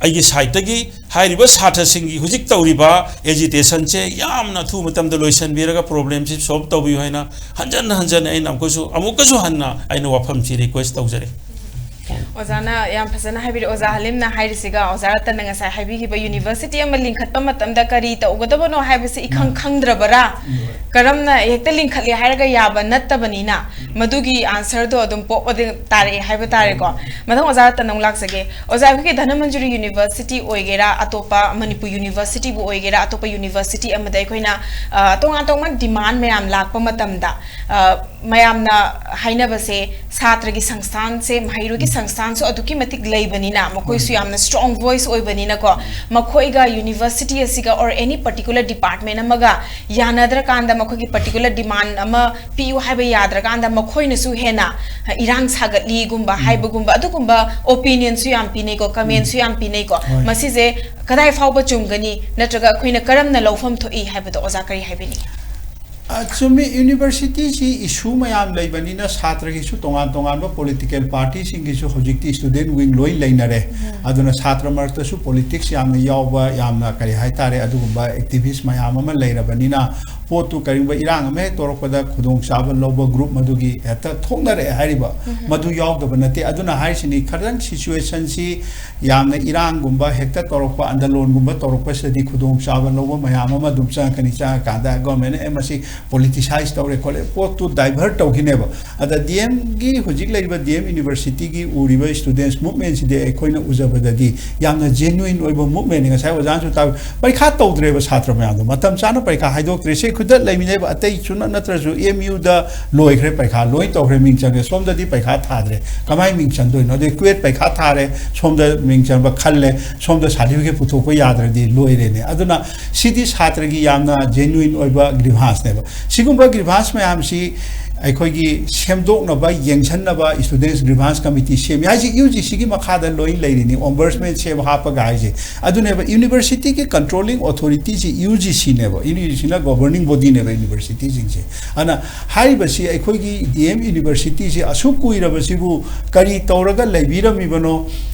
ꯑꯩꯒꯤ ꯁꯥꯏꯠꯇꯒꯤ ꯍꯥꯏꯔꯤꯕ ꯁꯥꯇ꯭ꯔꯁꯤꯡꯒꯤ ꯍꯧꯖꯤꯛ ꯇꯧꯔꯤꯕ ꯑꯦꯖꯤꯇꯦꯁꯟꯁꯦ ꯌꯥꯝꯅ ꯑꯊꯨꯕ ꯃꯇꯝꯗ ꯂꯣꯏꯁꯤꯟꯕꯤꯔꯒ ꯄ꯭ꯔꯣꯕ꯭ꯂꯦꯝꯁꯤ ꯁꯣꯜꯕ ꯇꯧꯕꯤꯌꯨ ꯍꯥꯏꯅ ꯍꯟꯖꯟ ꯍꯟꯖꯟ ꯑꯩꯅ ꯑꯃꯨꯛꯀꯁꯨ, ꯑꯃꯨꯛꯀꯁꯨ ꯍꯟꯅ ꯑꯩꯅ ꯋꯥꯐꯝꯁꯤ ꯔꯤꯀ꯭ꯋꯦꯁ ꯇꯧꯖꯔꯤ꯫ ꯑꯣꯖꯥꯅ ꯌꯥꯝ ꯐꯖꯅ ꯍꯥꯏꯕꯤꯔꯦ꯫ ꯑꯣꯖꯥ ꯍꯂꯤꯝꯅ ꯍꯥꯏꯔꯤꯁꯤꯒ ꯑꯣꯖꯥ ꯔꯇꯟꯅ ꯉꯁꯥꯏ ꯍꯥꯏꯕꯤꯈꯤꯕ ꯌꯨꯅꯤꯚꯔꯁꯤꯇꯤ ꯑꯃ ꯂꯤꯡꯈꯠꯄ ꯃꯇꯝꯗ ꯀꯔꯤ ꯇꯧꯒꯗꯕꯅꯣ ꯍꯥꯏꯕꯁꯤ ꯏꯈꯪ ꯈꯪꯗ꯭ꯔꯕꯔꯥ? ꯀꯔꯝꯅ ꯍꯦꯛꯇ ꯂꯤꯡꯈꯠꯂꯦ ꯍꯥꯏꯔꯒ ꯌꯥꯕ ꯅꯠꯇꯕꯅꯤꯅ, ꯃꯗꯨꯒꯤ ꯑꯟꯁꯔꯗꯣ ꯑꯗꯨꯝ ꯄꯣꯛꯄꯗ ꯇꯥꯔꯛꯑꯦ ꯍꯥꯏꯕ ꯇꯥꯔꯦꯀꯣ꯫ ꯃꯊꯪ ꯑꯣꯖꯥ ꯔꯇꯟ ꯑꯃꯨꯛ ꯂꯥꯛꯆꯒꯦ꯫ ꯑꯣꯖꯥ, ꯑꯩꯈꯣꯏꯒꯤ ꯙꯅꯃꯟꯖꯨꯔꯤ ꯌꯨꯅꯤꯚꯔꯁꯤꯇꯤ ꯑꯣꯏꯒꯦꯔꯥ, ꯑꯇꯣꯞꯄ ꯃꯅꯤꯄꯨꯔ ꯌꯨꯅꯤꯚꯔꯁꯤꯇꯤꯕꯨ ꯑꯣꯏꯒꯦꯔꯥ, ꯑꯇꯣꯞꯄ ꯌꯨꯅꯤꯚꯔꯁꯤꯇꯤ ꯑꯃꯗ ꯑꯩꯈꯣꯏꯅ, ꯑ, ꯇꯣꯉꯥꯟ ꯇꯣꯉꯥꯟꯕ ꯗꯤꯃꯥꯟ ꯃꯌꯥꯝ ꯂꯥꯛꯄ ꯃꯇꯝꯗ, ꯑ, ꯃꯌꯥꯝꯅ ꯍꯥꯏꯅꯕꯁꯦ, ꯁꯥꯇ꯭ꯔꯒꯤ ꯁꯪꯁꯊꯥꯟꯁꯦ, ꯃꯍꯩꯔꯣꯏꯒꯤ ꯁꯪꯁꯊꯥꯟꯁꯨ ꯑꯗꯨꯛꯀꯤ ꯃꯇꯤꯛ ꯂꯩꯕꯅꯤꯅ, ꯃꯈꯣꯏꯁꯨ ꯌꯥꯝꯅ ꯁ꯭ꯇꯔꯣꯡ ꯚꯣꯏꯁ ꯑꯣꯏꯕꯅꯤꯅꯀꯣ, ꯃꯈꯣꯏꯒ ꯌꯨꯅꯤꯚꯔꯁꯤꯇꯤ ꯑꯁꯤꯒ or any particular department ꯑꯃꯒ ꯌꯥꯅꯗ꯭ꯔꯀꯥꯟꯗ, ꯃꯈꯣꯏꯒꯤ ꯄꯔꯇꯤꯀꯨꯂꯔ ꯗꯤꯃꯥꯟ ꯑꯃ ꯄꯤꯌꯨ ꯍꯥꯏꯕ ꯌꯥꯗ꯭ꯔꯀꯥꯟꯗ, ꯃꯈꯣꯏꯅꯁꯨ ꯍꯦꯟꯅ ꯏꯔꯥꯡ ꯁꯥꯒꯠꯂꯤꯒꯨꯝꯕ ꯍꯥꯏꯕꯒꯨꯝꯕ, ꯑꯗꯨꯒꯨꯝꯕ ꯑꯣꯄꯤꯅꯤꯌꯟꯁꯨ ꯌꯥꯝ ꯄꯤꯅꯩꯀꯣ, ꯀꯃꯦꯟꯁꯨ ꯌꯥꯝ ꯄꯤꯅꯩꯀꯣ꯫ ꯍꯣꯏ꯫ ꯃꯁꯤꯁꯦ ꯀꯗꯥꯏ ꯐꯥꯎꯕ ꯆꯨꯝꯒꯅꯤ, ꯅꯠꯇ꯭ꯔꯒ ꯑꯩꯈꯣꯏꯅ ꯀꯔꯝꯅ ꯂꯧꯐꯝ ꯊꯣꯛꯏ ꯍꯥꯏꯕꯗꯣ ꯑꯣꯖꯥ ꯀꯔꯤ ꯍꯥꯏꯕꯤꯅꯤꯡꯉꯤ? ꯑ, ꯆꯨꯝꯃꯤ, ꯌꯨꯅꯤꯚꯔꯁꯤꯇꯤꯁꯤ ꯏꯁꯨ ꯃꯌꯥꯝ ꯂꯩꯕꯅꯤꯅ ꯁꯥꯇ꯭ꯔꯒꯤꯁꯨ ꯇꯣꯉꯥꯟ ꯇꯣꯉꯥꯟꯕ ꯄꯣꯂꯤꯇꯤꯀꯦꯜ ꯄꯥꯔꯇꯤꯁꯤꯡꯒꯤꯁꯨ ꯍꯧꯖꯤꯛꯇꯤ ꯁ꯭ꯇꯨꯗꯦꯟꯠ ꯋꯤꯡ ꯂꯣꯏ ꯂꯩꯅꯔꯦ꯫ ꯑꯗꯨꯅ ꯁꯥꯇ꯭ꯔ ꯃꯔꯛꯇꯁꯨ ꯄꯣꯂꯤꯇꯤꯛꯁ ꯌꯥꯝꯅ ꯌꯥꯎꯕ, ꯌꯥꯝꯅ ꯀꯔꯤ ꯍꯥꯏꯇꯥꯔꯦ, ꯑꯗꯨꯒꯨꯝꯕ ꯑꯦꯛꯇꯤꯚꯤꯁ ꯃꯌꯥꯝ ꯑꯃ ꯂꯩꯔꯕꯅꯤꯅ, ꯄꯣꯠꯇꯨ ꯀꯔꯤꯒꯨꯝꯕ ꯏꯔꯥꯡ ꯑꯃ ꯍꯦꯛ ꯇꯧꯔꯛꯄꯗ ꯈꯨꯗꯣꯡꯆꯥꯕ ꯂꯧꯕ ꯒ꯭ꯔꯨꯞ ꯃꯗꯨꯒꯤ ꯍꯦꯛꯇ ꯊꯣꯛꯅꯔꯛꯑꯦ ꯍꯥꯏꯔꯤꯕ, ꯃꯗꯨ ꯌꯥꯎꯗꯕ ꯅꯠꯇꯦ꯫ ꯑꯗꯨꯅ ꯍꯥꯏꯔꯤꯁꯤꯅꯤ, ꯈꯔꯗꯪ ꯁꯤꯆꯨꯋꯦꯁꯟꯁꯤ ꯌꯥꯝꯅ ꯏꯔꯥꯡꯒꯨꯝꯕ ꯍꯦꯛꯇ ꯇꯧꯔꯛꯄ, ꯑꯟꯗꯂꯣꯟꯒꯨꯝꯕ ꯇꯧꯔꯛꯄꯁꯤꯗꯗꯤ ꯈꯨꯗꯣꯡꯆꯥꯕ ꯂꯧꯕ ꯃꯌꯥꯝ ꯑꯃ ꯑꯗꯨꯝ ꯆꯪꯉꯛꯀꯅꯤ꯫ ꯆꯪꯉꯀꯥꯟꯗ ꯒꯣꯔꯃꯦꯟꯅ "ꯑꯦ, ꯃꯁꯤ ꯄꯣꯂꯤꯇꯤꯁꯥꯏꯁ ꯇꯧꯔꯦ ꯈꯣꯠꯂꯦ", ꯄꯣꯠꯇꯨ ꯗꯥꯏꯚꯔꯠ ꯇꯧꯈꯤꯅꯦꯕ꯫ ꯑꯗ ꯗꯤ ꯑꯦꯝꯒꯤ, ꯍꯧꯖꯤꯛ ꯂꯩꯔꯤꯕ ꯗꯤ ꯑꯦꯝ ꯌꯨꯅꯤꯚꯔꯁꯤꯇꯤꯒꯤ ꯎꯔꯤꯕ ꯁ꯭ꯇꯨꯗꯦꯟꯠꯁ ꯃꯨꯚꯃꯦꯟꯠꯁꯤꯗꯤ ꯑꯩꯈꯣꯏꯅ ꯎꯖꯕꯗꯗꯤ ꯌꯥꯝꯅ ꯖꯦꯅꯨꯏꯟ ꯑꯣꯏꯕ ꯃꯨꯚꯃꯦꯟꯠꯅꯤ꯫ ꯉꯁꯥꯏ ꯑꯣꯖꯥꯅꯁꯨ ꯇꯥꯛ-, ꯄꯔꯤꯈꯥ ꯇꯧꯗ꯭ꯔꯦꯕ ꯁꯥꯇ꯭ꯔ ꯃꯌꯥꯝꯗꯣ, ꯃꯇꯝ ꯆꯥꯅ ꯄꯔꯤꯈꯥ ꯍꯥꯏꯗꯣꯛꯇ꯭ꯔꯦ꯫ ꯁꯤ ꯈꯨꯗ ꯂꯩꯃꯤꯟꯅꯩꯕ ꯑꯇꯩ ꯁꯨꯅ ꯅꯠꯇ꯭ꯔꯁꯨ ꯑꯦꯝ ꯌꯨꯗ ꯂꯣꯏꯈ꯭ꯔꯦ ꯄꯔꯤꯈꯥ, ꯂꯣꯏ ꯇꯧꯈ꯭ꯔꯦ, ꯃꯤꯡ ꯆꯟꯈ꯭ꯔꯦ꯫ ꯁꯣꯝꯗꯗꯤ ꯄꯔꯤꯈꯥ ꯊꯥꯗ꯭ꯔꯦ, ꯀꯃꯥꯏꯅ ꯃꯤꯡ ꯆꯟꯗꯣꯏꯅꯣ? ꯑꯗꯩ ꯀ꯭ꯋꯦꯠ ꯄꯔꯤꯈꯥ ꯊꯥꯔꯦ, ꯁꯣꯝꯗ ꯃꯤꯡ ꯆꯟꯕ ꯈꯜꯂꯦ, ꯁꯣꯝꯗ ꯁꯥꯔꯇꯤꯐꯤꯀꯦꯠ ꯄꯨꯊꯣꯛꯄ ꯌꯥꯗ꯭ꯔꯗꯤ ꯂꯣꯏꯔꯦꯅꯦ꯫ ꯑꯗꯨꯅ ꯁꯤꯗꯤ ꯁꯥꯇ꯭ꯔꯒꯤ ꯌꯥꯝꯅ ꯖꯦꯅꯨꯏꯟ ꯑꯣꯏꯕ ꯒ꯭ꯔꯤꯚꯥꯟꯁꯅꯦꯕ꯫ ꯁꯤꯒꯨꯝꯕ ꯒ꯭ꯔꯤꯚꯥꯟꯁ ꯃꯌꯥꯝꯁꯤ ꯑꯩꯈꯣꯏꯒꯤ ꯁꯦꯝꯗꯣꯛꯅꯕ, ꯌꯦꯡꯁꯤꯟꯅꯕ ꯁ꯭ꯇꯨꯗꯦꯟꯠꯁ ꯒ꯭ꯔꯤꯚꯥꯟꯁ ꯀꯃꯤꯇꯤ ꯁꯦꯝꯃꯤ ꯍꯥꯏꯁꯤ ꯌꯨ ꯖꯤ ꯁꯤꯒꯤ ꯃꯈꯥꯗ ꯂꯣꯏ ꯂꯩꯔꯤꯅꯤ, ꯑꯣꯝꯕꯔꯁꯃꯦꯟ ꯁꯦꯝ ꯍꯥꯞꯄꯒ ꯍꯥꯏꯁꯦ꯫ ꯑꯗꯨꯅꯦꯕ ꯌꯨꯅꯤꯚꯔꯁꯤꯇꯤꯒꯤ ꯀꯟꯇ꯭ꯔꯣꯂꯤꯡ ꯑꯣꯊꯣꯔꯤꯇꯤꯁꯤ ꯌꯨ ꯖꯤ ꯁꯤꯅꯦꯕ, ꯌꯨ ꯖꯤ ꯁꯤꯅ ꯒꯣꯕꯔꯅꯤꯡ ꯕꯣꯗꯤꯅꯦꯕ ꯌꯨꯅꯤꯚꯔꯁꯤꯇꯤꯁꯤꯡꯁꯦ꯫ ꯑꯗꯨꯅ ꯍꯥꯏꯔꯤꯕꯁꯤ ꯑꯩꯈꯣꯏꯒꯤ ꯗꯤ ꯑꯦꯝ ꯌꯨꯅꯤꯚꯔꯁꯤꯇꯤꯁꯤ ꯑꯁꯨꯛ ꯀꯨꯏꯔꯕꯁꯤꯕꯨ ꯀꯔꯤ ꯇꯧꯔꯒ ꯂꯩꯕꯤꯔꯝꯃꯤꯕꯅꯣ?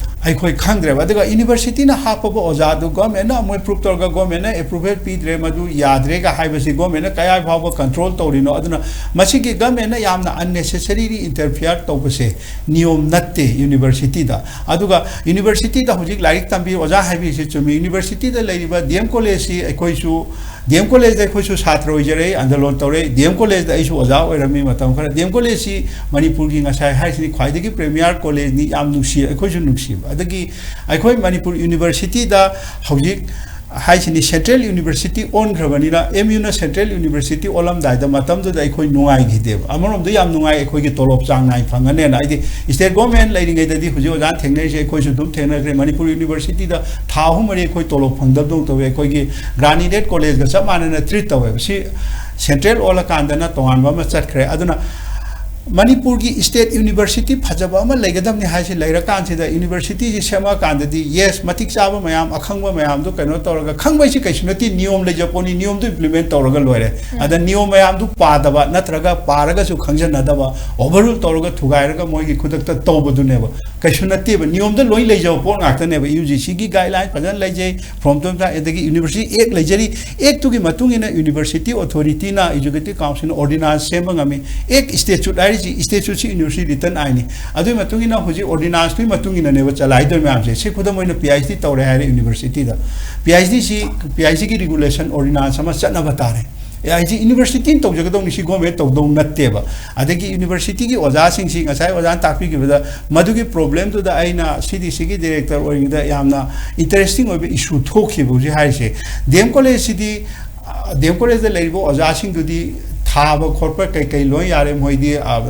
ꯑꯩꯈꯣꯏ ꯈꯪꯗ꯭ꯔꯦꯕ꯫ ꯑꯗꯨꯒ ꯌꯨꯅꯤꯚꯔꯁꯤꯇꯤꯅ ꯍꯥꯞꯄꯕ ꯑꯣꯖꯥꯗꯨ ꯒꯣꯔꯃꯦꯟꯅ ꯑꯃꯨꯛ ꯑꯦꯄ꯭ꯔꯨꯞ ꯇꯧꯔꯒ ꯒꯣꯔꯃꯦꯟꯅ ꯑꯦꯄ꯭ꯔꯨꯚꯦꯜ ꯄꯤꯗ꯭ꯔꯦ, ꯃꯗꯨ ꯌꯥꯗ꯭ꯔꯦꯒ ꯍꯥꯏꯕꯁꯤ ꯒꯣꯔꯃꯦꯟꯅ ꯀꯌꯥ ꯐꯥꯎꯕ ꯀꯟꯇ꯭ꯔꯣꯜ ꯇꯧꯔꯤꯅꯣ? ꯑꯗꯨꯅ ꯃꯁꯤꯒꯤ ꯒꯣꯔꯃꯦꯟꯅ ꯌꯥꯝꯅ unnecessarily interfere ꯇꯧꯕꯁꯦ ꯅꯤꯌꯣꯝ ꯅꯠꯇꯦ ꯌꯨꯅꯤꯚꯔꯁꯤꯇꯤꯗ꯫ ꯑꯗꯨꯒ ꯌꯨꯅꯤꯚꯔꯁꯤꯇꯤꯗ ꯍꯧꯖꯤꯛ ꯂꯥꯏꯔꯤꯛ ꯇꯝꯕꯤ ꯑꯣꯖꯥ ꯍꯥꯏꯕꯤꯔꯤꯁꯤ ꯆꯨꯝꯃꯤ꯫ ꯌꯨꯅꯤꯚꯔꯁꯤꯇꯤꯗ ꯂꯩꯔꯤꯕ ꯗꯤ ꯑꯦꯝ ꯀꯣꯂꯦꯖꯁꯤ ꯑꯩꯈꯣꯏꯁꯨ ꯗꯤ ꯑꯦꯝ ꯀꯣꯂꯦꯖꯇ ꯑꯩꯈꯣꯏꯁꯨ ꯁꯥꯇ꯭ꯔ ꯑꯣꯏꯖꯔꯛꯏ, ꯑꯟꯗꯣꯂꯟ ꯇꯧꯔꯛꯏ꯫ ꯗꯤ ꯑꯦꯝ ꯀꯣꯂꯦꯖꯇ ꯑꯩꯁꯨ ꯑꯣꯖꯥ ꯑꯣꯏꯔꯝꯃꯤ ꯃꯇꯝ ꯈꯔ꯫ ꯗꯤ ꯑꯦꯝ ꯀꯣꯂꯦꯖꯁꯤ ꯃꯅꯤꯄꯨꯔꯒꯤ ꯉꯁꯥꯏ ꯍꯥꯏꯔꯤꯁꯤꯅꯤ ꯈ꯭ꯋꯥꯏꯗꯒꯤ ꯄ꯭ꯔꯦꯃꯤꯌꯥꯔ ꯀꯣꯂꯦꯖꯅꯤ, ꯌꯥꯝ ꯅꯨꯡꯁꯤ, ꯑꯩꯈꯣꯏꯁꯨ ꯅꯨꯡꯁꯤꯕ꯫ ꯑꯗꯒꯤ ꯑꯩꯈꯣꯏ ꯃꯅꯤꯄꯨꯔ ꯌꯨꯅꯤꯚꯔꯁꯤꯇꯤꯗ ꯍꯧꯖꯤꯛ ꯍꯥꯏꯁꯤꯅꯤ ꯁꯦꯟꯇ꯭ꯔꯦꯜ ꯌꯨꯅꯤꯚꯔꯁꯤꯇꯤ ꯑꯣꯟꯈ꯭ꯔꯕꯅꯤꯅ, ꯑꯦꯝ ꯌꯨꯅ ꯁꯦꯟꯇ꯭ꯔꯦꯜ ꯌꯨꯅꯤꯚꯔꯁꯤꯇꯤ ꯑꯣꯜꯂꯝꯗꯥꯏꯗ ꯃꯇꯝꯗꯨꯗ ꯑꯩꯈꯣꯏ ꯅꯨꯡꯉꯥꯏꯈꯤꯗꯦꯕ꯫ ꯑꯃꯔꯣꯝꯗ ꯌꯥꯝ ꯅꯨꯡꯉꯥꯏ, ꯑꯩꯈꯣꯏꯒꯤ ꯇꯣꯂꯣꯞ ꯆꯥꯡ ꯅꯥꯏꯅ ꯐꯪꯉꯅꯦꯅ꯫ ꯍꯥꯏꯗꯤ ꯁ꯭ꯇꯦꯠ ꯒꯣꯔꯃꯦꯟ ꯂꯩꯔꯤꯉꯩꯗꯗꯤ ꯍꯧꯖꯤꯛ ꯑꯣꯖꯥꯅ ꯊꯦꯡꯅꯔꯤꯁꯦ ꯑꯩꯈꯣꯏꯁꯨ ꯑꯗꯨꯝ ꯊꯦꯡꯅꯈ꯭ꯔꯦ꯫ ꯃꯅꯤꯄꯨꯔ ꯌꯨꯅꯤꯚꯔꯁꯤꯇꯤꯗ ꯊꯥ ꯑꯍꯨꯝ ꯃꯔꯤ ꯑꯩꯈꯣꯏ ꯇꯣꯂꯣꯞ ꯐꯪꯗꯕꯗꯧ ꯇꯧꯋꯤ꯫ ꯑꯩꯈꯣꯏꯒꯤ ꯒ꯭ꯔꯥꯅꯤꯗꯦꯠ ꯀꯣꯂꯦꯖꯀ ꯆꯞ ꯃꯥꯟꯅꯅ ꯇ꯭ꯔꯤꯠ ꯇꯧꯋꯦꯕ꯫ ꯁꯤ ꯁꯦꯟꯇ꯭ꯔꯦꯜ ꯑꯣꯜꯂꯀꯥꯟꯗꯅ ꯇꯣꯉꯥꯟꯕ ꯑꯃ ꯆꯠꯈ꯭ꯔꯦ꯫ ꯑꯗꯨꯅ ꯃꯅꯤꯄꯨꯔꯒꯤ ꯁ꯭ꯇꯦꯠ ꯌꯨꯅꯤꯚꯔꯁꯤꯇꯤ ꯐꯖꯕ ꯑꯃ ꯂꯩꯒꯗꯕꯅꯤ ꯍꯥꯏꯁꯤ ꯂꯩꯔꯀꯥꯟꯁꯤꯗ ꯌꯨꯅꯤꯚꯔꯁꯤꯇꯤꯁꯤ ꯁꯦꯝꯃꯛꯑꯀꯥꯟꯗꯗꯤ, ꯌꯦꯁ, ꯃꯇꯤꯛ ꯆꯥꯕ ꯃꯌꯥꯝ, ꯑꯈꯪꯕ ꯃꯌꯥꯝꯗꯣ ꯀꯩꯅꯣ ꯇꯧꯔꯒ, ꯈꯪꯕ ꯍꯥꯏꯁꯤ ꯀꯩꯁꯨ ꯅꯠꯇꯦ, ꯅꯤꯌꯣꯝ ꯂꯩꯖꯄꯣꯠꯅꯤ, ꯅꯤꯌꯣꯝꯗꯣ ꯏꯝꯄ꯭ꯂꯤꯃꯦꯟ ꯇꯧꯔꯒ ꯂꯣꯏꯔꯦ꯫ ꯑꯗ ꯅꯤꯌꯣꯝ ꯃꯌꯥꯝꯗꯨ ꯄꯥꯗꯕ ꯅꯠꯇ꯭ꯔꯒ ꯄꯥꯔꯒꯁꯨ ꯈꯪꯖꯟꯅꯗꯕ, ꯑꯣꯚꯔꯔꯨꯜ ꯇꯧꯔꯒ ꯊꯨꯒꯥꯏꯔꯒ ꯃꯣꯏꯒꯤ ꯈꯨꯗꯛꯇ ꯇꯧꯕꯗꯨꯅꯦꯕ꯫ ꯀꯩꯁꯨ ꯅꯠꯇꯦꯕ, ꯅꯤꯌꯣꯝꯗ ꯂꯣꯏ ꯂꯩꯖꯕ ꯄꯣꯠ ꯉꯥꯛꯇꯅꯦꯕ꯫ ꯌꯨ ꯖꯤ ꯁꯤꯒꯤ ꯒꯥꯏꯗꯂꯥꯏꯟ ꯐꯖꯅ ꯂꯩꯖꯩ, ꯐ꯭ꯔꯣꯝ ꯇꯨ ꯑꯗꯒꯤ ꯌꯨꯅꯤꯚꯔꯁꯤꯇꯤ ꯑꯦꯛ ꯂꯩꯖꯔꯤ꯫ ꯑꯦꯛꯇꯨꯒꯤ ꯃꯇꯨꯡ ꯏꯟꯅ ꯌꯨꯅꯤꯚꯔꯁꯤꯇꯤ ꯑꯣꯊꯣꯔꯤꯇꯤꯅ, ꯑꯦꯛꯖꯤꯀ꯭ꯌꯨꯇꯤꯚ ꯀꯥꯎꯟꯁꯤꯜꯅ ꯑꯣꯔꯗꯤꯅꯥꯟꯁ ꯁꯦꯝꯕ ꯉꯝꯃꯤ꯫ ꯑꯦꯛ ꯁ꯭ꯇꯦꯆꯨꯠ ꯍꯥꯏꯔꯤꯁꯤ, ꯁ꯭ꯇꯦꯆꯨꯠꯁꯤ ꯌꯨꯅꯤꯚꯔꯁꯤꯇꯤ ꯔꯤꯇꯟ ꯑꯥꯏꯟꯅꯤ꯫ ꯑꯗꯨꯒꯤ ꯃꯇꯨꯡ ꯏꯟꯅ ꯍꯧꯖꯤꯛ ꯑꯣꯔꯗꯤꯅꯥꯟꯁꯇꯨꯒꯤ ꯃꯇꯨꯡ ꯏꯟꯅꯅꯦꯕ ꯆꯂꯥꯏꯗꯣꯏ ꯃꯌꯥꯝꯁꯦ꯫ ꯁꯤ ꯈꯨꯗꯝ ꯑꯣꯏꯅ ꯄꯤ ꯑꯩꯆ ꯗꯤ ꯇꯧꯔꯦ ꯍꯥꯏꯔꯦ ꯌꯨꯅꯤꯚꯔꯁꯤꯇꯤꯗ, ꯄꯤ ꯑꯩꯆ ꯗꯤꯁꯤ, ꯄꯤ ꯑꯩꯆ ꯗꯤꯒꯤ ꯔꯤꯒꯨꯂꯦꯁꯟ ꯑꯣꯔꯗꯤꯅꯥꯟꯁ ꯑꯃ ꯆꯠꯅꯕ ꯇꯥꯔꯦ꯫ ꯑꯦ ꯑꯥꯏ ꯖꯤ ꯌꯨꯅꯤꯚꯔꯁꯤꯇꯤꯅ ꯇꯧꯖꯒꯗꯧꯅꯤ, ꯁꯤ ꯒꯣꯔꯃꯦꯟ ꯇꯧꯗꯧ ꯅꯠꯇꯦꯕ꯫ ꯑꯗꯒꯤ ꯌꯨꯅꯤꯚꯔꯁꯤꯇꯤꯒꯤ ꯑꯣꯖꯥꯁꯤꯡꯁꯤ ꯉꯁꯥꯏ ꯑꯣꯖꯥꯅ ꯇꯥꯛꯄꯤꯈꯤꯕꯗ ꯃꯗꯨꯒꯤ ꯄ꯭ꯔꯣꯕ꯭ꯂꯦꯝꯗꯨꯗ ꯑꯩꯅ ꯁꯤ ꯗꯤ ꯁꯤꯒꯤ ꯗꯤꯔꯦꯛꯇꯔ ꯑꯣꯏꯔꯤꯉꯩꯗ ꯌꯥꯝꯅ ꯏꯟꯇꯔꯦꯁꯇꯤꯡ ꯑꯣꯏꯕ ꯏꯁꯨ ꯊꯣꯛꯈꯤꯕ ꯍꯧꯖꯤꯛ ꯍꯥꯏꯔꯤꯁꯦ꯫ ꯗꯤ ꯑꯦꯝ ꯀꯣꯂꯦꯖꯁꯤꯗꯤ, ꯗꯤ ꯑꯦꯝ ꯀꯣꯂꯦꯖꯇ ꯂꯩꯔꯤꯕ ꯑꯣꯖꯥꯁꯤꯡꯗꯨꯗꯤ ꯊꯥꯕ ꯈꯣꯠꯄ ꯀꯩꯀꯩ ꯂꯣꯏ ꯌꯥꯔꯦ, ꯃꯣꯏꯗꯤ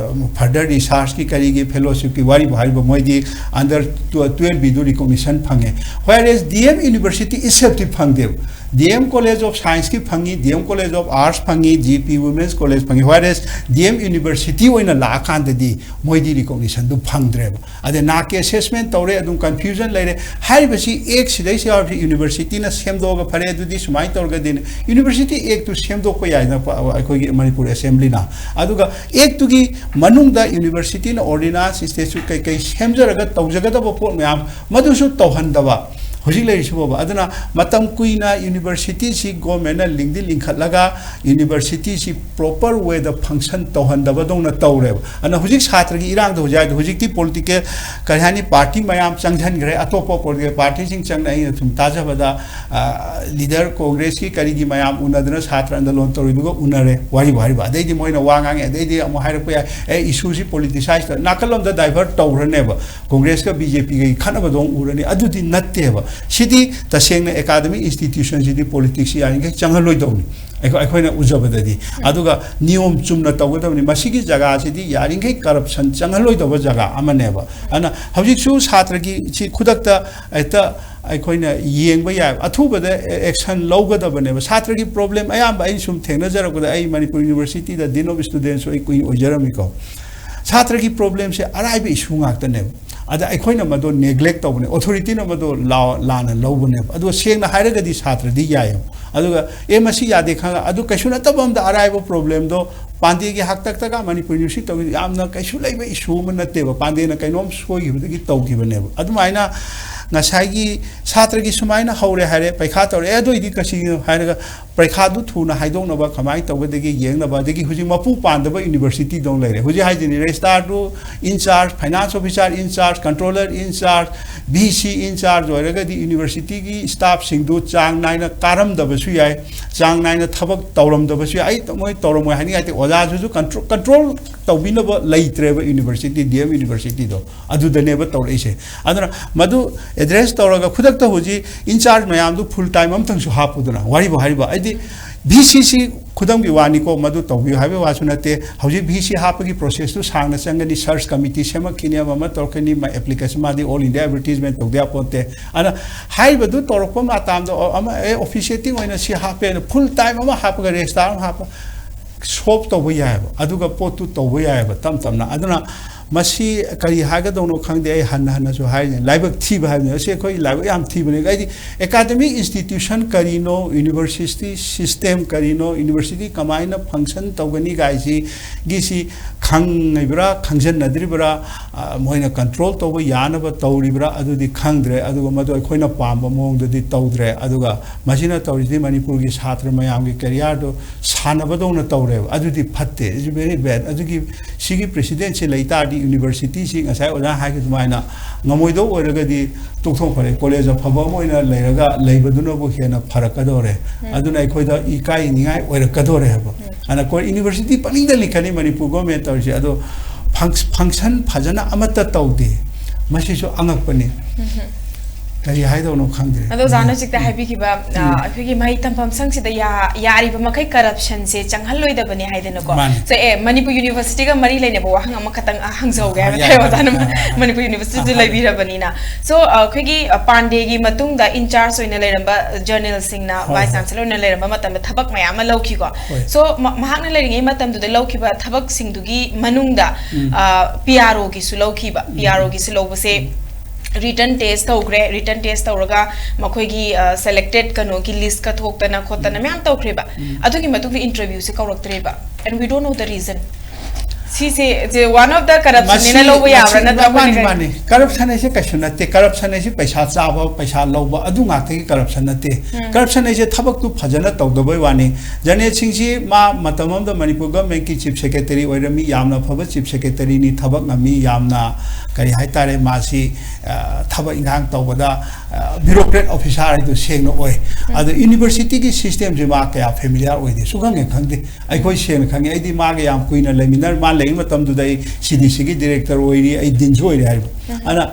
ꯐꯔꯗꯔ ꯔꯤꯁꯥꯔꯁꯀꯤ ꯀꯔꯤꯒꯤ ꯐꯦꯂꯣꯁꯤꯞꯀꯤ ꯋꯥꯔꯤꯕꯨ ꯍꯥꯏꯔꯤꯕ, ꯃꯣꯏꯗꯤ ꯑꯟꯗꯔ ꯇꯨꯋꯦꯜꯕ ꯕꯤꯗꯨ ꯔꯤꯀꯣꯛꯅꯤꯁꯟ ꯐꯪꯉꯦ꯫ Whereas ꯗꯤ ꯑꯦꯝ ꯌꯨꯅꯤꯚꯔꯁꯤꯇꯤ ꯏꯠꯁꯦꯜꯐꯇꯤ ꯐꯪꯗꯦꯕ꯫ D M College of Science ꯀꯤ ꯐꯪꯉꯤ, D M College of Arts ꯐꯪꯉꯤ, G P Women's College ꯐꯪꯉꯤ, whereas D M University ꯑꯣꯏꯅ ꯂꯥꯛꯑꯀꯥꯟꯗꯗꯤ ꯃꯣꯏꯗꯤ recognition ꯗꯨ ꯐꯪꯗ꯭ꯔꯦꯕ꯫ ꯑꯗꯩ ꯅꯥꯛꯀꯤ assessment ꯇꯧꯔꯦ, ꯑꯗꯨꯝ confusion ꯂꯩꯔꯦ꯫ ꯍꯥꯏꯔꯤꯕꯁꯤ Act ꯁꯤꯗꯩꯁꯤ ꯌꯥꯎꯔꯤꯕꯁꯤ university ꯅ ꯁꯦꯝꯗꯣꯛꯑꯒ ꯐꯔꯦ, ꯑꯗꯨꯗꯤ ꯁꯨꯃꯥꯏꯅ ꯇꯧꯔꯒꯗꯤ University Act ꯇꯨ ꯁꯦꯝꯗꯣꯛꯄ ꯌꯥꯏꯗꯅ ꯄ-, ꯑꯩꯈꯣꯏꯒꯤ ꯃꯅꯤꯄꯨꯔ Assembly ꯅ꯫ ꯑꯗꯨꯒ Act ꯇꯨꯒꯤ ꯃꯅꯨꯡꯗ university ꯅ ordinance, statute ꯀꯩꯀꯩ ꯁꯦꯝꯖꯔꯒ ꯇꯧꯖꯒꯗꯕ ꯄꯣꯠ ꯃꯌꯥꯝ ꯃꯗꯨꯁꯨ ꯇꯧꯍꯟꯗꯕ꯫ ꯍꯧꯖꯤꯛ ꯂꯩꯔꯤꯁꯤꯕꯣꯕ꯫ ꯑꯗꯨꯅ ꯃꯇꯝ ꯀꯨꯏꯅ university ꯁꯤ government ꯅ ꯂꯤꯡꯗꯤ ꯂꯤꯡꯈꯠꯂꯒ university ꯁꯤ proper way ꯗ function ꯇꯧꯍꯟꯗꯕꯗꯧꯅ ꯇꯧꯔꯦꯕ꯫ ꯑꯗꯨꯅ ꯍꯧꯖꯤꯛ ꯁꯥꯇ꯭ꯔꯒꯤ ꯏꯔꯥꯡꯗ ꯍꯧꯖꯤꯛ ꯍꯥꯏꯗꯣ, ꯍꯧꯖꯤꯛꯇꯤ political, ꯀꯔꯤ ꯍꯥꯏꯅꯤ, party ꯃꯌꯥꯝ ꯆꯪꯁꯤꯟꯈ꯭ꯔꯦ, ꯑꯇꯣꯞꯄ political party ꯁꯤꯡ ꯆꯪꯅ꯫ ꯑꯩꯅ ꯁꯨꯝ ꯇꯥꯖꯕꯗ, ꯑ, leader Congress ꯀꯤ ꯀꯔꯤꯒꯤ ꯃꯌꯥꯝ ꯎꯅꯗꯅ ꯁꯥꯇ꯭ꯔ ꯑꯟꯗꯂꯣꯟ ꯇꯧꯔꯤꯗꯨꯒ ꯎꯅꯔꯦ, ꯋꯥꯔꯤꯕ ꯋꯥꯔꯤꯕ꯫ ꯑꯗꯩꯗꯤ ꯃꯣꯏꯅ ꯋꯥ ꯉꯥꯡꯉꯦ, ꯑꯗꯩꯗꯤ ꯑꯃꯨꯛ ꯍꯥꯏꯔꯛꯄ ꯌꯥꯏ, ꯑꯦ, issue ꯁꯤ politicize ꯇꯧ-, ꯅꯥꯀꯜ ꯑꯃꯗ divert ꯇꯧꯈ꯭ꯔꯅꯦꯕ꯫ Congress ꯀ B J P ꯒꯒꯤ ꯈꯠꯅꯕꯗꯣ ꯑꯃꯨꯛ ꯎꯔꯅꯤ꯫ ꯑꯗꯨꯗꯤ ꯅꯠꯇꯦꯕ꯫ ꯁꯤꯗꯤ ꯇꯁꯦꯡꯅ academic institution ꯁꯤꯗꯤ politics ꯁꯤ ꯌꯥꯔꯤꯈꯩ ꯆꯪꯍꯜꯂꯣꯏꯗꯧꯅꯤ꯫ ꯑꯩꯈꯣꯏ, ꯑꯩꯈꯣꯏꯅ ꯎꯖꯕꯗꯗꯤ꯫ ꯑꯗꯨꯒ ꯅꯤꯌꯣꯝ ꯆꯨꯝꯅ ꯇꯧꯒꯗꯕꯅꯤ꯫ ꯃꯁꯤꯒꯤ ꯖꯒꯥꯁꯤꯗꯤ ꯌꯥꯔꯤꯈꯩ corruption ꯆꯪꯍꯜꯂꯣꯏꯗꯕ ꯖꯒꯥ ꯑꯃꯅꯦꯕ꯫ ꯑꯗꯨꯅ ꯍꯧꯖꯤꯛꯁꯨ ꯁꯥꯇ꯭ꯔꯒꯤ ꯁꯤ ꯈꯨꯗꯛꯇ ꯍꯦꯛꯇ ꯑꯩꯈꯣꯏꯅ ꯌꯦꯡꯕ ꯌꯥꯏ꯫ ꯑꯊꯨꯕꯗ action ꯂꯧꯒꯗꯕꯅꯦꯕ꯫ ꯁꯥꯇ꯭ꯔꯒꯤ problem ꯑꯌꯥꯝꯕ ꯑꯩꯅ ꯁꯨꯝ ꯊꯦꯡꯅꯖꯔꯛꯄꯗ, ꯑꯩ Manipur University the Dean of Students ꯁꯨ ꯑꯩ ꯀꯨꯏꯅ ꯑꯣꯏꯖꯔꯝꯃꯤꯀꯣ꯫ ꯁꯥꯇ꯭ꯔꯒꯤ problem ꯁꯦ ꯑꯔꯥꯏꯕ issue ꯉꯥꯛꯇꯅꯦꯕ꯫ ꯑꯗ ꯑꯩꯈꯣꯏꯅ ꯃꯗꯣ neglect ꯇꯧꯕꯅꯦ, authority ꯅ ꯃꯗꯣ ꯂꯥ-, ꯂꯥꯟꯅ ꯂꯧꯕꯅꯦꯕ꯫ ꯑꯗꯣ ꯁꯦꯡꯅ ꯍꯥꯏꯔꯒꯗꯤ ꯁꯥꯇ꯭ꯔꯗꯤ ꯌꯥꯏꯌꯦꯕ꯫ ꯑꯗꯨꯒ, ꯑꯦ, ꯃꯁꯤ ꯌꯥꯗꯦ ꯈꯪꯉ-, ꯑꯗꯨ ꯀꯩꯁꯨ ꯅꯠꯇꯕ ꯑꯃꯗ ꯑꯔꯥꯏꯕ problem ꯗꯣ ꯄꯥꯟꯗꯦꯒꯤ ꯍꯥꯛꯇꯛꯇꯒ ꯃꯅꯤꯄꯨꯔ University ꯇꯧꯔꯤꯗꯣ ꯌꯥꯝꯅ ꯀꯩꯁꯨ ꯂꯩꯕ issue ꯑꯃ ꯅꯠꯇꯦꯕ꯫ ꯄꯥꯟꯗꯦꯅ ꯀꯩꯅꯣꯝ ꯁꯣꯏꯈꯤꯕꯗꯒꯤ ꯇꯧꯈꯤꯕꯅꯦꯕ꯫ ꯑꯗꯨꯃꯥꯏꯅ ꯉꯁꯥꯏꯒꯤ ꯁꯥꯇ꯭ꯔꯒꯤ ꯁꯨꯃꯥꯏꯅ ꯍꯧꯔꯦ ꯍꯥꯏꯔꯦ, ꯄꯩꯈꯥ ꯇꯧꯔꯦ, ꯑꯦ, ꯑꯗꯨ ꯑꯣꯏꯗꯤ ꯀꯁꯤꯒꯤꯅꯣ ꯍꯥꯏꯔꯒ ꯄꯔꯤꯈꯥꯗꯨ ꯊꯨꯅ ꯍꯥꯏꯗꯣꯛꯅꯕ ꯀꯃꯥꯏꯅ ꯇꯧꯒꯗꯒꯦ ꯌꯦꯡꯅꯕ, ꯑꯗꯒꯤ ꯍꯧꯖꯤꯛ ꯃꯄꯨ ꯄꯥꯟꯗꯕ university ꯗꯧꯅ ꯂꯩꯔꯦ꯫ ꯍꯧꯖꯤꯛ ꯍꯥꯏꯁꯤꯅꯤ, registrar do in charge, finance officer in charge, controller in charge, V C in charge ꯑꯣꯏꯔꯒꯗꯤ university ꯒꯤ staff ꯁꯤꯡꯗꯨ ꯆꯥꯡ ꯅꯥꯏꯅ ꯀꯥꯔꯝꯗꯕꯁꯨ ꯌꯥꯏ, ꯆꯥꯡ ꯅꯥꯏꯅ ꯊꯕꯛ ꯇꯧꯔꯝꯗꯕꯁꯨ ꯌꯥꯏ꯫ ꯑꯩ ꯃꯣꯏ ꯇꯧꯔꯝꯃꯣꯏ ꯍꯥꯏꯅꯤꯡꯉꯥꯏ ꯂꯩꯇꯦ, ꯑꯣꯖꯥꯁꯤꯁꯨ control, control ꯇꯧꯕꯤꯅꯕ ꯂꯩꯇ꯭ꯔꯦꯕ university, D M University ꯗꯣ꯫ ꯑꯗꯨꯗꯅꯦꯕ ꯇꯧꯔꯛꯏꯁꯦ꯫ ꯑꯗꯨꯅ ꯃꯗꯨ address ꯇꯧꯔꯒ ꯈꯨꯗꯛꯇ ꯍꯧꯖꯤꯛ in charge ꯃꯌꯥꯝꯗꯨ full time ꯑꯝꯇꯪꯁꯨ ꯍꯥꯞꯄꯨꯗꯅ, ꯋꯥꯔꯤꯕꯨ ꯍꯥꯏꯔꯤꯕ꯫ ꯑꯩꯗꯤ V C ꯁꯤ ꯈꯨꯗꯝꯒꯤ ꯋꯥꯅꯤꯀꯣ, ꯃꯗꯨ ꯇꯧꯕꯤꯌꯨ ꯍꯥꯏꯕꯒꯤ ꯋꯥꯁꯨ ꯅꯠꯇꯦ꯫ ꯍꯧꯖꯤꯛ ꯚꯤ ꯁꯤ ꯍꯥꯞꯄꯒꯤ ꯄ꯭ꯔꯣꯁꯦꯁꯇꯨ ꯁꯥꯡꯅ ꯆꯪꯒꯅꯤ, ꯁꯔꯆ ꯀꯃꯤꯇꯤ ꯁꯦꯝꯃꯛꯈꯤꯅꯤ, ꯑꯃ ꯑꯃ ꯇꯧꯔꯛꯀꯅꯤ, ꯃꯥ ꯑꯦꯄ꯭ꯂꯤꯀꯦꯁꯟ, ꯃꯥꯗꯤ ꯑꯣꯜ ꯏꯟꯗꯤꯌꯥ ꯑꯦꯗꯚꯔꯇꯤꯁꯃꯦꯟ ꯇꯧꯗ ꯌꯥꯄꯣꯟꯇꯦ꯫ ꯑꯗꯨꯅ ꯍꯥꯏꯔꯤꯕꯗꯨ ꯇꯧꯔꯛꯄ ꯃꯇꯝꯗ ꯑꯣ-, ꯑꯃ ꯑꯦ ꯑꯣꯐꯤꯁꯤꯌꯦꯇꯤꯡ ꯑꯣꯏꯅ ꯁꯤ ꯍꯥꯞꯄꯦ, ꯐꯨꯜ ꯇꯥꯏꯝ ꯑꯃ ꯍꯥꯞꯄꯒ ꯔꯦꯖꯤꯁꯇꯥꯔ ꯑꯃ ꯍꯥꯞꯄ ꯁꯣꯞ ꯇꯧꯕ ꯌꯥꯏꯑꯕ, ꯑꯗꯨꯒ ꯄꯣꯠꯇꯨ ꯇꯧꯕ ꯌꯥꯏꯑꯕ ꯇꯞ ꯇꯞꯅ꯫ ꯑꯗꯨꯅ ꯃꯁꯤ ꯀꯔꯤ ꯍꯥꯏꯒꯗꯧꯅꯣ ꯈꯪꯗꯦ, ꯑꯩ ꯍꯟꯅ ꯍꯟꯅꯁꯨ ꯍꯥꯏꯔꯤꯅꯦ, ꯂꯥꯏꯕꯛ ꯊꯤꯕ ꯍꯥꯏꯕꯅꯤ꯫ ꯑꯁꯤ ꯑꯩꯈꯣꯏ ꯂꯥꯏꯕꯛ ꯌꯥꯝ ꯊꯤꯕꯅꯤ꯫ ꯑꯩꯗꯤ ꯑꯦꯀꯥꯗꯃꯤꯛ ꯏꯟꯁꯇꯤꯇ꯭ꯌꯨꯁꯟ ꯀꯔꯤꯅꯣ, ꯌꯨꯅꯤꯚꯔꯁꯤꯇꯤ ꯁꯤꯁꯇꯦꯝ ꯀꯔꯤꯅꯣ, ꯌꯨꯅꯤꯚꯔꯁꯤꯇꯤ ꯀꯃꯥꯏꯅ ꯐꯪꯁꯟ ꯇꯧꯒꯅꯤ ꯒꯥꯏꯁꯤꯒꯤꯁꯤ ꯈꯪꯉꯤꯕ꯭ꯔꯥ, ꯈꯪꯖꯟꯅꯗ꯭ꯔꯤꯕ꯭ꯔꯥ, ꯑ, ꯃꯣꯏꯅ ꯀꯟꯇ꯭ꯔꯣꯜ ꯇꯧꯕ ꯌꯥꯅꯕ ꯇꯧꯔꯤꯕ꯭ꯔꯥ, ꯑꯗꯨꯗꯤ ꯈꯪꯗ꯭ꯔꯦ꯫ ꯑꯗꯨꯒ ꯃꯗꯨ ꯑꯩꯈꯣꯏꯅ ꯄꯥꯝꯕ ꯃꯑꯣꯡꯗꯗꯤ ꯇꯧꯗ꯭ꯔꯦ꯫ ꯑꯗꯨꯒ ꯃꯁꯤꯅ ꯇꯧꯔꯤꯁꯤꯗꯤ ꯃꯅꯤꯄꯨꯔꯒꯤ ꯁꯥꯇ꯭ꯔ ꯃꯌꯥꯝꯒꯤ ꯀꯦꯔꯤꯌꯔꯗꯨ ꯁꯥꯟꯅꯕꯗꯧꯅ ꯇꯧꯔꯦꯕ꯫ ꯑꯗꯨꯗꯤ ꯐꯠꯇꯦ, it's very bad꯫ ꯑꯗꯨꯒꯤ, ꯁꯤꯒꯤ ꯄ꯭ꯔꯦꯁꯤꯗꯦꯟꯁꯤ ꯂꯩ ꯇꯥꯔꯗꯤ ꯌꯨꯅꯤꯚꯔꯁꯤꯇꯤꯁꯤ ꯉꯁꯥꯏ ꯑꯣꯖꯥ ꯍꯥꯏꯈꯤ ꯑꯗꯨꯃꯥꯏꯅ ꯉꯝꯃꯣꯏꯗꯧ ꯑꯣꯏꯔꯒꯗꯤ ꯇꯣꯛꯊꯣꯛꯈ꯭ꯔꯦ, ꯀꯣꯂꯦꯖ ꯑꯐꯕ ꯑꯃ ꯑꯣꯏꯅ ꯂꯩꯔꯒ ꯂꯩꯕꯗꯨꯅꯕꯨ ꯍꯦꯟꯅ ꯐꯔꯛꯀꯗꯧꯔꯦ꯫ ꯑꯗꯨꯅ ꯑꯩꯈꯣꯏꯗ ꯏꯀꯥꯏꯅꯤꯡꯉꯥꯏ ꯑꯣꯏꯔꯛꯀꯗꯧꯔꯦ ꯍꯥꯏꯕ꯫ ꯑꯗꯨꯅ ꯀꯣ-, ꯌꯨꯅꯤꯚꯔꯁꯤꯇꯤ ꯄꯪꯅꯤꯡꯗ ꯂꯤꯡꯈꯠꯂꯤ ꯃꯅꯤꯄꯨꯔ ꯒꯣꯔꯃꯦꯟ ꯇꯧꯔꯤꯁꯦ, ꯑꯗꯣ ꯐꯪ-, ꯐꯪꯁꯟ ꯐꯖꯅ ꯑꯃꯠꯇ ꯇꯧꯗꯦ꯫ ꯃꯁꯤꯁꯨ ꯑꯉꯛꯄꯅꯤ꯫ ꯀꯔꯤ ꯍꯥꯏꯗꯧꯅꯣ ꯈꯪꯗ꯭ꯔꯦ꯫ ꯑꯗꯣ ꯑꯣꯖꯥꯅ ꯍꯧꯖꯤꯛꯇ ꯍꯥꯏꯕꯤꯈꯤꯕ, ꯑ, ꯑꯩꯈꯣꯏꯒꯤ ꯃꯍꯩ ꯇꯝꯐꯝ ꯁꯪꯁꯤꯗ ꯌꯥ-, ꯌꯥꯔꯤꯕ ꯃꯈꯩ ꯀꯔꯞꯁꯟꯁꯦ ꯆꯪꯍꯜꯂꯣꯏꯗꯕꯅꯤ ꯍꯥꯏꯗꯅꯀꯣ꯫ ꯃꯥꯅꯤ꯫ So, ꯑꯦ, ꯃꯅꯤꯄꯨꯔ ꯌꯨꯅꯤꯚꯔꯁꯤꯇꯤꯒ ꯃꯔꯤ ꯂꯩꯅꯕ ꯋꯥꯍꯪ ꯑꯃꯈꯛꯇꯪ, ꯑ, ꯍꯪꯖꯍꯧꯒꯦ ꯍꯥꯏꯕ ꯌꯥꯏ, ꯇꯥꯏ, ꯌꯥꯏ, ꯑꯣꯖꯥꯅ ꯌꯥꯏ, ꯌꯥꯏ, ꯌꯥꯏ꯫ ꯃꯅꯤꯄꯨꯔ ꯌꯨꯅꯤꯚꯔꯁꯤꯇꯤꯁꯨ ꯑꯥ, ꯍꯥꯏꯕꯤꯌꯨ꯫ ꯂꯩꯕꯤꯔꯕꯅꯤꯅ꯫ So, ꯑ, ꯑꯩꯈꯣꯏꯒꯤ, ꯑ, ꯄꯥꯟꯗꯦꯒꯤ ꯃꯇꯨꯡꯗ ꯏꯟꯆꯥꯔꯖ ꯑꯣꯏꯅ ꯂꯩꯔꯝꯕ ꯖꯔꯅꯦꯜꯁꯤꯡꯅ, ꯍꯣꯏ, ꯚꯥꯏꯁ ꯍꯣꯏ꯫ ꯆꯥꯟꯁꯦꯂꯔ ꯑꯣꯏꯅ ꯂꯩꯔꯝꯕ ꯃꯇꯝꯗ ꯊꯕꯛ ꯃꯌꯥꯝ ꯑꯃ ꯂꯧꯈꯤꯀꯣ꯫ ꯍꯣꯏ꯫ So, ꯃ-, ꯃꯍꯥꯛꯅ ꯂꯩꯔꯤꯉꯩ ꯃꯇꯝꯗꯨꯗ ꯂꯧꯈꯤꯕ ꯊꯕꯛꯁꯤꯡꯗꯨꯒꯤ ꯃꯅꯨꯡꯗ, ꯎꯝ꯫ ꯑ, ꯄꯤ ꯑꯥꯔ ꯑꯣꯒꯤꯁꯨ ꯂꯧꯈꯤꯕ꯫ ꯎꯝ꯫ ꯄꯤ ꯑꯥꯔ ꯑꯣꯒꯤꯁꯨ ꯂꯧꯕꯁꯦ ꯎꯝ꯫ ꯔꯤꯇꯟ ꯇꯦꯁ ꯇꯧꯈ꯭ꯔꯦ꯫ ꯔꯤꯇꯟ ꯇꯦꯁ ꯇꯧꯔꯒ ꯃꯈꯣꯏꯒꯤ, ꯑ, ꯁꯦꯂꯦꯛꯇꯦꯠ ꯀꯩꯅꯣꯒꯤ ꯂꯤꯁꯀ ꯊꯣꯛꯇꯅ ꯈꯣꯠꯇꯅ ꯎꯝ꯫ ꯃꯌꯥꯝ ꯇꯧꯈ꯭ꯔꯦꯕ꯫ ꯎꯝ꯫ ꯑꯗꯨꯒꯤ ꯃꯇꯨꯡꯗ ꯏꯟꯇꯔꯚ꯭ꯌꯨꯁꯦ ꯀꯧꯔꯛꯇ꯭ꯔꯦꯕ꯫ And we don't know the reason꯫ ꯁꯤꯁꯦ, ꯁꯦ one of the corruption ꯅꯦꯅ ꯃꯁꯤ, ꯂꯧꯕ ꯌꯥꯕ꯭ꯔꯥ? ꯃꯁꯤ, ꯅꯠꯇ꯭ꯔꯒ ꯃꯥꯅꯤ, ꯑꯩꯈꯣꯏꯅ ꯃꯥꯅꯤ꯫ ꯀꯔꯞꯁꯟ ꯍꯥꯏꯁꯦ ꯀꯩꯁꯨ ꯅꯠꯇꯦ꯫ ꯀꯔꯞꯁꯟ ꯍꯥꯏꯁꯦ ꯄꯩꯁꯥ ꯆꯥꯕ, ꯄꯩꯁꯥ ꯂꯧꯕ, ꯑꯗꯨ ꯉꯥꯛꯇꯒꯤ ꯀꯔꯞꯁꯟ ꯅꯠꯇꯦ꯫ ꯎꯝ꯫ ꯀꯔꯞꯁꯟ ꯍꯥꯏꯁꯦ ꯊꯕꯛꯇꯨ ꯐꯖꯅ ꯇꯧꯗꯕꯩ ꯋꯥꯅꯤ꯫ ꯖꯔꯅꯦꯜꯁꯤꯡꯁꯤ ꯃꯥ ꯃꯇꯝ ꯑꯃꯗ ꯃꯅꯤꯄꯨꯔ ꯒꯚꯔꯟꯃꯦꯟꯠꯀꯤ ꯆꯤꯐ ꯁꯦꯀ꯭ꯔꯦꯇꯔꯤ ꯑꯣꯏꯔꯝꯃꯤ, ꯌꯥꯝꯅ ꯑꯐꯕ ꯆꯤꯐ ꯁꯦꯀ꯭ꯔꯦꯇꯔꯤꯅꯤ, ꯊꯕꯛ ꯉꯝꯃꯤ, ꯌꯥꯝꯅ, ꯀꯔꯤ ꯍꯥꯏꯇꯥꯔꯦ, ꯃꯥꯁꯤ, ꯑ, ꯊꯕꯛ ꯏꯟꯈꯥꯡ ꯇꯧꯕꯗ, ꯑ, ꯕ꯭ꯌꯨꯔꯣꯀ꯭ꯔꯦꯠ ꯑꯣꯐꯤꯁꯥꯔ ꯍꯥꯏꯗꯨ ꯁꯦꯡꯅ ꯑꯣꯏ꯫ ꯎꯝ꯫ ꯑꯗꯣ ꯌꯨꯅꯤꯚꯔꯁꯤꯇꯤꯒꯤ ꯁꯤꯁꯇꯦꯝꯁꯤ ꯃꯥ ꯀꯌꯥ ꯐꯦꯃꯤꯂꯤꯌꯥꯔ ꯑꯣꯏꯗꯦ, ꯁꯨꯈꯪ ꯍꯦꯛ ꯈꯪꯗꯦ꯫ ꯑꯩꯈꯣꯏ ꯁꯦꯡꯅ ꯈꯪꯉꯤ꯫ ꯑꯩꯗꯤ ꯃꯥꯒ ꯌꯥꯝ ꯀꯨꯏꯅ ꯂꯩꯃꯤꯟꯅꯔ-, ꯃꯥ ꯂꯩꯔꯤ ꯃꯇꯝꯗꯨꯗ ꯑꯩ ꯁꯤ ꯗꯤ ꯁꯤꯒꯤ ꯗꯤꯔꯦꯛꯇꯔ ꯑꯣꯏꯔꯤ, ꯑꯩ ꯗꯤꯟꯁꯨ ꯑꯣꯏꯔꯤ ꯍꯥꯏꯔꯤꯕ꯫ ꯎꯝ꯫ ꯑꯗꯨꯅ,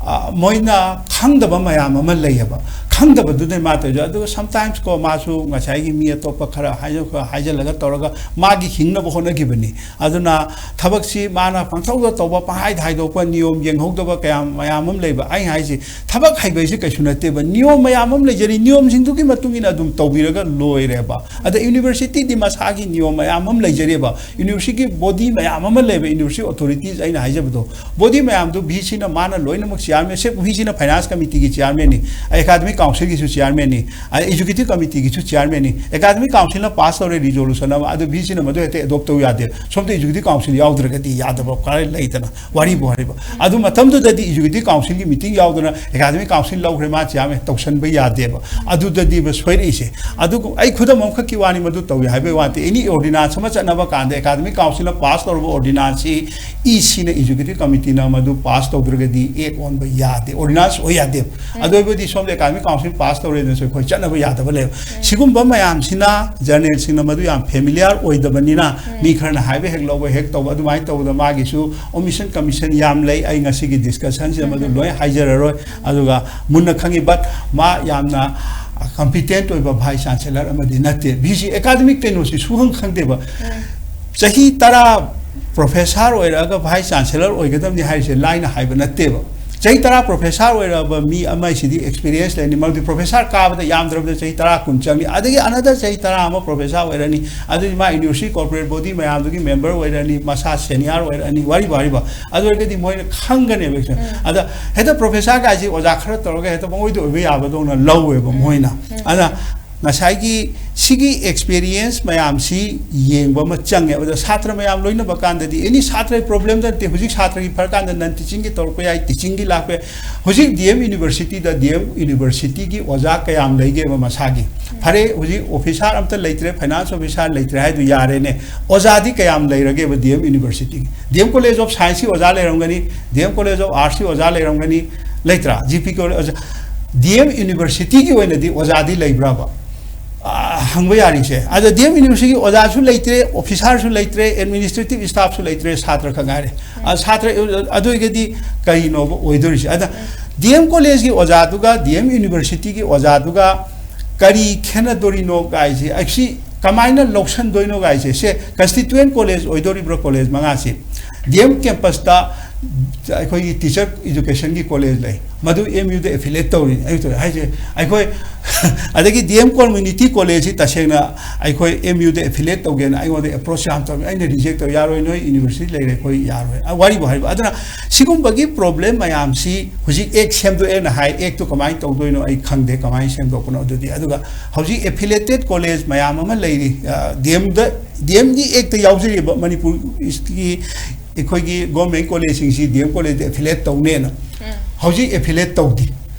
ꯑ, ꯃꯣꯏꯅ ꯈꯪꯗꯕ ꯃꯌꯥꯝ ꯑꯃ ꯂꯩꯌꯦꯕ꯫ ꯈꯪꯗꯕꯗꯨꯅꯦ ꯃꯥ ꯇꯧꯔꯤꯗꯣ꯫ ꯑꯗꯨꯒ sometimes ꯀꯣ, ꯃꯥꯁꯨ ꯉꯁꯥꯏꯒꯤ ꯃꯤ ꯑꯇꯣꯞꯄ ꯈꯔ ꯍꯥꯏꯖ-, ꯍꯥꯏꯖꯜꯂꯒ ꯇꯧꯔꯒ ꯃꯥꯒꯤ ꯍꯤꯡꯅꯕ ꯍꯣꯠꯅꯈꯤꯕꯅꯤ꯫ ꯑꯗꯨꯅ ꯊꯕꯛꯁꯤ ꯃꯥꯅ ꯄꯪꯇꯧꯗ ꯇꯧꯕ, ꯄꯪꯍꯥꯏꯗ ꯍꯥꯏꯗꯣꯛꯄ, ꯅꯤꯌꯣꯝ ꯌꯦꯡꯍꯧꯗꯕ ꯀꯌꯥ ꯃꯌꯥꯝ ꯑꯃ ꯂꯩꯕ꯫ ꯑꯩꯅ ꯍꯥꯏꯁꯦ, ꯊꯕꯛ ꯍꯩꯕ ꯍꯥꯏꯁꯦ ꯀꯩꯁꯨ ꯅꯠꯇꯦꯕ, ꯅꯤꯌꯣꯝ ꯃꯌꯥꯝ ꯑꯃ ꯂꯩꯖꯔꯤ, ꯅꯤꯌꯣꯝꯁꯤꯡꯗꯨꯒꯤ ꯃꯇꯨꯡ ꯏꯟꯅ ꯑꯗꯨꯝ ꯇꯧꯕꯤꯔꯒ ꯂꯣꯏꯔꯦꯕ꯫ ꯑꯗ universityꯗꯤ ꯃꯁꯥꯒꯤ ꯅꯤꯌꯣꯝ ꯃꯌꯥꯝ ꯑꯃ ꯂꯩꯖꯔꯤꯕ, universityꯒꯤ body ꯃꯌꯥꯝ ꯑꯃ ꯂꯩꯕ, university authorities ꯑꯩꯅ ꯍꯥꯏꯖꯕꯗꯣ, body ꯃꯌꯥꯝꯗꯨ VCꯅ ꯃꯥꯅ ꯂꯣꯏꯅꯃꯛ chairman, ꯁꯦ VCꯅ finance committeeꯒꯤ chairmanꯅꯤ, academic councilꯒꯤꯁꯨ chairmanꯅꯤ, ꯑꯗ executive committeeꯒꯤꯁꯨ chairmanꯅꯤ꯫ Academic councilꯅ pass ꯇꯧꯔꯦ resolution ꯑꯃ, ꯑꯗꯨ VCꯅ ꯃꯗꯨ ꯍꯦꯛꯇ adopt ꯇꯧ ꯌꯥꯗꯦ꯫ ꯁꯣꯝꯗ executive council ꯌꯥꯎꯗ꯭ꯔꯒꯗꯤ ꯌꯥꯗꯕ ꯈꯔ ꯂꯩꯗꯅ, ꯋꯥꯔꯤꯕꯨ ꯍꯥꯏꯔꯤꯕ꯫ ꯑꯗꯨ ꯃꯇꯝꯗꯨꯗꯗꯤ executive councilꯒꯤ meeting ꯌꯥꯎꯗꯅ academic council ꯂꯧꯈ꯭ꯔꯦ, ꯃꯥ chairman ꯇꯧꯁꯟꯕ ꯌꯥꯗꯦꯕ꯫ ꯑꯗꯨꯗꯗꯤꯕ ꯁꯣꯏꯔꯛꯏꯁꯦ꯫ ꯑꯗꯨꯒ ꯑꯩ ꯈꯨꯗꯝ ꯑꯃꯈꯛꯀꯤ ꯋꯥꯅꯤ, ꯃꯗꯨ ꯇꯧꯏ ꯍꯥꯏꯕꯒꯤ ꯋꯥ ꯅꯠꯇꯦ꯫ Any ordinance ꯑꯃ ꯆꯠꯅꯕ ꯀꯥꯟꯗ academic councilꯅ pass ꯇꯧꯔꯕ ordistanceꯁꯤ ECꯅ, executive committeeꯅ ꯃꯗꯨ pass ꯇꯧꯗ꯭ꯔꯒꯗꯤ act ꯑꯣꯟꯕ ꯌꯥꯗꯦ, ordinance ꯑꯣꯏ ꯌꯥꯗꯦꯕ꯫ ꯑꯗꯨ ꯑꯣꯏꯕꯗꯤ ꯁꯣꯝꯗ academic council pass ꯇꯧꯔꯦꯗꯅꯁꯨ ꯑꯩꯈꯣꯏ ꯆꯠꯅꯕ ꯌꯥꯗꯕ ꯂꯩꯕ꯫ ꯁꯤꯒꯨꯝꯕ ꯃꯌꯥꯝꯁꯤꯅ journalistꯁꯤꯡꯅ ꯃꯗꯨ ꯌꯥꯝ familiar ꯑꯣꯏꯗꯕꯅꯤꯅ, ꯃꯤ ꯈꯔꯅ ꯍꯥꯏꯕ ꯍꯦꯛ ꯂꯧꯕ ꯍꯦꯛ ꯇꯧꯕ, ꯑꯗꯨꯃꯥꯏꯅ ꯇꯧꯕꯗ ꯃꯥꯒꯤꯁꯨ omission commission ꯌꯥꯝ ꯂꯩ꯫ ꯑꯩ ꯉꯁꯤꯒꯤ discussionꯁꯤꯗ ꯃꯗꯨ ꯂꯣꯏ ꯍꯥꯏꯖꯔꯔꯣꯏ꯫ ꯑꯗꯨꯒ ꯃꯨꯟꯅ ꯈꯪꯉꯤ, but ꯃꯥ ꯌꯥꯝꯅ competent ꯑꯣꯏꯕ vice chancellor ꯑꯃꯗꯤ ꯅꯠꯇꯦ꯫ VC academic ꯀꯩꯅꯣꯁꯤ ꯁꯨꯈꯪ ꯈꯪꯗꯦꯕ꯫ ꯆꯍꯤ ꯇꯔꯥ professor ꯑꯣꯏꯔꯛꯑꯒ vice chancellor ꯑꯣꯏꯒꯗꯕꯅꯤ ꯍꯥꯏꯔꯤꯁꯦ ꯂꯥꯏꯅ ꯍꯥꯏꯕ ꯅꯠꯇꯦꯕ꯫ ꯆꯍꯤ ꯇꯔꯥ professor ꯑꯣꯏꯔꯛꯑꯕ ꯃꯤ ꯑꯃꯁꯤꯗꯤ experience ꯂꯩꯔꯅꯤ, ꯃꯔꯝꯗꯤ professor ꯀꯥꯕꯗ ꯌꯥꯝꯗ꯭ꯔꯕꯗ ꯆꯍꯤ ꯇꯔꯥ ꯀꯨꯟ ꯆꯪꯅꯤ, ꯑꯗꯒꯤ another ꯆꯍꯤ ꯇꯔꯥ ꯑꯃ professor ꯑꯣꯏꯔꯅꯤ, ꯑꯗꯨꯗꯤ ꯃꯥ university corporate body ꯃꯌꯥꯝꯗꯨꯒꯤ member ꯑꯣꯏꯔꯅꯤ, ꯃꯁꯥ senior ꯑꯣꯏꯔꯛꯑꯅꯤ, ꯋꯥꯔꯤꯕ ꯋꯥꯔꯤꯕ꯫ ꯑꯗꯨ ꯑꯣꯏꯔꯒꯗꯤ ꯃꯣꯏꯅ ꯈꯪꯒꯅꯦꯕ꯫ ꯑꯗ ꯍꯦꯛꯇ professor ꯀꯥꯏꯁꯤ ꯑꯣꯖꯥ ꯈꯔ ꯇꯧꯔꯒ ꯍꯦꯛꯇ ꯄꯪꯑꯣꯏꯗ ꯑꯣꯏꯕ ꯌꯥꯕꯗꯧꯅ ꯂꯧꯋꯦꯕ ꯃꯣꯏꯅ꯫ ꯑꯗ ꯉꯁꯥꯏꯒꯤ ꯁꯤꯒꯤ experience ꯃꯌꯥꯝꯁꯤ ꯌꯦꯡꯕ ꯑꯃ ꯆꯪꯉꯦ꯫ ꯑꯗ ꯁꯥꯇ꯭ꯔ ꯃꯌꯥꯝ ꯂꯣꯏꯅꯕ ꯀꯥꯟꯗꯗꯤ any ꯁꯥꯇ꯭ꯔꯒꯤ problemꯗ ꯅꯠꯇꯦ꯫ ꯍꯧꯖꯤꯛ ꯁꯥꯇ꯭ꯔꯒꯤ ꯐꯔꯀꯥꯟꯗ non teachingꯒꯤ ꯇꯧꯔꯛꯄ ꯌꯥꯏ, teachingꯒꯤ ꯂꯥꯛꯄ ꯌꯥꯏ꯫ ꯍꯧꯖꯤꯛ DM Universityꯗ, DM Universityꯒꯤ ꯑꯣꯖꯥ ꯀꯌꯥꯝ ꯂꯩꯒꯦꯕ ꯃꯁꯥꯒꯤ? ꯐꯔꯦ, ꯍꯧꯖꯤꯛ officer ꯑꯝꯇ ꯂꯩꯇ꯭ꯔꯦ, finance officer ꯂꯩꯇ꯭ꯔꯦ ꯍꯥꯏꯗꯨ ꯌꯥꯔꯦꯅꯦ꯫ ꯑꯣꯖꯥꯗꯤ ꯀꯌꯥꯝ ꯂꯩꯔꯒꯦꯕ DM Universityꯒꯤ? DM College of Scienceꯀꯤ ꯑꯣꯖꯥ ꯂꯩꯔꯝꯒꯅꯤ, DM College of Artsꯀꯤ ꯑꯣꯖꯥ ꯂꯩꯔꯝꯒꯅꯤ, ꯂꯩꯇ꯭ꯔꯥ? GP College ꯑꯣꯖꯥ, DM Universityꯒꯤ ꯑꯣꯏꯅꯗꯤ ꯑꯣꯖꯥꯗꯤ ꯂꯩꯕ꯭ꯔꯕ? ꯑꯥ, ꯍꯪꯕ ꯌꯥꯔꯤꯁꯦ꯫ ꯑꯗ DM Universityꯒꯤ ꯑꯣꯖꯥꯁꯨ ꯂꯩꯇ꯭ꯔꯦ, officerꯁꯨ ꯂꯩꯇ꯭ꯔꯦ, administrative staffꯁꯨ ꯂꯩꯇ꯭ꯔꯦ, ꯁꯥꯇ꯭ꯔ ꯈꯛ ꯉꯥꯏꯔꯦ꯫ ꯑ, ꯁꯥꯇ꯭ꯔ, ꯑꯗꯨ ꯑꯣꯏꯒꯗꯤ ꯀꯔꯤꯅꯣꯕ ꯑꯣꯏꯗꯣꯔꯤꯁꯦ? ꯑꯗ ꯗꯤ ꯑꯦꯝ ꯀꯣꯂꯦꯖꯀꯤ ꯑꯣꯖꯥꯗꯨꯒ ꯗꯤ ꯑꯦꯝ ꯌꯨꯅꯤꯚꯔꯁꯤꯇꯤꯒꯤ ꯑꯣꯖꯥꯗꯨꯒ ꯀꯔꯤ ꯈꯦꯠꯅꯗꯣꯔꯤꯅꯣ ꯀꯥꯏꯁꯦ, ꯑꯩꯁꯤ ꯀꯃꯥꯏꯅ ꯂꯧꯁꯟꯗꯣꯏꯅꯣ ꯀꯥꯏꯁꯦ, ꯁꯦ ꯀꯟꯁꯇꯤꯇ꯭ꯌꯨꯌꯦꯟ ꯀꯣꯂꯦꯖ ꯑꯣꯏꯗꯣꯔꯤꯕ꯭ꯔꯥ ꯀꯣꯂꯦꯖ ꯃꯉꯥꯁꯤ? ꯗꯤ ꯑꯦꯝ ꯀꯦꯝꯄꯁꯇ ꯑꯩꯈꯣꯏꯒꯤ ꯇꯤꯆꯔ ꯏꯖꯨꯀꯦꯁꯟꯒꯤ ꯀꯣꯂꯦꯖ ꯂꯩ, ꯃꯗꯨ ꯑꯦꯝ ꯌꯨꯗ ꯑꯦꯐꯤꯂꯦꯠ ꯇꯧꯔꯤꯅꯤ꯫ ꯑꯩ ꯍꯥꯏꯁꯦ ꯑꯩꯈꯣꯏ ꯑꯗꯒꯤ ꯗꯤ ꯑꯦꯝ ꯀꯝꯃ꯭ꯌꯨꯅꯤꯇꯤ ꯀꯣꯂꯦꯖꯁꯤ ꯇꯁꯦꯡꯅ ꯑꯩꯈꯣꯏ ꯑꯦꯝ ꯌꯨꯗ ꯑꯦꯐꯤꯂꯦꯠ ꯇꯧꯒꯦꯅ ꯑꯩꯉꯣꯟꯗ ꯑꯦꯄ꯭ꯔꯣꯆ ꯌꯥꯝ ꯇꯧꯔꯤ꯫ ꯑꯩꯅ ꯔꯤꯖꯦꯛ ꯇꯧ, "ꯌꯥꯔꯣꯏ, ꯅꯣꯏ ꯌꯨꯅꯤꯚꯔꯁꯤꯇꯤ ꯂꯩꯔꯦ, ꯑꯩꯈꯣꯏ ꯌꯥꯔꯣꯏ", ꯑ, ꯋꯥꯔꯤꯕꯨ ꯍꯥꯏꯔꯤꯕ꯫ ꯑꯗꯨꯅ ꯁꯤꯒꯨꯝꯕꯒꯤ ꯄ꯭ꯔꯣꯕ꯭ꯂꯦꯝ ꯃꯌꯥꯝꯁꯤ ꯍꯧꯖꯤꯛ ꯑꯦꯛ ꯁꯦꯝꯗꯣꯛꯑꯦꯅ ꯍꯥꯏ, ꯑꯦꯛꯇꯨ ꯀꯃꯥꯏꯅ ꯇꯧꯗꯣꯏꯅꯣ ꯑꯩ ꯈꯪꯗꯦ, ꯀꯃꯥꯏꯅ ꯁꯦꯝꯗꯣꯛꯄꯅꯣ ꯑꯗꯨꯗꯤ꯫ ꯑꯗꯨꯒ ꯍꯧꯖꯤꯛ ꯑꯦꯐꯤꯂꯦꯇꯦꯠ ꯀꯣꯂꯦꯖ ꯃꯌꯥꯝ ꯑꯃ ꯂꯩꯔꯤ, ꯑ, ꯗꯤ ꯑꯦꯝꯗ, ꯗꯤ ꯑꯦꯝꯒꯤ ꯑꯦꯛꯇ ꯌꯥꯎꯖꯔꯤꯕ ꯃꯅꯤꯄꯨꯔꯒꯤ ꯑꯩꯈꯣꯏꯒꯤ ꯒꯣꯔꯃꯦꯟ ꯀꯣꯂꯦꯖꯁꯤꯡꯁꯤ ꯗꯤ ꯑꯦꯝ ꯀꯣꯂꯦꯖꯇ ꯑꯦꯐꯤꯂꯦꯠ ꯇꯧꯅꯦꯅ꯫ ꯎꯝ꯫ ꯍꯧꯖꯤꯛ ꯑꯦꯐꯤꯂꯦꯠ ꯇꯧꯗꯦ,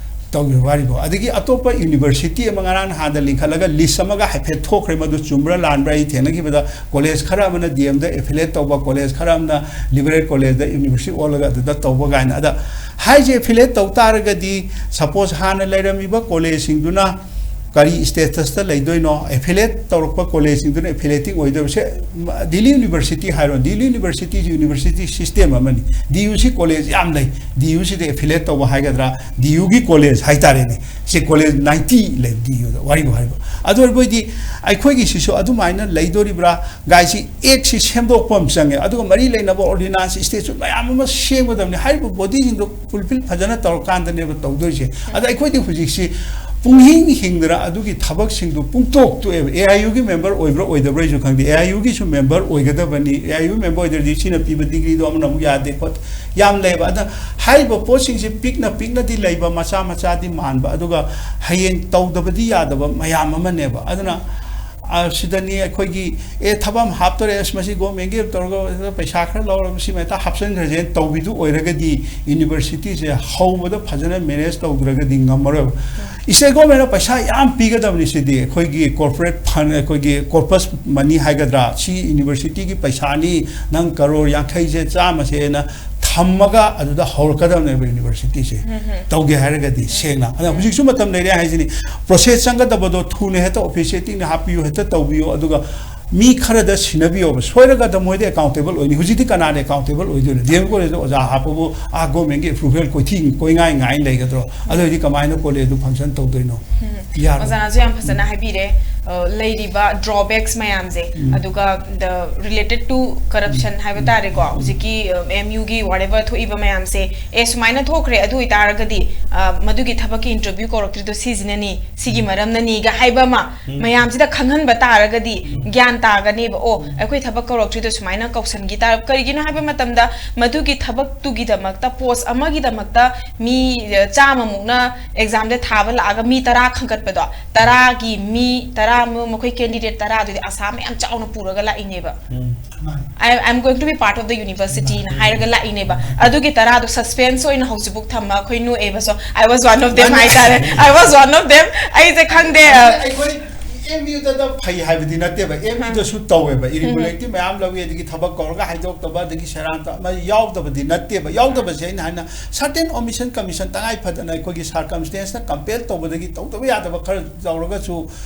ꯇꯧꯗ꯭ꯔꯤꯕ ꯋꯥꯔꯤꯕꯣ꯫ ꯑꯗꯒꯤ ꯑꯇꯣꯞꯄ ꯌꯨꯅꯤꯚꯔꯁꯤꯇꯤ ꯑꯃ ꯉꯔꯥꯡ ꯅꯍꯥꯟꯗ ꯂꯤꯡꯈꯠꯂꯒ ꯂꯤꯁ ꯑꯃꯒ ꯍꯥꯏꯐꯦꯠ ꯊꯣꯛꯈ꯭ꯔꯦ, ꯃꯗꯨ ꯆꯨꯝꯕ꯭ꯔꯥ ꯂꯥꯟꯕ꯭ꯔꯥ ꯑꯩ ꯊꯦꯡꯅꯈꯤꯕꯗ ꯀꯣꯂꯦꯖ ꯈꯔ ꯑꯃꯅ ꯗꯤ ꯑꯦꯝꯗ ꯑꯦꯐꯤꯂꯦꯠ ꯇꯧꯕ, ꯀꯣꯂꯦꯖ ꯈꯔ ꯑꯃꯅ ꯂꯤꯕꯔꯦꯜ ꯀꯣꯂꯦꯖꯇ ꯌꯨꯅꯤꯚꯔꯁꯤꯇꯤ ꯑꯣꯜꯂꯒ ꯑꯗꯨꯗ ꯇꯧꯕ ꯀꯥꯏꯅ꯫ ꯑꯗ ꯍꯥꯏꯁꯦ ꯑꯦꯐꯤꯂꯦꯠ ꯇꯧ ꯇꯥꯔꯒꯗꯤ, ꯁꯄꯣꯁ ꯍꯥꯟꯅ ꯂꯩꯔꯝꯃꯤꯕ ꯀꯣꯂꯦꯖꯁꯤꯡꯗꯨꯅ ꯀꯔꯤ ꯁ꯭ꯇꯦꯇꯁꯇ ꯂꯩꯗꯣꯏꯅꯣ? ꯑꯦꯐꯤꯂꯦꯠ ꯇꯧꯔꯛꯄ ꯀꯣꯂꯦꯖꯁꯤꯡꯗꯨꯅ ꯑꯦꯐꯤꯂꯦꯇꯤꯡ ꯑꯣꯏꯗꯣꯏꯕꯁꯦ, ꯗꯤꯜꯂꯤ ꯌꯨꯅꯤꯚꯔꯁꯤꯇꯤ ꯍꯥꯏꯔꯣ, ꯗꯤꯜꯂꯤ ꯌꯨꯅꯤꯚꯔꯁꯤꯇꯤꯁꯤ ꯌꯨꯅꯤꯚꯔꯁꯤꯇꯤ ꯁꯤꯁꯇꯦꯝ ꯑꯃꯅꯤ꯫ ꯗꯤ ꯌꯨ ꯁꯤ ꯀꯣꯂꯦꯖ ꯌꯥꯝ ꯂꯩ, ꯗꯤ ꯌꯨ ꯁꯤꯗ ꯑꯦꯐꯤꯂꯦꯠ ꯇꯧꯕ ꯍꯥꯏꯒꯗ꯭ꯔꯥ, ꯗꯤ ꯌꯨꯒꯤ ꯀꯣꯂꯦꯖ ꯍꯥꯏꯇꯥꯔꯦꯅꯦ, ꯁꯤ ꯀꯣꯂꯦꯖ ꯅꯥꯏꯟꯇꯤ ꯂꯩ ꯗꯤ ꯌꯨꯗ, ꯋꯥꯔꯤꯕꯨ ꯍꯥꯏꯔꯤꯕ꯫ ꯑꯗꯨ ꯑꯣꯏꯔꯕꯣꯏꯗꯤ ꯑꯩꯈꯣꯏꯒꯤꯁꯤꯁꯨ ꯑꯗꯨꯃꯥꯏꯅ ꯂꯩꯗꯣꯔꯤꯕ꯭ꯔꯥ ꯒꯥꯏꯁꯤ ꯑꯦꯛꯁꯤ ꯁꯦꯝꯗꯣꯛꯄ ꯑꯃ ꯆꯪꯉꯦ꯫ ꯑꯗꯨꯒ ꯃꯔꯤ ꯂꯩꯅꯕ ꯑꯣꯔꯗꯤꯅꯥꯟꯁ, ꯁ꯭ꯇꯦꯆꯨꯠ ꯃꯌꯥꯝ ꯑꯃ ꯁꯦꯝꯒꯗꯕꯅꯤ꯫ ꯍꯥꯏꯔꯤꯕ ꯕꯣꯗꯤꯁꯤꯡꯗꯣ ꯐꯨꯜꯐꯤꯜ ꯐꯖꯅ ꯇꯧꯔꯀꯥꯟꯗꯅꯦꯕ ꯇꯧꯗꯣꯏꯁꯦ꯫ ꯑꯗ ꯑꯩꯈꯣꯏꯗꯤ ꯍꯧꯖꯤꯛꯁꯤ ꯄꯨꯡꯍꯤꯡ ꯍꯤꯡꯗꯅ ꯑꯗꯨꯒꯤ ꯊꯕꯛꯁꯤꯡꯗꯨ ꯄꯨꯡꯇꯣꯛ ꯇꯣꯛꯑꯦꯕ꯫ ꯑꯦ ꯑꯥꯏ ꯌꯨꯒꯤ ꯃꯦꯝꯕꯔ ꯑꯣꯏꯕ꯭ꯔꯥ ꯑꯣꯏꯗꯕ꯭ꯔꯥ ꯑꯩꯁꯨ ꯈꯪꯗꯦ꯫ ꯑꯦ ꯑꯥꯏ ꯌꯨꯒꯤꯁꯨ ꯃꯦꯝꯕꯔ ꯑꯣꯏꯒꯗꯕꯅꯤ꯫ ꯑꯦ ꯑꯥꯏ ꯌꯨ ꯃꯦꯝꯕꯔ ꯑꯣꯏꯗ꯭ꯔꯗꯤ ꯁꯤꯅ ꯄꯤꯕ ꯗꯤꯒ꯭ꯔꯤꯗꯣ ꯑꯃꯅ ꯑꯃꯨꯛ ꯌꯥꯗꯦ ꯈꯣꯠ ꯌꯥꯝ ꯂꯩꯌꯦꯕ꯫ ꯑꯗ ꯍꯥꯏꯔꯤꯕ ꯄꯣꯠꯁꯤꯡꯁꯦ ꯄꯤꯛꯅ ꯄꯤꯛꯅꯗꯤ ꯂꯩꯕ, ꯃꯆꯥ ꯃꯆꯥꯗꯤ ꯃꯥꯟꯕ, ꯑꯗꯨꯒ ꯍꯌꯦꯡ ꯇꯧꯗꯕꯗꯤ ꯌꯥꯗꯕ ꯃꯌꯥꯝ ꯑꯃꯅꯦꯕ꯫ ꯑꯗꯨꯅ, ꯑ, ꯁꯤꯗꯅꯤ ꯑꯩꯈꯣꯏꯒꯤ, "ꯑꯦ, ꯊꯕꯛ ꯑꯃ ꯍꯥꯞꯇꯣꯔꯦ, ꯑꯁ, ꯃꯁꯤ ꯒꯣꯔꯃꯦꯟꯒꯤ ꯇꯧꯔꯒ ꯄꯩꯁꯥ ꯈꯔ ꯂꯧꯔꯒ ꯁꯤꯃ ꯍꯦꯛꯇ ꯍꯥꯞꯆꯤꯟꯈ꯭ꯔꯁꯦꯅ" ꯇꯧꯕꯤꯗꯨ ꯑꯣꯏꯔꯒꯗꯤ ꯌꯨꯅꯤꯚꯔꯁꯤꯇꯤꯁꯦ ꯍꯧꯕꯗ ꯐꯖꯅ ꯃꯦꯅꯦꯖ ꯇꯧꯗ꯭ꯔꯒꯗꯤ ꯉꯝꯃꯔꯣꯏꯕ꯫ ꯁ꯭ꯇꯦꯠ ꯒꯣꯔꯃꯦꯟꯅ ꯄꯩꯁꯥ ꯌꯥꯝ ꯄꯤꯒꯗꯕꯅꯤ꯫ ꯁꯤꯗꯤ ꯑꯩꯈꯣꯏꯒꯤ ꯀꯣꯔꯄꯣꯔꯦꯠ ꯐꯟ, ꯑꯩꯈꯣꯏꯒꯤ ꯀꯣꯔꯄꯁ ꯃꯅꯤ ꯍꯥꯏꯒꯗ꯭ꯔꯥ, ꯁꯤ ꯌꯨꯅꯤꯚꯔꯁꯤꯇꯤꯒꯤ ꯄꯩꯁꯥꯅꯤ, ꯅꯪ ꯀꯔꯣꯔ ꯌꯥꯡꯈꯩꯁꯦ, ꯆꯥꯝꯃꯁꯦꯅ ꯊꯝꯃꯒ ꯑꯗꯨꯗ ꯍꯧꯔꯛꯀꯗꯕꯅꯦꯕ ꯌꯨꯅꯤꯚꯔꯁꯤꯇꯤꯁꯦ, ꯇꯧꯒꯦ ꯍꯥꯏꯔꯒꯗꯤ ꯁꯦꯡꯅ꯫ ꯑꯗ ꯍꯧꯖꯤꯛꯁꯨ ꯃꯇꯝ ꯂꯩꯔꯦ ꯍꯥꯏꯁꯤꯅꯤ꯫ ꯄ꯭ꯔꯣꯁꯦꯁ ꯆꯪꯒꯗꯕꯗꯣ ꯊꯨꯅ ꯍꯦꯛꯇ ꯑꯣꯐꯤꯁꯤꯌꯦꯇꯤꯡꯅ ꯍꯥꯞꯄꯤꯌꯨ, ꯍꯦꯛꯇ ꯇꯧꯕꯤꯌꯨ, ꯑꯗꯨꯒ ꯃꯤ ꯈꯔꯗ ꯁꯤꯟꯅꯕꯤꯌꯣꯕ, ꯁꯣꯏꯔꯒꯗ ꯃꯣꯏꯗꯤ ꯑꯦꯀꯥꯎꯟꯇꯦꯕꯜ ꯑꯣꯏꯅꯤ꯫ ꯍꯧꯖꯤꯛꯇꯤ ꯀꯅꯥꯅ ꯑꯦꯀꯥꯎꯟꯇꯦꯕꯜ ꯑꯣꯏꯗꯣꯏꯅꯣ? ꯗꯤ ꯑꯦꯝ ꯀꯣꯂꯦꯖꯇ ꯑꯣꯖꯥ ꯍꯥꯞꯄꯕꯨ ꯑꯥ ꯒꯣꯔꯃꯦꯟꯒꯤ ꯑꯦꯄ꯭ꯔꯨꯚꯦꯜ ꯀꯣꯏꯊꯤ ꯀꯣꯏꯉꯥꯏ ꯉꯥꯏ ꯂꯩꯒꯗ꯭ꯔꯣ? ꯑꯗꯨ ꯑꯣꯏꯔꯗꯤ ꯀꯃꯥꯏꯅ ꯀꯣꯂꯦꯖꯇꯨ ꯐꯪꯁꯟ ꯇꯧꯗꯣꯏꯅꯣ? ꯌꯥꯔꯣꯏ꯫ ꯑꯣꯖꯥꯅꯁꯨ ꯌꯥꯝ ꯐꯖꯅ ꯍꯥꯏꯕꯤꯔꯦ꯫ ꯗ꯭ꯔꯣꯕꯦꯛꯁ ꯃꯌꯥꯝꯁꯦ, ꯑꯗꯨꯒ ꯗ ꯔꯤꯂꯦꯇꯦꯠ ꯇꯨ ꯀꯔꯞꯁꯟ ꯍꯥꯏꯕ ꯇꯥꯔꯦꯀꯣ, ꯍꯧꯖꯤꯛꯀꯤ ꯑꯦꯝ ꯌꯨꯒꯤ ꯋꯥꯔꯦꯕ ꯊꯣꯛꯏꯕ ꯃꯌꯥꯝꯁꯦ, ꯑꯦ ꯁꯨꯃꯥꯏꯅ ꯊꯣꯛꯈ꯭ꯔꯦ, ꯑꯗꯨ ꯑꯣꯏꯇꯥꯔꯒꯗꯤ ꯑ, ꯃꯗꯨꯒꯤ ꯊꯕꯛꯀꯤ ꯏꯟꯇꯔꯚ꯭ꯌꯨ ꯀꯧꯔꯛꯇ꯭ꯔꯤꯗꯣ ꯁꯤꯁꯤꯅꯅꯤ, ꯁꯤꯒꯤ ꯃꯔꯝꯅꯅꯤꯒ ꯍꯥꯏꯕ ꯑꯃ ꯃꯌꯥꯝꯁꯤꯗ ꯈꯪꯍꯟꯕ ꯇꯥꯔꯒꯗꯤ, ꯒ꯭ꯌꯥꯟ ꯇꯥꯒꯅꯦꯕ꯫ ꯑꯣ, ꯑꯩꯈꯣꯏ ꯊꯕꯛ ꯀꯧꯔꯛꯇ꯭ꯔꯤꯗꯣ ꯁꯨꯃꯥꯏꯅ ꯀꯧꯁꯟꯈꯤ ꯇꯥꯔ-, ꯀꯔꯤꯒꯤꯅꯣ ꯍꯥꯏꯕ ꯃꯇꯝꯗ ꯃꯗꯨꯒꯤ ꯊꯕꯛꯇꯨꯒꯤꯗꯃꯛꯇ, ꯄꯣꯁ ꯑꯃꯒꯤꯗꯃꯛꯇ ꯃꯤ ꯑ, ꯆꯥꯝꯃꯃꯨꯛꯅ ꯑꯦꯛꯖꯥꯝꯗ ꯊꯥꯕ ꯂꯥꯛꯑꯒ ꯃꯤ ꯇꯔꯥ ꯈꯟꯒꯠꯄꯗꯣ, ꯇꯔꯥꯒꯤ ꯃꯤ ꯇꯔꯥ ꯑꯃ, ꯃꯈꯣꯏ ꯀꯦꯟꯗꯤꯗꯦꯠ ꯇꯔꯥꯗꯨꯗꯤ ꯑꯁꯥ ꯃꯌꯥꯝ ꯆꯥꯎꯅ ꯄꯨꯔꯒ ꯂꯥꯛꯏꯅꯦꯕ꯫ I, I'm going to be part of the university ꯅ ꯍꯥꯏꯔꯒ ꯂꯥꯛꯏꯅꯦꯕ꯫ ꯑꯗꯨꯒꯤ ꯇꯔꯥꯗꯣ ꯁꯁꯄꯦꯟꯁ ꯑꯣꯏꯅ ꯍꯧꯖꯤꯛꯐꯥꯎ ꯊꯝꯃ ꯑꯩꯈꯣꯏ ꯅꯣꯛꯑꯦꯕ꯫ So I was one of them ꯍꯥꯏꯇꯥꯔꯦ꯫ I was one of them꯫ ꯑꯩꯁꯦ ꯈꯪꯗꯦ꯫ ꯑꯩꯈꯣꯏ ꯑꯦꯝ ꯌꯨꯗ ꯐꯩ ꯍꯥꯏꯕꯗꯤ ꯅꯠꯇꯦꯕ, ꯑꯦꯝ ꯌꯨꯗꯁꯨ ꯇꯧꯋꯦꯕ꯫ ꯏꯔꯤꯒꯨꯂꯔꯤꯇꯤ ꯃꯌꯥꯝ ꯂꯧꯏ, ꯑꯗꯒꯤ ꯊꯕꯛ ꯀꯧꯔꯒ ꯍꯥꯏꯗꯣꯛꯇꯕ, ꯑꯗꯒꯤ ꯁꯦꯔꯥꯟ ꯇꯨ-, ꯑꯃ ꯌꯥꯎꯗꯕꯗꯤ ꯅꯠꯇꯦꯕ꯫ ꯌꯥꯎꯗꯕꯁꯦ ꯑꯩꯅ ꯍꯥꯏꯅ, ꯁꯔꯇꯦꯟ ꯑꯣꯃꯤꯁꯟ ꯀꯃꯤꯁꯟ ꯇꯉꯥꯏ ꯐꯗꯅ ꯑꯩꯈꯣꯏꯒꯤ ꯁꯔꯀꯝꯁꯇꯦꯟꯁꯅ ꯀꯝꯄꯦꯜ ꯇꯧꯕꯗꯒꯤ ꯇꯧꯗꯕ ꯌꯥꯗꯕ ꯈꯔ ꯇꯧꯔꯒꯁꯨ,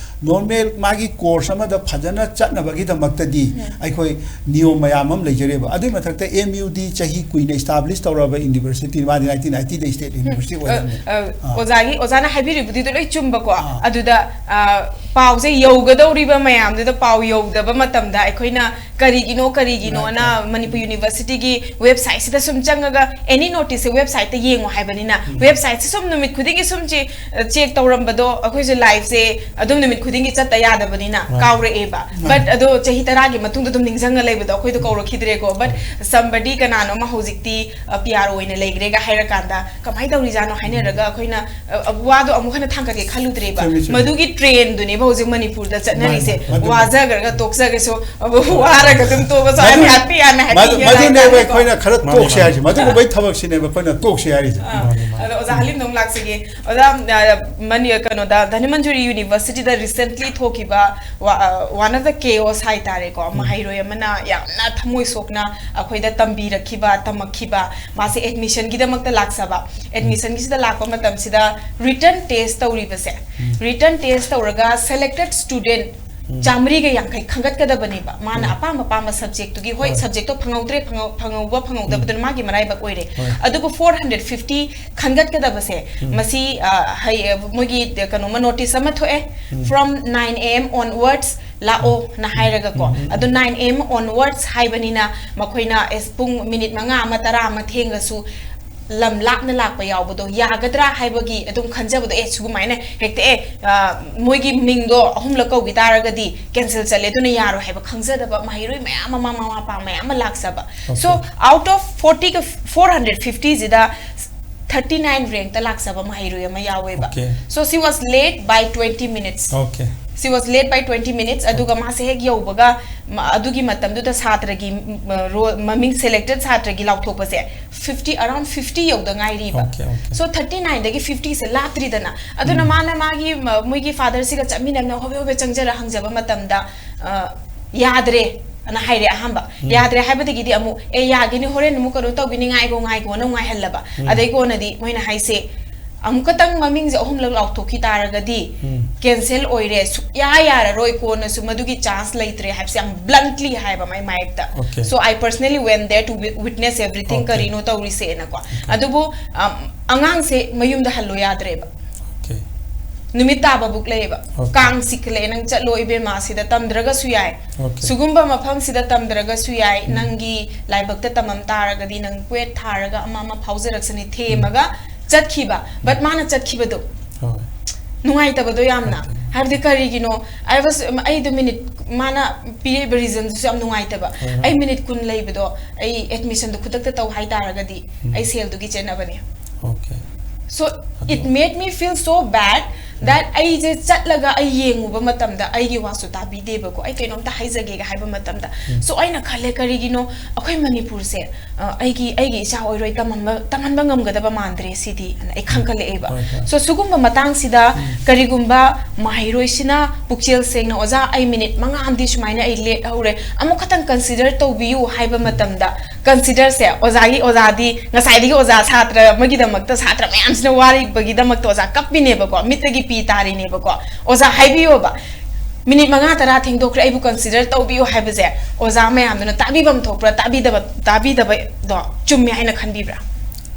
ꯅꯣꯔꯃꯦꯜ ꯃꯥꯒꯤ ꯀꯣꯔꯁ ꯑꯃꯗ ꯐꯖꯅ ꯆꯠꯅꯕꯒꯤꯗꯃꯛꯇꯗꯤ ꯑꯩꯈꯣꯏ ꯅꯤꯌꯣꯝ ꯃꯌꯥꯝ ꯑꯃ ꯂꯩꯖꯔꯤꯕ꯫ ꯑꯗꯨꯒꯤ ꯃꯊꯛꯇ ꯑꯦꯝ ꯌꯨꯗꯤ ꯆꯍꯤ ꯀꯨꯏꯅ ꯏꯁꯇꯥꯕ꯭ꯂꯤꯁ ꯇꯧꯔꯕ ꯌꯨꯅꯤꯚꯔꯁꯤꯇꯤ, ꯃꯥꯗꯤ ꯅꯥꯏꯟꯇꯤꯟ ꯅꯥꯏꯟꯇꯤꯗ ꯏꯁꯇꯦꯠ ꯌꯨꯅꯤꯚꯔꯁꯤꯇꯤ ꯑꯣꯏꯔꯝꯃꯤ꯫ ꯑ, ꯑ, ꯑꯥ꯫ ꯑꯣꯖꯥꯒꯤ, ꯑꯣꯖꯥꯅ ꯍꯥꯏꯕꯤꯔꯤꯕꯗꯨꯗ ꯂꯣꯏ ꯆꯨꯝꯕꯀꯣ꯫ ꯑꯥ꯫ ꯑꯗꯨꯗ, ꯑ, ꯄꯥꯎꯁꯦ ꯌꯧꯒꯗꯧꯔꯤꯕ ꯃꯌꯥꯝꯗꯨꯗ ꯄꯥꯎ ꯌꯧꯗꯕ ꯃꯇꯝꯗ ꯑꯩꯈꯣꯏꯅ ꯀꯔꯤꯒꯤꯅꯣ, ꯀꯔꯤꯒꯤꯅꯣꯅ ꯃꯅꯤꯄꯨꯔ ꯌꯨꯅꯤꯚꯔꯁꯤꯇꯤꯒꯤ ꯋꯦꯕꯁꯥꯏꯠꯁꯤꯗ ꯁꯨꯝ ꯆꯪꯉꯒ, ꯑꯦꯅꯤ ꯅꯣꯇꯤꯁꯁꯦ ꯋꯦꯕꯁꯥꯏꯠꯇ ꯌꯦꯡꯉꯣ ꯍꯥꯏꯕꯅꯤꯅ, ꯋꯦꯕꯁꯥꯏꯠꯁꯦ ꯁꯨꯝ ꯅꯨꯃꯤꯠ ꯈꯨꯗꯤꯡꯒꯤ ꯁꯨꯝ ꯆꯦ-, ꯆꯦꯛ ꯇꯧꯔꯝꯕꯗꯣ, ꯑꯩꯈꯣꯏꯁꯨ ꯂꯥꯏꯐꯁꯦ ꯑꯗꯨꯝ ꯅꯨꯃꯤꯠ ꯈꯨꯗꯤꯡꯒꯤ ꯆꯠꯇ ꯌꯥꯗꯕꯅꯤꯅ ꯀꯥꯎꯔꯛꯑꯦꯕ꯫ ꯕꯠ ꯑꯗꯣ ꯆꯍꯤ ꯇꯔꯥꯒꯤ ꯃꯇꯨꯡꯗ ꯑꯗꯨꯝ ꯅꯤꯡꯁꯤꯡꯉ ꯂꯩꯕꯗꯣ, ꯑꯩꯈꯣꯏꯗꯣ ꯀꯧꯔꯛꯈꯤꯗ꯭ꯔꯦꯀꯣ꯫ ꯕꯠ somebody ꯀꯅꯥꯅꯣꯃ ꯍꯧꯖꯤꯛꯇꯤ, ꯑ, ꯄꯤ ꯑꯥꯔ ꯑꯣ ꯑꯣꯏꯅ ꯂꯩꯈ꯭ꯔꯦꯒ ꯍꯥꯏꯔꯀꯥꯟꯗ ꯀꯃꯥꯏꯅ ꯇꯧꯔꯤꯖꯥꯠꯅꯣ ꯍꯥꯏꯅꯔꯒ ꯑꯩꯈꯣꯏꯅ, ꯑ, ꯑ, ꯋꯥꯗꯣ ꯑꯃꯨꯛ ꯍꯟꯅ ꯊꯥꯡꯒꯠꯀꯦ ꯈꯜꯂꯨꯗ꯭ꯔꯦꯕ꯫ ꯆꯨꯝꯃꯤ, ꯆꯨꯝꯃꯤ꯫ ꯃꯗꯨꯒꯤ ꯇ꯭ꯔꯦꯟꯗꯨꯅꯦꯕ ꯍꯧꯖꯤꯛ ꯃꯅꯤꯄꯨꯔꯗ ꯆꯠꯅꯔꯤꯁꯦ꯫ ꯃꯥꯅꯤ, ꯃꯥꯅꯤ꯫ ꯋꯥꯖꯈ꯭ꯔꯒ ꯇꯣꯛꯆꯒꯦꯁꯨ, ꯑ, ꯋꯥꯔꯒ ꯑꯗꯨꯝ ꯇꯣꯛꯑꯁꯨ, "I am happy" ꯍꯥꯏꯅ ꯍꯥꯏꯕꯤꯒꯦ ꯃꯗꯨꯅꯦꯕ ꯍꯥꯏꯇꯥꯔꯦꯀꯣ꯫ ꯑꯩꯈꯣꯏꯅ ꯈꯔ ꯃꯥꯅꯤ, ꯇꯣꯛꯁꯦ ꯃꯥꯅꯤ꯫ ꯍꯥꯏꯁꯦ, ꯃꯗꯨꯒꯨꯝꯕꯩ ꯊꯕꯛꯁꯤꯅꯦꯕ ꯑꯩꯈꯣꯏꯅ ꯇꯣꯛꯁꯦ ꯍꯥꯏꯔꯤꯁꯦ꯫ ꯑꯥ, ꯑꯗꯣ ꯑꯣꯖꯥ ꯍꯂꯤꯝꯗ ꯑꯃꯨꯛ ꯂꯥꯛꯆꯒꯦ꯫ ꯑꯣꯖꯥ, ꯑ, ꯃꯅꯤ-, ꯀꯩꯅꯣꯗ, ꯙꯅꯃꯟꯖꯨꯔꯤ ꯌꯨꯅꯤꯚꯔꯁꯤꯇꯤꯗ ꯔꯤꯁꯦꯟꯠꯂꯤ ꯊꯣꯛꯈꯤꯕ ꯋꯥ-, ꯑ, ꯋꯥꯟ ꯑꯣꯐ ꯗ ꯀꯦꯑꯣꯁ ꯍꯥꯏꯇꯥꯔꯦꯀꯣ, ꯃꯍꯩꯔꯣꯏ ꯑꯃꯅ ꯌꯥꯝꯅ ꯊꯃꯣꯏ ꯁꯣꯛꯅ ꯑꯩꯈꯣꯏꯗ ꯇꯝꯕꯤꯔꯛꯈꯤꯕ, ꯇꯝꯃꯛꯈꯤꯕ, ꯃꯥꯁꯦ ꯑꯦꯗꯃꯤꯁꯟꯒꯤꯗꯃꯛꯇ ꯂꯥꯛꯆꯕ꯫ ꯑꯦꯗꯃꯤꯁꯟꯒꯤꯁꯤꯗ ꯂꯥꯛꯄ ꯃꯇꯝꯁꯤꯗ ꯔꯤꯇꯟ ꯇꯦꯁ ꯇꯧꯔꯤꯕꯁꯦ, ꯔꯤꯇꯟ ꯇꯦꯁ ꯇꯧꯔꯒ ꯁꯦꯂꯦꯛꯇꯦꯠ ꯁ꯭ꯇꯨꯗꯦꯟꯠ ꯆꯥꯃꯔꯤꯒ ꯌꯥꯡꯈꯩ ꯈꯟꯒꯠꯀꯗꯕꯅꯦꯕ꯫ ꯃꯥꯅ ꯑꯄꯥꯝ ꯑꯄꯥꯝꯕ subjectꯇꯨꯒꯤ, ꯍꯣꯏ, ꯍꯣꯏ꯫ Subjectꯇꯣ ꯐꯪꯍꯧꯗ꯭ꯔꯦ, ꯐꯪꯍꯧ-, ꯐꯪꯍꯧꯕ ꯐꯪꯍꯧꯗꯕꯗꯨꯅ ꯃꯥꯒꯤ ꯃꯔꯥꯏꯕꯛ ꯑꯣꯏꯔꯦ꯫ ꯍꯣꯏ꯫ ꯑꯗꯨꯕꯨ four hundred fifty ꯈꯟꯒꯠꯀꯗꯕꯁꯦ, ꯎꯝ꯫ ꯃꯁꯤ, ꯑ, ꯍꯩ-, ꯃꯣꯏꯒꯤ ꯀꯩꯅꯣꯃ notice ꯑꯃ ꯊꯣꯛꯑꯦ, ꯎꯝ꯫ From nine A M onwards ꯂꯥꯛꯑꯣꯅ ꯍꯥꯏꯔꯒꯀꯣ꯫ ꯎꯝ, ꯎꯝ, ꯎꯝ꯫ ꯑꯗꯣ nine A M onwards ꯍꯥꯏꯕꯅꯤꯅ ꯃꯈꯣꯏꯅ ꯑꯦꯁ, ꯄꯨꯡ ꯃꯤꯅꯤꯠ ꯃꯉꯥ ꯑꯃ, ꯇꯔꯥ ꯑꯃ ꯊꯦꯡꯉꯁꯨ ꯂꯝ ꯂꯥꯞꯅ ꯂꯥꯛꯄ ꯌꯥꯎꯕꯗꯣ ꯌꯥꯒꯗ꯭ꯔꯥ ꯍꯥꯏꯕꯒꯤ ꯑꯗꯨꯝ ꯈꯟꯖꯕꯗꯣ, ꯑꯦ, ꯁꯨꯒꯨꯃꯥꯏꯅ ꯍꯦꯛꯇ, ꯑꯦ, ꯑ, ꯃꯣꯏꯒꯤ ꯃꯤꯡꯗꯣ ꯑꯍꯨꯝꯂꯛ ꯀꯧꯈꯤ ꯇꯥꯔꯒꯗꯤ cancel ꯆꯠꯂꯦ, ꯑꯗꯨꯅ ꯌꯥꯔꯣꯏ ꯍꯥꯏꯕ ꯈꯪꯖꯗꯕ ꯃꯍꯩꯔꯣꯏ ꯃꯌꯥꯝ ꯑꯃ, ꯃꯃꯥ ꯃꯄꯥ ꯃꯌꯥꯝ ꯑꯃ ꯂꯥꯛꯆꯕ꯫ So, Okay. Out of forty ꯒ four hundred fifty ꯁꯤꯗ thirty nine rank ꯇ ꯂꯥꯛꯆꯕ ꯃꯍꯩꯔꯣꯏ ꯑꯃ ꯌꯥꯎꯋꯦꯕ꯫ Okay. So, she was late by twenty minutes. Okay. She was late by twenty minutes. ꯑꯗꯨꯒ Okay. ꯃꯥꯁꯦ ꯍꯦꯛ ꯌꯧꯕꯒ, ꯃ-, ꯑꯗꯨꯒꯤ ꯃꯇꯝꯗꯨꯗ ꯁꯥꯇ꯭ꯔꯒꯤ, ꯃ-, ꯔꯣ-, ꯃꯃꯤꯡ selected ꯁꯥꯇ꯭ꯔꯒꯤ ꯂꯥꯎꯊꯣꯛꯄꯁꯦ fifty, around fifty ꯌꯧꯗ ꯉꯥꯏꯔꯤꯕ꯫ Okay, okay. So, thirty nine ꯗꯒꯤ fifty ꯁꯦ ꯂꯥꯞꯇ꯭ꯔꯤꯗꯅ꯫ ꯑꯗꯨꯅ ꯎꯝ꯫ ꯃꯥꯅ ꯃꯥꯒꯤ, ꯃ-, ꯃꯣꯏꯒꯤ father ꯁꯤꯒ ꯆꯠꯃꯤꯟꯅꯅ ꯍꯣꯕꯦ ꯍꯣꯕꯦ ꯆꯪꯖꯔ ꯍꯪꯖꯕ ꯃꯇꯝꯗ, ꯑ, "ꯌꯥꯗ꯭ꯔꯦ" ꯑꯅ ꯍꯥꯏꯔꯦ ꯑꯍꯥꯟꯕ꯫ ꯎꯝ꯫ "ꯌꯥꯗ꯭ꯔꯦ" ꯍꯥꯏꯕꯗꯒꯤꯗꯤ ꯑꯃꯨꯛ, "ꯑꯦ, ꯌꯥꯒꯤꯅꯤ, ꯍꯣꯔꯦꯟ ꯑꯃꯨꯛ ꯀꯩꯅꯣ ꯇꯧꯒꯤꯅꯤ, ꯉꯥꯏꯈꯣ, ꯉꯥꯏꯈꯣꯅ ꯑꯃꯨꯛ ꯉꯥꯏꯍꯜꯂꯕ꯫ ꯎꯝ꯫ ꯑꯗꯩ ꯀꯣꯟꯅꯗꯤ ꯃꯣꯏꯅ ꯍꯥꯏꯁꯦ, "ꯑꯃꯨꯛꯀꯇꯪ ꯃꯃꯤꯡꯁꯦ ꯑꯍꯨꯝꯂꯛ ꯂꯥꯎꯊꯣꯛꯈꯤ ꯇꯥꯔꯒꯗꯤ ꯎꯝ꯫ Cancel ꯑꯣꯏꯔꯦ, ꯁꯨꯛꯌꯥ ꯌꯥꯔꯔꯣꯏ, ꯀꯣꯟꯅꯁꯨ ꯃꯗꯨꯒꯤ chance ꯂꯩꯇ꯭ꯔꯦ" ꯍꯥꯏꯕꯁꯦ ꯌꯥꯝ bluntly ꯍꯥꯏꯕ ꯃꯥꯏ ꯃꯥꯌꯦꯛꯇ꯫ Okay. So, I personally went there to wi-, witness everything, Okay. ꯀꯔꯤꯅꯣ ꯇꯧꯔꯤꯁꯦꯅꯀꯣ꯫ Okay. ꯑꯗꯨꯕꯨ, ꯑꯝ, ꯑꯉꯥꯡꯁꯦ ꯃꯌꯨꯝꯗ ꯍꯜꯂꯣ ꯌꯥꯗ꯭ꯔꯦꯕ꯫ Okay. ꯅꯨꯃꯤꯠ ꯇꯥꯕꯕꯨꯛ ꯂꯩꯌꯦꯕ꯫ Okay. "ꯀꯥꯡ ꯆꯤꯛꯈꯠꯂꯛꯑꯦ, ꯅꯪ ꯆꯠꯂꯣ ꯏꯕꯦꯝꯃ, ꯁꯤꯗ ꯇꯝꯗ꯭ꯔꯒꯁꯨ ꯌꯥꯏ꯫ Okay. ꯁꯤꯒꯨꯝꯕ ꯃꯐꯝꯁꯤꯗ ꯇꯝꯗ꯭ꯔꯒꯁꯨ ꯌꯥꯏ꯫ ꯎꯝ꯫ ꯅꯪꯒꯤ ꯂꯥꯏꯕꯛꯇ ꯇꯝꯃꯝ ꯇꯥꯔꯒꯗꯤ ꯅꯪ ꯀ꯭ꯋꯦꯠ ꯊꯥꯔꯒ ꯑꯃ ꯑꯃ ꯐꯥꯎꯖꯔꯛꯁꯅꯤ", ꯊꯦꯝꯃꯒ ꯎꯝ꯫ ꯆꯠꯈꯤꯕ꯫ But ꯃꯥꯅ ꯆꯠꯈꯤꯕꯗꯣ ꯍꯣꯏ꯫ ꯅꯨꯡꯉꯥꯏꯇꯕꯗꯣ ꯌꯥꯝꯅ꯫ ꯅꯨꯡꯉꯥꯏꯇꯦ꯫ ꯍꯥꯏꯕꯗꯤ ꯀꯔꯤꯒꯤꯅꯣ? I was, ꯑꯩꯗꯣ ꯃꯤꯅꯤꯠ, ꯃꯥꯅ ꯄꯤꯔꯛꯏꯕ reason ꯗꯨꯁꯨ ꯌꯥꯝ ꯅꯨꯡꯉꯥꯏꯇꯕ꯫ ꯍꯣꯏ, ꯍꯣꯏ꯫ ꯑꯩ ꯃꯤꯅꯤꯠ ꯀꯨꯟ ꯂꯩꯕꯗꯣ ꯑꯩ admission ꯗꯣ ꯈꯨꯗꯛꯇ ꯇꯧ ꯍꯥꯏ ꯇꯥꯔꯒꯗꯤ ꯎꯝ꯫ ꯑꯩ ꯁꯦꯜꯗꯨꯒꯤ ꯆꯦꯟꯅꯕꯅꯦ꯫ Okay. So, ꯑꯗꯣ it made me feel so bad that ꯎꯝ꯫ ꯑꯩꯁꯦ ꯆꯠꯂꯒ ꯑꯩ ꯌꯦꯡꯉꯨꯕ ꯃꯇꯝꯗ ꯑꯩꯒꯤ ꯋꯥꯁꯨ ꯇꯥꯕꯤꯗꯦꯕꯀꯣ꯫ "ꯑꯩ ꯀꯩꯅꯣꯝꯇ ꯍꯥꯏꯖꯒꯦꯒ" ꯍꯥꯏꯕ ꯃꯇꯝꯗ꯫ ꯎꯝ꯫ So, ꯑꯩꯅ ꯈꯜꯂꯦ, "ꯀꯔꯤꯒꯤꯅꯣ ꯑꯩꯈꯣꯏ ꯃꯅꯤꯄꯨꯔꯁꯦ, ꯑ, ꯑꯩꯒꯤ, ꯑꯩꯒꯤ ꯏꯆꯥ ꯑꯣꯏꯔꯣꯏ, ꯇꯝꯍꯟꯕ, ꯇꯝꯍꯟꯕ ꯉꯝꯒꯗꯕ ꯃꯥꯟꯗ꯭ꯔꯦ ꯁꯤꯗꯤ" ꯑꯅ ꯑꯩ ꯎꯝ꯫ ꯈꯟꯒꯠꯂꯛꯑꯦꯕ꯫ ꯍꯣꯏ, ꯍꯣꯏ꯫ So, ꯁꯤꯒꯨꯝꯕ ꯃꯇꯥꯡꯁꯤꯗ ꯎꯝ꯫ ꯀꯔꯤꯒꯨꯝꯕ ꯃꯍꯩꯔꯣꯏꯁꯤꯅ ꯄꯨꯛꯆꯦꯜ ꯁꯦꯡꯅ, "ꯑꯣꯖꯥ, ꯑꯩ ꯃꯤꯅꯤꯠ ꯃꯉꯥ ꯑꯃꯗꯤ ꯁꯨꯃꯥꯏꯅ ꯑꯩ late ꯍꯧꯔꯦ, ꯑꯃꯨꯛ ꯈꯛꯇꯪ consider ꯇꯧꯕꯤꯌꯨ" ꯍꯥꯏꯕ ꯎꯝ꯫ ꯃꯇꯝꯗ, consider ꯁꯦ ꯑꯣꯖꯥꯒꯤ, ꯑꯣꯖꯥꯗꯤ ꯉꯁꯥꯏꯗꯒꯤ ꯑꯣꯖꯥ, ꯁꯥꯇ꯭ꯔ ꯑꯃꯒꯤꯗꯃꯛꯇ, ꯁꯥꯇ꯭ꯔ ꯃꯌꯥꯝꯁꯤꯅ ꯋꯥꯔꯤꯕꯒꯤꯗꯃꯛꯇ ꯑꯣꯖꯥ ꯀꯞꯄꯤꯅꯦꯕꯀꯣ, ꯃꯤꯠꯇꯒꯤ ꯄꯤ ꯇꯥꯔꯤꯅꯦꯕꯀꯣ꯫ ꯑꯣꯖꯥ ꯍꯥꯏꯕꯤꯌꯣꯕ, ꯃꯤꯅꯤꯠ ꯃꯉꯥ ꯇꯔꯥ ꯊꯦꯡꯗꯣꯛꯈ꯭ꯔꯦ, ꯑꯩꯕꯨ ꯀꯟꯁꯤꯗꯔ ꯇꯧꯕꯤꯌꯨ ꯍꯥꯏꯕꯁꯦ ꯑꯣꯖꯥ ꯃꯌꯥꯝꯗꯨꯅ ꯇꯥꯕꯤꯐꯝ ꯊꯣꯛꯄ꯭ꯔꯥ? ꯇꯥꯕꯤꯗꯕ, ꯇꯥꯕꯤꯗꯕꯗꯣ ꯆꯨꯝꯃꯦ ꯍꯥꯏꯅ ꯈꯟꯕꯤꯕ꯭ꯔꯥ?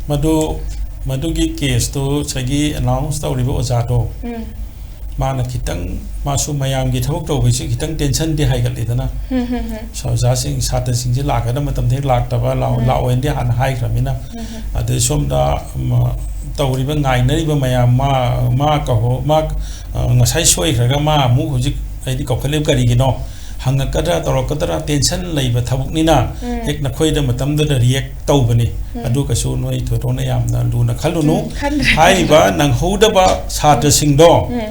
ꯃꯗꯨ, ꯃꯗꯨꯒꯤ ꯀꯦꯁꯇꯨ ꯉꯁꯥꯏꯒꯤ ꯑꯦꯅꯥꯎꯟꯁ ꯇꯧꯔꯤꯕ ꯑꯣꯖꯥꯗꯣ, ꯎꯝ꯫ ꯃꯥꯅ ꯈꯤꯇꯪ, ꯃꯥꯁꯨ ꯃꯌꯥꯝꯒꯤ ꯊꯕꯛ ꯇꯧꯕꯁꯤ ꯈꯤꯇꯪ ꯇꯦꯟꯁꯟꯗꯤ ꯍꯥꯏꯒꯠꯂꯤꯗꯅ꯫ ꯎꯝ, ꯎꯝ, ꯎꯝ꯫ ꯑꯣꯖꯥꯁꯤꯡ, ꯁꯥꯇ꯭ꯔꯁꯤꯡꯁꯤ ꯂꯥꯛꯀꯗꯕ ꯃꯇꯝꯗ ꯍꯦꯛ ꯂꯥꯛꯇꯕ, ꯂꯥꯛꯑꯣ-, ꯎꯝ꯫ ꯂꯥꯛꯑꯣꯏꯅꯗꯤ ꯍꯥꯟꯅ ꯍꯥꯏꯈ꯭ꯔꯃꯤꯅ꯫ ꯎꯝ, ꯎꯝ꯫ ꯑꯗꯩ ꯁꯣꯝꯗ, ꯎꯝ, ꯇꯧꯔꯤꯕ, ꯉꯥꯏꯅꯔꯤꯕ ꯃꯌꯥꯝ, ꯃꯥ, ꯃꯥ ꯀꯧꯍꯧ-, ꯃꯥ, ꯑ, ꯉꯁꯥꯏ ꯁꯣꯏꯈ꯭ꯔꯒ ꯃꯥ ꯑꯃꯨꯛ ꯍꯧꯖꯤꯛ ꯑꯩꯗꯤ ꯀꯧꯈꯠꯂꯤꯕ ꯀꯔꯤꯒꯤꯅꯣ? ꯍꯪꯉꯛꯀꯗ꯭ꯔꯥ, ꯇꯧꯔꯛꯀꯗ꯭ꯔꯥ, ꯇꯦꯟꯁꯟ ꯂꯩꯕ ꯊꯕꯛꯅꯤꯅ ꯎꯝ꯫ ꯍꯦꯛ ꯅꯈꯣꯏꯗ ꯃꯇꯝꯗꯨꯗ ꯔꯤꯌꯦꯛ ꯇꯧꯕꯅꯤ꯫ ꯎꯝ꯫ ꯑꯗꯨ ꯀꯩꯁꯨ ꯅꯣꯏ ꯊꯣꯏꯗꯣꯛꯅ ꯌꯥꯝꯅ ꯂꯨꯅ ꯈꯜꯂꯨꯅꯨ꯫ ꯎꯝ, ꯈꯟꯗ꯭ꯔꯦ꯫ ꯍꯥꯏꯔꯤꯕ ꯅꯪꯍꯧꯗꯕ ꯁꯥꯇ꯭ꯔꯁꯤꯡꯗꯣ, ꯎꯝ꯫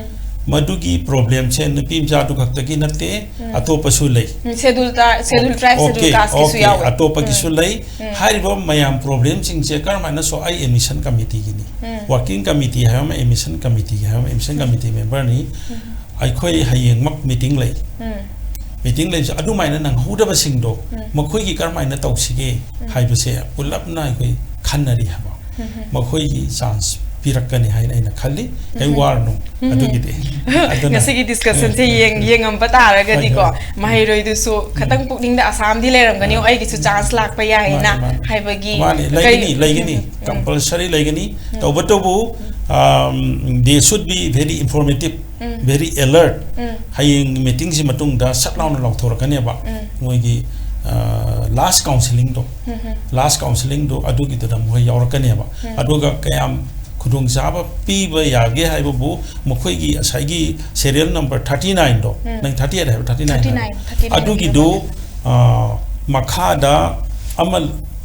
ꯃꯗꯨꯒꯤ ꯄ꯭ꯔꯣꯕ꯭ꯂꯦꯝꯁꯦ ꯅꯨꯄꯤ ꯃꯆꯥꯗꯨ ꯈꯛꯇꯒꯤ ꯅꯠꯇꯦ, ꯎꯝ꯫ ꯑꯇꯣꯞꯄꯁꯨ ꯂꯩ꯫ ꯎꯝ, ꯁꯦꯗꯨꯜ ꯇ꯭ꯔꯥꯏ-, ꯁꯦꯗꯨꯜ ꯇ꯭ꯔꯥꯏꯕ, ꯁꯦꯗꯨꯜ ꯑꯣꯀꯦ, ꯀꯥꯁꯀꯤꯁꯨ ꯑꯣꯀꯦ, ꯌꯥꯎꯋꯦ꯫ ꯑꯇꯣꯞꯄꯒꯤꯁꯨ ꯎꯝ꯫ ꯂꯩ꯫ ꯎꯝ꯫ ꯍꯥꯏꯔꯤꯕ ꯃꯌꯥꯝ ꯄ꯭ꯔꯣꯕ꯭ꯂꯦꯝꯁꯤꯡꯁꯦ ꯀꯔꯝꯍꯥꯏꯅꯁꯨ ꯑꯩ ꯑꯦꯗꯃꯤꯁꯟ ꯀꯃꯤꯇꯤꯒꯤꯅꯤ꯫ ꯎꯝ꯫ ꯋꯥꯔꯀꯤꯡ ꯀꯃꯤꯇꯤ ꯍꯥꯏꯕ ꯑꯃ, ꯑꯦꯗꯃꯤꯁꯟ ꯀꯃꯤꯇꯤ ꯍꯥꯏꯕ ꯑꯃ, ꯑꯦꯗꯃꯤꯁꯟ ꯀꯃꯤꯇꯤ ꯃꯦꯝꯕꯔꯅꯤ꯫ ꯎꯝ꯫ ꯑꯩꯈꯣꯏ ꯍꯌꯦꯡꯃꯛ ꯃꯤꯇꯤꯡ ꯂꯩ꯫ ꯎꯝ꯫ ꯃꯤꯇꯤꯡ ꯂꯩꯕꯁꯦ ꯑꯗꯨꯃꯥꯏꯅ ꯅꯪꯍꯧꯗꯕꯁꯤꯡꯗꯣ ꯎꯝ꯫ ꯃꯈꯣꯏꯒꯤ ꯀꯔꯝꯍꯥꯏꯅ ꯇꯧꯁꯤꯒꯦ ꯎꯝ꯫ ꯍꯥꯏꯕꯁꯦ ꯄꯨꯂꯞꯅ ꯑꯩꯈꯣꯏ ꯈꯟꯅꯔꯤ ꯍꯥꯏꯕ꯫ ꯎꯝ, ꯎꯝ꯫ ꯃꯈꯣꯏꯒꯤ ꯆꯥꯟꯁ ꯄꯤꯔꯛꯀꯅꯤ ꯍꯥꯏꯅ ꯑꯩꯅ ꯈꯜꯂꯤ꯫ ꯀꯩ ꯎꯝ꯫ ꯋꯥꯔꯨꯅꯨ ꯎꯝ꯫ ꯑꯗꯨꯒꯤꯗꯤ꯫ ꯑꯗꯨꯅ ꯉꯁꯤꯒꯤ ꯗꯤꯁꯀꯁꯟꯁꯦ ꯎꯝ꯫ ꯌꯦꯡ-, ꯌꯦꯡꯉꯝꯕ ꯇꯥꯔꯒꯗꯤꯀꯣ, ꯍꯣꯏ, ꯍꯣꯏ꯫ ꯃꯍꯩꯔꯣꯏꯗꯨꯁꯨ ꯈꯇꯪ ꯄꯨꯛꯅꯤꯡꯗ ꯑꯁꯥꯝꯗꯤ ꯂꯩꯔꯝꯒꯅꯤ, ꯎꯝ꯫ ꯑꯩꯒꯤꯁꯨ ꯆꯥꯟꯁ ꯂꯥꯛꯄ ꯌꯥꯏꯅ ꯃꯥꯅꯤ, ꯃꯥꯅꯤ꯫ ꯍꯥꯏꯕꯒꯤ ꯃꯥꯅꯤ, ꯀꯩ-, ꯂꯩꯒꯅꯤ, ꯂꯩꯒꯅꯤ꯫ ꯎꯝ, ꯎꯝ꯫ ꯀꯝꯄꯜꯁꯔꯤ ꯂꯩꯒꯅꯤ꯫ ꯎꯝ꯫ ꯇꯧꯕꯇꯕꯨ, um, they should be very informative, um. very alert꯫ ꯎꯝ꯫ ꯍꯌꯦꯡ ꯃꯤꯇꯤꯡꯁꯤ ꯃꯇꯨꯡꯗ ꯁꯠ ꯂꯥꯎꯅ ꯂꯥꯎꯊꯣꯔꯛꯀꯅꯦꯕ꯫ ꯎꯝ꯫ ꯃꯣꯏꯒꯤ, ꯑ, ꯂꯥꯁ ꯀꯥꯎꯟꯁꯤꯂꯤꯡꯗꯣ꯫ ꯎꯝ, ꯎꯝ꯫ ꯂꯥꯁ ꯀꯥꯎꯟꯁꯤꯂꯤꯡꯗꯣ ꯑꯗꯨꯒꯤꯗꯨꯗ ꯃꯈꯣꯏ ꯌꯥꯎꯔꯛꯀꯅꯦꯕ꯫ ꯎꯝ꯫ ꯑꯗꯨꯒ ꯀꯌꯥꯝ ꯈꯨꯗꯣꯡꯆꯥꯕ ꯄꯤꯕ ꯌꯥꯒꯦ ꯍꯥꯏꯕꯕꯨ ꯃꯈꯣꯏꯒꯤ ꯉꯁꯥꯏꯒꯤ serial number thirty nineꯗꯣ, ꯎꯝ꯫ ꯅꯪ thirty eight ꯍꯥꯏꯕ, thirty nine ꯍꯥꯏꯕ? Thirty nine, thirty nine꯫ ꯑꯗꯨꯒꯤꯗꯨ, ꯑ, ꯃꯈꯥꯗ ꯑꯃ,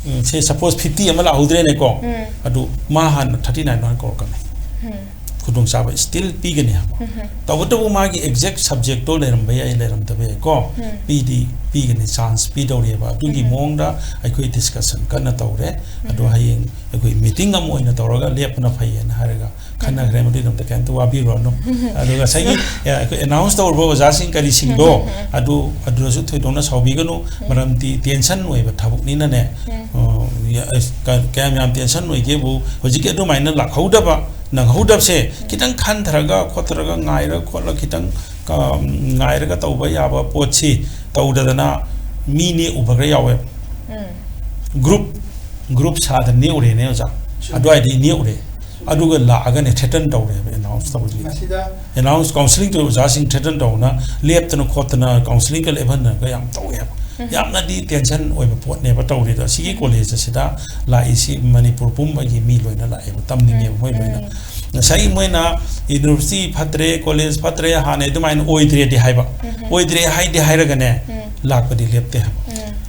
ꯎꯝ, ꯁꯦ suppose fifty ꯑꯃ ꯂꯥꯛꯍꯧꯗ꯭ꯔꯦꯅꯦꯀꯣ꯫ ꯎꯝ꯫ ꯑꯗꯨ ꯃꯥ ꯍꯥꯟꯅ thirty nine ꯍꯥꯟꯅ ꯀꯧꯔꯛꯀꯅꯤ꯫ ꯎꯝ꯫ ꯈꯨꯗꯣꯡꯆꯥꯕ still ꯄꯤꯒꯅꯤ ꯍꯥꯏꯕ꯫ ꯎꯝ꯫ ꯇꯧꯕꯇꯕꯨ ꯃꯥꯒꯤ exact subjectꯇꯣ ꯂꯩꯔꯝꯕ ꯌꯥꯏ, ꯂꯩꯔꯝꯗꯕ ꯌꯥꯏꯀꯣ꯫ ꯎꯝ꯫ ꯄꯤꯗꯤ ꯄꯤꯒꯅꯤ, ꯆꯥꯟꯁ ꯄꯤꯗꯧꯔꯤꯕ꯫ ꯑꯗꯨꯒꯤ ꯎꯝ꯫ ꯃꯑꯣꯡꯗ ꯑꯩꯈꯣꯏ ꯗꯤꯁꯀꯁꯟ ꯀꯟꯅ ꯇꯧꯔꯦ꯫ ꯑꯗꯣ ꯎꯝ꯫ ꯍꯌꯦꯡ ꯑꯩꯈꯣꯏ ꯃꯤꯇꯤꯡ ꯑꯃ ꯑꯣꯏꯅ ꯇꯧꯔꯒ ꯂꯦꯞꯄꯅ ꯐꯩꯌꯦꯅ ꯍꯥꯏꯔꯒ ꯈꯟꯅꯈ꯭ꯔꯦ꯫ ꯎꯝ꯫ ꯃꯗꯨꯒꯤꯗꯝꯗ ꯀꯩꯝꯇ ꯋꯥꯕꯤꯔꯨꯔꯅꯨ꯫ ꯎꯝ꯫ ꯑꯗꯨꯒ ꯉꯁꯥꯏꯒꯤ, ꯑ, ꯑꯩꯈꯣꯏ ꯑꯦꯅꯥꯎꯟꯁ ꯇꯧꯔꯕ ꯑꯣꯖꯥꯁꯤꯡ ꯀꯔꯤꯁꯤꯡꯗꯣ, ꯎꯝ, ꯎꯝ, ꯎꯝ꯫ ꯑꯗꯨ, ꯑꯗꯨꯗꯁꯨ ꯊꯣꯏꯗꯣꯛꯅ ꯁꯥꯎꯕꯤꯒꯅꯨ꯫ ꯎꯝ꯫ ꯃꯔꯝꯗꯤ ꯇꯦꯟꯁꯟ ꯑꯣꯏꯕ ꯊꯕꯛꯅꯤꯅꯅꯦ꯫ ꯎꯝ꯫ ꯑ, ꯌ-, ꯑꯁ, ꯀ-, ꯀꯌꯥꯝ ꯌꯥꯝ ꯇꯦꯟꯁꯟ ꯑꯣꯏꯒꯦꯕꯨ, ꯍꯧꯖꯤꯛꯀꯤ ꯑꯗꯨꯃꯥꯏꯅ ꯂꯥꯛꯍꯧꯗꯕ, ꯅꯪꯍꯧꯗꯕꯁꯦ ꯎꯝ꯫ ꯈꯤꯇꯪ ꯈꯟꯊꯔꯒ ꯈꯣꯠꯊꯔꯒ ꯉꯥꯏꯔ ꯈꯣꯠꯂ ꯈꯤꯇꯪ ꯉꯥꯏꯔꯒ ꯇꯧꯕ ꯌꯥꯕ ꯄꯣꯠꯁꯤ ꯇꯧꯗꯗꯅ ꯃꯤ ꯅꯦꯛꯎꯕ ꯈꯔ ꯌꯥꯎꯋꯦꯕ꯫ ꯒ꯭ꯔꯨꯞ ꯒ꯭ꯔꯨꯞ ꯁꯥꯗꯅ ꯅꯦꯛꯎꯔꯦꯅꯦ ꯑꯣꯖꯥ꯫ ꯑꯗꯨꯋꯥꯏꯗꯤ ꯅꯦꯛꯎꯔꯦ꯫ ꯑꯗꯨꯒ ꯂꯥꯛꯑꯒꯅꯦ ꯊ꯭ꯔꯦꯇꯟ ꯇꯧꯔꯦꯕ ꯑꯦꯅꯥꯎꯟꯁ ꯇꯧꯔꯤꯁꯦ꯫ ꯃꯁꯤꯗ ꯑꯦꯅꯥꯎꯟꯁ ꯀꯥꯎꯟꯁꯤꯂꯤꯡ ꯇꯧꯔꯤꯕ ꯑꯣꯖꯥꯁꯤꯡ ꯊ꯭ꯔꯦꯇꯟ ꯇꯧꯅ ꯂꯦꯞꯇꯅ ꯈꯣꯠꯇꯅ ꯀꯥꯎꯟꯁꯤꯂꯤꯡꯒ ꯂꯦꯞꯍꯟꯗꯅꯒ ꯌꯥꯝ ꯇꯧꯋꯦꯕ꯫ ꯌꯥꯝꯅꯗꯤ ꯇꯦꯟꯁꯟ ꯑꯣꯏꯕ ꯄꯣꯠꯅꯦꯕ ꯇꯧꯔꯤꯗꯣ꯫ ꯑꯁꯤꯒꯤ ꯀꯣꯂꯦꯖ ꯑꯁꯤꯗ ꯂꯥꯛꯏꯁꯤ ꯃꯅꯤꯄꯨꯔ ꯄꯨꯝꯕꯒꯤ ꯃꯤ ꯂꯣꯏꯅ ꯂꯥꯛꯑꯦꯕ, ꯇꯝꯅꯤꯡꯉꯦꯕ ꯃꯣꯏ ꯂꯣꯏꯅ꯫ ꯉꯁꯥꯏꯒꯤ ꯃꯣꯏꯅ ꯌꯨꯅꯤꯚꯔꯁꯤꯇꯤ ꯐꯠꯇ꯭ꯔꯦ, ꯀꯣꯂꯦꯖ ꯐꯠꯇ꯭ꯔꯦ, ꯍꯥꯟꯅ ꯑꯗꯨꯃꯥꯏꯅ ꯑꯣꯏꯗ꯭ꯔꯦꯗꯤ ꯍꯥꯏꯕ꯫ ꯑꯣꯏꯗ꯭ꯔꯦ ꯍꯥꯏꯗꯤ ꯍꯥꯏꯔꯒꯅꯦ, ꯂꯥꯛꯄꯗꯤ ꯂꯦꯞꯇꯦ ꯍꯥꯏꯕ꯫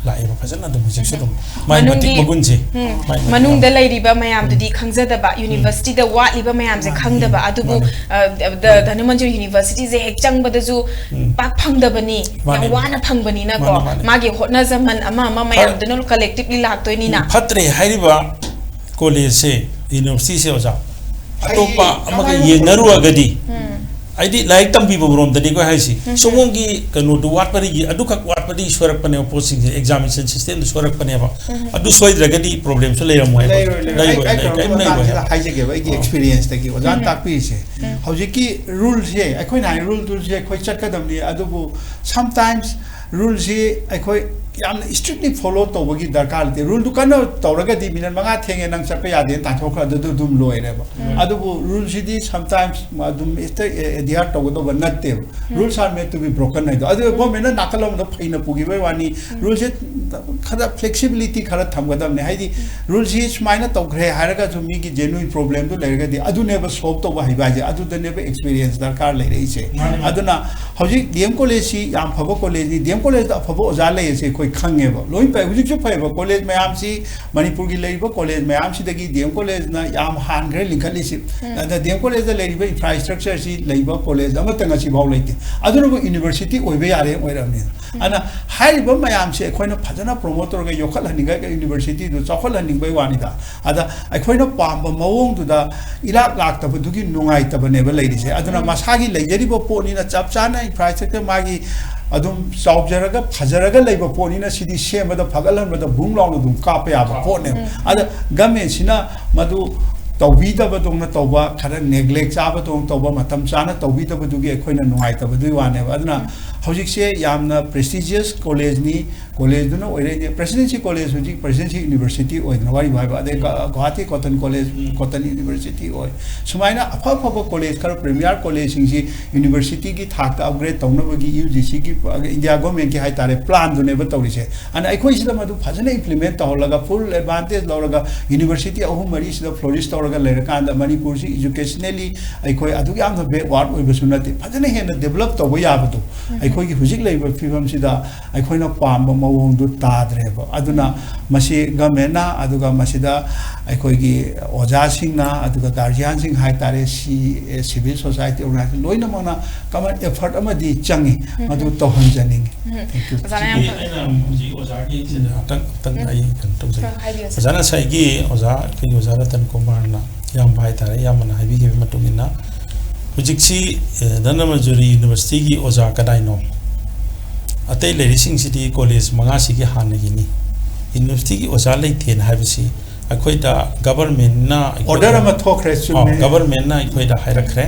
ꯂꯥꯛꯑꯦꯕ ꯐꯖꯅ ꯑꯗꯨꯝ ꯍꯧꯖꯤꯛꯁꯨ ꯑꯗꯨꯝ꯫ ꯃꯥꯏ ꯃꯇꯤꯛ ꯃꯅꯨꯡꯒꯤ ꯃꯒꯨꯟꯁꯦ꯫ ꯎꯝ, ꯃꯥꯏ ꯃꯇꯤꯛ ꯃꯅꯨꯡꯗ ꯃꯒꯨꯟ꯫ ꯂꯩꯔꯤꯕ ꯃꯌꯥꯝꯗꯨꯗꯤ ꯈꯪꯖꯗꯕ, ꯌꯨꯅꯤꯚꯔꯁꯤꯇꯤꯗ ꯋꯥꯠꯂꯤꯕ ꯃꯌꯥꯝꯁꯦ ꯃꯥꯅꯤ, ꯈꯪꯗꯕ꯫ ꯃꯥꯅꯤ, ꯑꯗꯨꯕꯨ, ꯃꯥꯅꯤ꯫ ꯑ, ꯙ-, ꯙꯅꯃꯟꯖꯨꯔꯤ ꯌꯨꯅꯤꯚꯔꯁꯤꯇꯤꯁꯦ ꯍꯦꯛ ꯆꯪꯕꯗꯁꯨ ꯎꯝ꯫ ꯄꯥꯛ ꯐꯪꯗꯕꯅꯤ꯫ ꯃꯥꯅꯤ, ꯌꯥꯝ ꯋꯥꯅ ꯐꯪꯕꯅꯤꯅꯀꯣ꯫ ꯃꯥꯅꯤ, ꯃꯥꯅꯤ꯫ ꯃꯥꯒꯤ ꯍꯣꯠꯅꯖꯃꯟ ꯑꯃ ꯑꯃ ꯐ-, ꯃꯌꯥꯝꯗꯨꯅ ꯀꯂꯦꯛꯇꯤꯞꯂꯤ ꯂꯥꯛꯇꯣꯏꯅꯤꯅ꯫ ꯐꯠꯇ꯭ꯔꯦ ꯍꯥꯏꯔꯤꯕ ꯀꯣꯂꯦꯖꯁꯦ, ꯌꯨꯅꯤꯚꯔꯁꯤꯇꯤꯁꯦ ꯑꯣꯖꯥ, ꯑꯇꯣꯞꯄ ꯑꯩ ꯑꯃꯒ ꯀꯃꯥꯏꯅ ꯌꯦꯡꯅꯔꯨꯔꯒꯗꯤ, ꯎꯝ꯫ ꯍꯥꯏꯗꯤ ꯂꯥꯏꯔꯤꯛ ꯇꯝꯕꯤꯕ ꯔꯣꯝꯗꯅꯤꯀꯣ ꯍꯥꯏꯁꯤ꯫ ꯎꯝ꯫ ꯁꯣꯝꯒꯤ ꯀꯩꯅꯣꯗꯨ ꯋꯥꯠꯄꯗꯒꯤ, ꯑꯗꯨꯈꯛ ꯋꯥꯠꯄꯗꯒꯤ ꯁꯣꯏꯔꯛꯄꯅꯦꯕ ꯄꯣꯠꯁꯤꯡꯁꯦ, ꯑꯦꯛꯖꯥꯃꯤꯅꯦꯁꯟ ꯁꯤꯁꯇꯦꯝꯗ ꯁꯣꯏꯔꯛꯄꯅꯦꯕ꯫ ꯎꯝ꯫ ꯑꯗꯨ ꯁꯣꯏꯗ꯭ꯔꯒꯗꯤ ꯄ꯭ꯔꯣꯕ꯭ꯂꯦꯝꯁꯨ ꯂꯩꯔꯝꯃꯣꯏ ꯍꯥꯏꯕ꯫ ꯂꯩꯔꯣꯏ, ꯂꯩꯔꯣꯏ꯫ ꯂꯩꯔꯣꯏ, ꯑꯩ, ꯑꯩ ꯂꯩꯔꯣꯏ, ꯀꯩꯅꯣꯒꯤ ꯀꯔꯤꯝ ꯂꯩꯔꯣꯏ ꯃꯇꯥꯡꯁꯤꯗ ꯍꯥꯏꯕ꯫ ꯍꯥꯏꯖꯒꯦꯕ, ꯑꯩꯒꯤ ꯑꯣ꯫ ꯑꯦꯛꯁꯄꯤꯔꯤꯌꯦꯟꯁꯇꯒꯤ ꯑꯣꯖꯥꯅ ꯎꯝ꯫ ꯇꯥꯛꯄꯤꯔꯤꯁꯦ꯫ ꯎꯝ꯫ ꯍꯧꯖꯤꯛꯀꯤ ꯔꯨꯜꯁꯦ, ꯑꯩꯈꯣꯏꯅ ꯍꯥꯏ ꯔꯨꯜ, ꯔꯨꯜꯁꯦ ꯑꯩꯈꯣꯏ ꯆꯠꯀꯗꯕꯅꯤ, ꯑꯗꯨꯕꯨ sometimes ꯔꯨꯜꯁꯤ ꯑꯩꯈꯣꯏ ꯌꯥꯝꯅ ꯏꯁꯇ꯭ꯔꯤꯛꯂꯤ ꯐꯣꯂꯣ ꯇꯧꯕꯒꯤ ꯗꯔꯀꯥꯔ ꯂꯩꯇꯦ꯫ ꯔꯨꯜꯗꯨ ꯀꯟꯅ ꯇꯧꯔꯒꯗꯤ ꯃꯤꯅꯠ ꯃꯉꯥ ꯊꯦꯡꯉꯦ ꯅꯪ ꯆꯠꯄ ꯌꯥꯗꯦꯅ ꯇꯥꯟꯊꯣꯛꯈ꯭ꯔ ꯑꯗꯨ ꯑꯗꯨꯝ ꯂꯣꯏꯔꯦꯕ꯫ ꯎꯝ꯫ ꯑꯗꯨꯕꯨ ꯔꯨꯜꯁꯤꯗꯤ sometimes ꯑꯗꯨꯝ ꯍꯦꯛꯇ ꯑꯦ-, ꯑꯦꯗꯤꯌꯥꯔ ꯇꯧꯒꯗꯧꯕ ꯅꯠꯇꯦꯕ꯫ ꯎꯝ꯫ Rules are made to be broken ꯍꯥꯏꯗꯣ꯫ ꯑꯗꯨ ꯎꯝ꯫ ꯒꯣꯔꯃꯦꯟꯅ ꯅꯥꯀꯜ ꯑꯃꯗ ꯐꯩꯅ ꯄꯨꯈꯤꯕꯩ ꯋꯥꯅꯤ꯫ ꯎꯝ꯫ ꯔꯨꯜꯁꯦ ꯈꯔ ꯐ꯭ꯂꯦꯛꯁꯤꯕꯤꯂꯤꯇꯤ ꯈꯔ ꯊꯝꯒꯗꯕꯅꯦ꯫ ꯍꯥꯏꯗꯤ ꯎꯝ꯫ ꯔꯨꯜꯁꯤ ꯁꯨꯃꯥꯏꯅ ꯇꯧꯈ꯭ꯔꯦ ꯍꯥꯏꯔꯒꯁꯨ ꯃꯤꯒꯤ ꯖꯦꯅ꯭ꯌꯨꯏꯟ ꯄ꯭ꯔꯣꯕ꯭ꯂꯦꯝꯗꯨ ꯂꯩꯔꯒꯗꯤ ꯑꯗꯨꯅꯦꯕ ꯁꯣꯜꯕ ꯇꯧꯕ ꯍꯩꯕ ꯍꯥꯏꯁꯦ꯫ ꯑꯗꯨꯗꯅꯦꯕ ꯑꯦꯛꯁꯄꯤꯔꯤꯌꯦꯟꯁ ꯗꯔꯀꯥꯔ ꯂꯩꯔꯛꯏꯁꯦ꯫ ꯃꯥꯅꯤ, ꯃꯥꯅꯤ꯫ ꯑꯗꯨꯅ ꯍꯧꯖꯤꯛ ꯗꯤ ꯑꯦꯝ ꯀꯣꯂꯦꯖꯁꯤ ꯌꯥꯝ ꯐꯕ ꯀꯣꯂꯦꯖꯅꯤ, ꯗꯤ ꯑꯦꯝ ꯀꯣꯂꯦꯖꯇ ꯑꯐꯕ ꯑꯣꯖꯥ ꯂꯩ ꯑꯁꯤ ꯑꯩꯈꯣꯏ ꯈꯪꯉꯦꯕ꯫ ꯂꯣꯏ ꯐꯩ, ꯍꯧꯖꯤꯛꯁꯨ ꯐꯩꯕ ꯀꯣꯂꯦꯖ ꯃꯌꯥꯝꯁꯤ, ꯃꯅꯤꯄꯨꯔꯒꯤ ꯂꯩꯔꯤꯕ ꯀꯣꯂꯦꯖ ꯃꯌꯥꯝꯁꯤꯗꯒꯤ ꯗꯤ ꯑꯦꯝ ꯀꯣꯂꯦꯖꯅ ꯌꯥꯝ ꯍꯥꯟꯈ꯭ꯔꯦ ꯂꯤꯡꯈꯠꯂꯤꯁꯤ꯫ ꯎꯝ꯫ ꯑꯗ ꯗꯤ ꯑꯦꯝ ꯀꯣꯂꯦꯖꯇ ꯂꯩꯔꯤꯕ ꯏꯟꯐ꯭ꯔꯥꯁ꯭ꯇ꯭ꯔꯛꯆꯔꯁꯤ ꯂꯩꯕ ꯀꯣꯂꯦꯖ ꯑꯃꯠꯇ ꯉꯁꯤꯐꯥꯎ ꯂꯩꯇꯦ꯫ ꯑꯗꯨꯅꯕꯨ ꯌꯨꯅꯤꯚꯔꯁꯤꯇꯤ ꯑꯣꯏꯕ ꯌꯥꯔꯦ ꯑꯣꯏꯔꯕꯅꯤꯅ꯫ ꯎꯝ꯫ ꯑꯗꯨꯅ ꯍꯥꯏꯔꯤꯕ ꯃꯌꯥꯝꯁꯤ ꯑꯩꯈꯣꯏꯅ ꯐꯖꯅ ꯄ꯭ꯔꯣꯃꯣꯠ ꯇꯧꯔꯒ ꯌꯣꯛꯈꯠꯍꯟꯅꯤꯡꯉꯥꯏ, ꯌꯨꯅꯤꯚꯔꯁꯤꯇꯤꯗꯨ ꯆꯥꯎꯈꯠꯍꯟꯅꯤꯡꯕꯩ ꯋꯥꯅꯤꯗ꯫ ꯑꯗ ꯑꯩꯈꯣꯏꯅ ꯄꯥꯝꯕ ꯃꯑꯣꯡꯗꯨꯗ ꯏꯔꯥꯛ ꯂꯥꯛꯇꯕꯗꯨꯒꯤ ꯅꯨꯡꯉꯥꯏꯇꯕꯅꯦꯕ ꯂꯩꯔꯤꯁꯦ꯫ ꯑꯗꯨꯅ ꯎꯝ꯫ ꯃꯁꯥꯒꯤ ꯂꯩꯖꯔꯤꯕ ꯄꯣꯠꯅꯤꯅ ꯆꯞ ꯆꯥꯅ ꯏꯟꯐ꯭ꯔꯥꯁ꯭ꯇ꯭ꯔꯛꯆꯔ ꯃꯥꯒꯤ ꯑꯗꯨꯝ ꯆꯥꯎꯖꯔꯒ ꯐꯖꯔꯒ ꯂꯩꯕ ꯄꯣꯠꯅꯤꯅ ꯁꯤꯗꯤ ꯁꯦꯝꯕꯗ ꯐꯒꯠꯍꯟꯕꯗ ꯕꯨꯝ ꯂꯥꯎꯅ ꯑꯗꯨꯝ ꯀꯥꯞꯄ ꯌꯥꯕ ꯄꯣꯠꯅꯦꯕ꯫ ꯎꯝ꯫ ꯑꯗ ꯒꯃꯦꯟꯁꯤꯅ ꯃꯗꯨ ꯇꯧꯕꯤꯗꯕꯗꯧꯅ ꯇꯧꯕ, ꯈꯔ ꯅꯦꯒ꯭ꯂꯦꯛ ꯆꯥꯕꯗꯧꯅ ꯇꯧꯕ, ꯃꯇꯝ ꯆꯥꯅ ꯇꯧꯕꯤꯗꯕꯗꯨꯒꯤ ꯑꯩꯈꯣꯏꯅ ꯅꯨꯡꯉꯥꯏꯇꯕꯗꯨꯒꯤ ꯋꯥꯅꯦꯕ꯫ ꯑꯗꯨꯅ ꯍꯧꯖꯤꯛꯁꯦ ꯌꯥꯝꯅ ꯄ꯭ꯔꯦꯁꯇꯤꯖꯤꯌꯁ ꯀꯣꯂꯦꯖꯅꯤ, ꯀꯣꯂꯦꯖꯗꯨꯅ ꯑꯣꯏꯔꯛꯏꯅꯦ꯫ ꯄ꯭ꯔꯦꯁꯤꯗꯦꯟꯁꯤ ꯀꯣꯂꯦꯖ ꯍꯧꯖꯤꯛ ꯄ꯭ꯔꯦꯁꯤꯗꯦꯟꯁꯤ ꯌꯨꯅꯤꯚꯔꯁꯤꯇꯤ ꯑꯣꯏꯗꯅ ꯋꯥꯔꯤꯕꯨ ꯍꯥꯏꯕ, ꯑꯗꯩ ꯒ- ꯒꯨꯋꯥꯍꯥꯇꯤ ꯀꯣꯇꯟ ꯀꯣꯂꯦꯖ, ꯎꯝ꯫ ꯀꯣꯇꯟ ꯌꯨꯅꯤꯚꯔꯁꯤꯇꯤ ꯑꯣꯏ꯫ ꯁꯨꯃꯥꯏꯅ ꯑꯐ ꯑꯐꯕ ꯀꯣꯂꯦꯖ ꯈꯔ, ꯄ꯭ꯔꯤꯃꯤꯌꯥꯔ ꯀꯣꯂꯦꯖꯁꯤꯡꯁꯤ ꯌꯨꯅꯤꯚꯔꯁꯤꯇꯤꯒꯤ ꯊꯥꯛꯇ ꯑꯞꯒ꯭ꯔꯦꯗ ꯇꯧꯅꯕꯒꯤ ꯌꯨ ꯖꯤ ꯁꯤꯒꯤ, ꯏꯟꯗꯤꯌꯥ ꯒꯣꯔꯃꯦꯟꯠꯀꯤ ꯍꯥꯏꯇꯥꯔꯦ, ꯄ꯭ꯂꯥꯟꯗꯨꯅꯦꯕ ꯇꯧꯔꯤꯁꯦ꯫ ꯑꯗꯨꯅ ꯑꯩꯈꯣꯏ ꯁꯤꯗ ꯃꯗꯨ ꯐꯖꯅ ꯏꯝꯄ꯭ꯂꯤꯃꯦꯟꯠ ꯇꯧꯍꯜꯂꯒ, ꯐꯨꯜ ꯑꯦꯗꯚꯥꯟꯇꯦꯖ ꯂꯧꯔꯒ, ꯌꯨꯅꯤꯚꯔꯁꯤꯇꯤ ꯑꯍꯨꯝ ꯃꯔꯤꯁꯤꯗ ꯐ꯭ꯂꯣꯔꯤꯁ ꯇꯧꯔꯒ ꯂꯩꯔꯀꯥꯟꯗ, ꯃꯅꯤꯄꯨꯔꯁꯤ ꯏꯖꯨꯀꯦꯁꯅꯦꯜꯂꯤ ꯑꯩꯈꯣꯏ ꯑꯗꯨꯛ ꯌꯥꯝꯅ ꯕꯦꯛꯋꯥꯔꯗ ꯑꯣꯏꯕꯁꯨ ꯅꯠꯇꯦ, ꯐꯖꯅ ꯍꯦꯟꯅ ꯗꯦꯕꯂꯞ ꯇꯧꯕ ꯌꯥꯕꯗꯣ, ꯎꯝ꯫ ꯑꯩꯈꯣꯏꯒꯤ ꯍꯧꯖꯤꯛ ꯂꯩꯔꯤꯕ ꯐꯤꯕꯝꯁꯤꯗ ꯑꯩꯈꯣꯏꯅ ꯄꯥꯝꯕ ꯃꯑꯣꯡꯗꯨ ꯇꯥꯗ꯭ꯔꯦꯕ꯫ ꯑꯗꯨꯅ ꯃꯁꯤ ꯒꯃꯦꯟꯅ, ꯑꯗꯨꯒ ꯃꯁꯤꯗ ꯑꯩꯈꯣꯏꯒꯤ ꯑꯣꯖꯥꯁꯤꯡꯅ, ꯑꯗꯨꯒ ꯒꯥꯔꯖꯤꯌꯥꯟꯁꯤꯡ ꯍꯥꯏꯇꯥꯔꯦ, ꯁꯤ, ꯁꯤꯚꯤꯜ ꯁꯣꯁꯥꯏꯇꯤ ꯑꯣꯔꯒꯅꯥꯏꯖꯦꯁꯟ ꯂꯣꯏꯅꯃꯛꯅ ꯀꯃꯟ ꯑꯦꯐꯔꯠ ꯑꯃꯗꯤ ꯆꯪꯉꯤ, ꯎꯝ꯫ ꯃꯗꯨ ꯇꯧꯍꯟꯖꯅꯤꯡꯉꯤ꯫ ꯎꯝ꯫ Thank you꯫ ꯑꯣꯖꯥꯅ ꯌꯥꯝ ꯁꯤꯒꯤ ꯐ- ꯑꯩꯅ ꯍꯧꯖꯤꯛ ꯑꯣꯖꯥꯒꯤ ꯎꯝ꯫ ꯈꯤꯇꯪ, ꯈꯤꯇꯪ ꯎꯝ꯫ ꯑꯩ ꯀꯩꯅꯣ ꯇꯧꯖꯒꯦ꯫ ꯍꯣꯏ, ꯍꯥꯏꯕꯤꯌꯨ, ꯁꯥꯔ꯫ ꯑꯣꯖꯥꯅ ꯉꯁꯥꯏꯒꯤ ꯑꯣꯖꯥ, ꯑꯩꯈꯣꯏꯒꯤ ꯑꯣꯖꯥ ꯔꯇꯟ ꯀꯨꯃꯥꯔꯅ, ꯏꯌꯥꯝꯕ ꯍꯥꯏꯇꯥꯔꯦ, ꯏꯌꯥꯝꯕꯅ ꯍꯥꯏꯕꯤꯈꯤꯕꯒꯤ ꯃꯇꯨꯡ ꯏꯟꯅ, ꯍꯧꯖꯤꯛꯁꯤ, ꯑ, ꯙꯅꯃꯟꯖꯨꯔꯤ ꯌꯨꯅꯤꯚꯔꯁꯤꯇꯤꯒꯤ ꯑꯣꯖꯥ ꯀꯗꯥꯏꯅꯣ? ꯑꯇꯩ ꯂꯩꯔꯤꯁꯤꯡꯁꯤꯗꯤ ꯀꯣꯂꯦꯖ ꯃꯉꯥꯁꯤꯒꯤ ꯍꯥꯟꯅꯒꯤꯅꯤ꯫ ꯌꯨꯅꯤꯚꯔꯁꯤꯇꯤꯒꯤ ꯑꯣꯖꯥ ꯂꯩꯇꯦꯅ ꯍꯥꯏꯕꯁꯤ ꯑꯩꯈꯣꯏꯗ ꯒꯚꯔꯃꯦꯟꯠꯅ ꯑꯩꯈꯣꯏꯗ ꯑꯣꯔꯗꯔ ꯑꯃ ꯊꯣꯛꯈ꯭ꯔꯦ, ꯆꯨꯝꯃꯦ꯫ ꯑꯣ, ꯒꯚꯔꯃꯦꯟꯠꯅ ꯑꯩꯈꯣꯏꯗ ꯍꯥꯏꯔꯛꯈ꯭ꯔꯦ꯫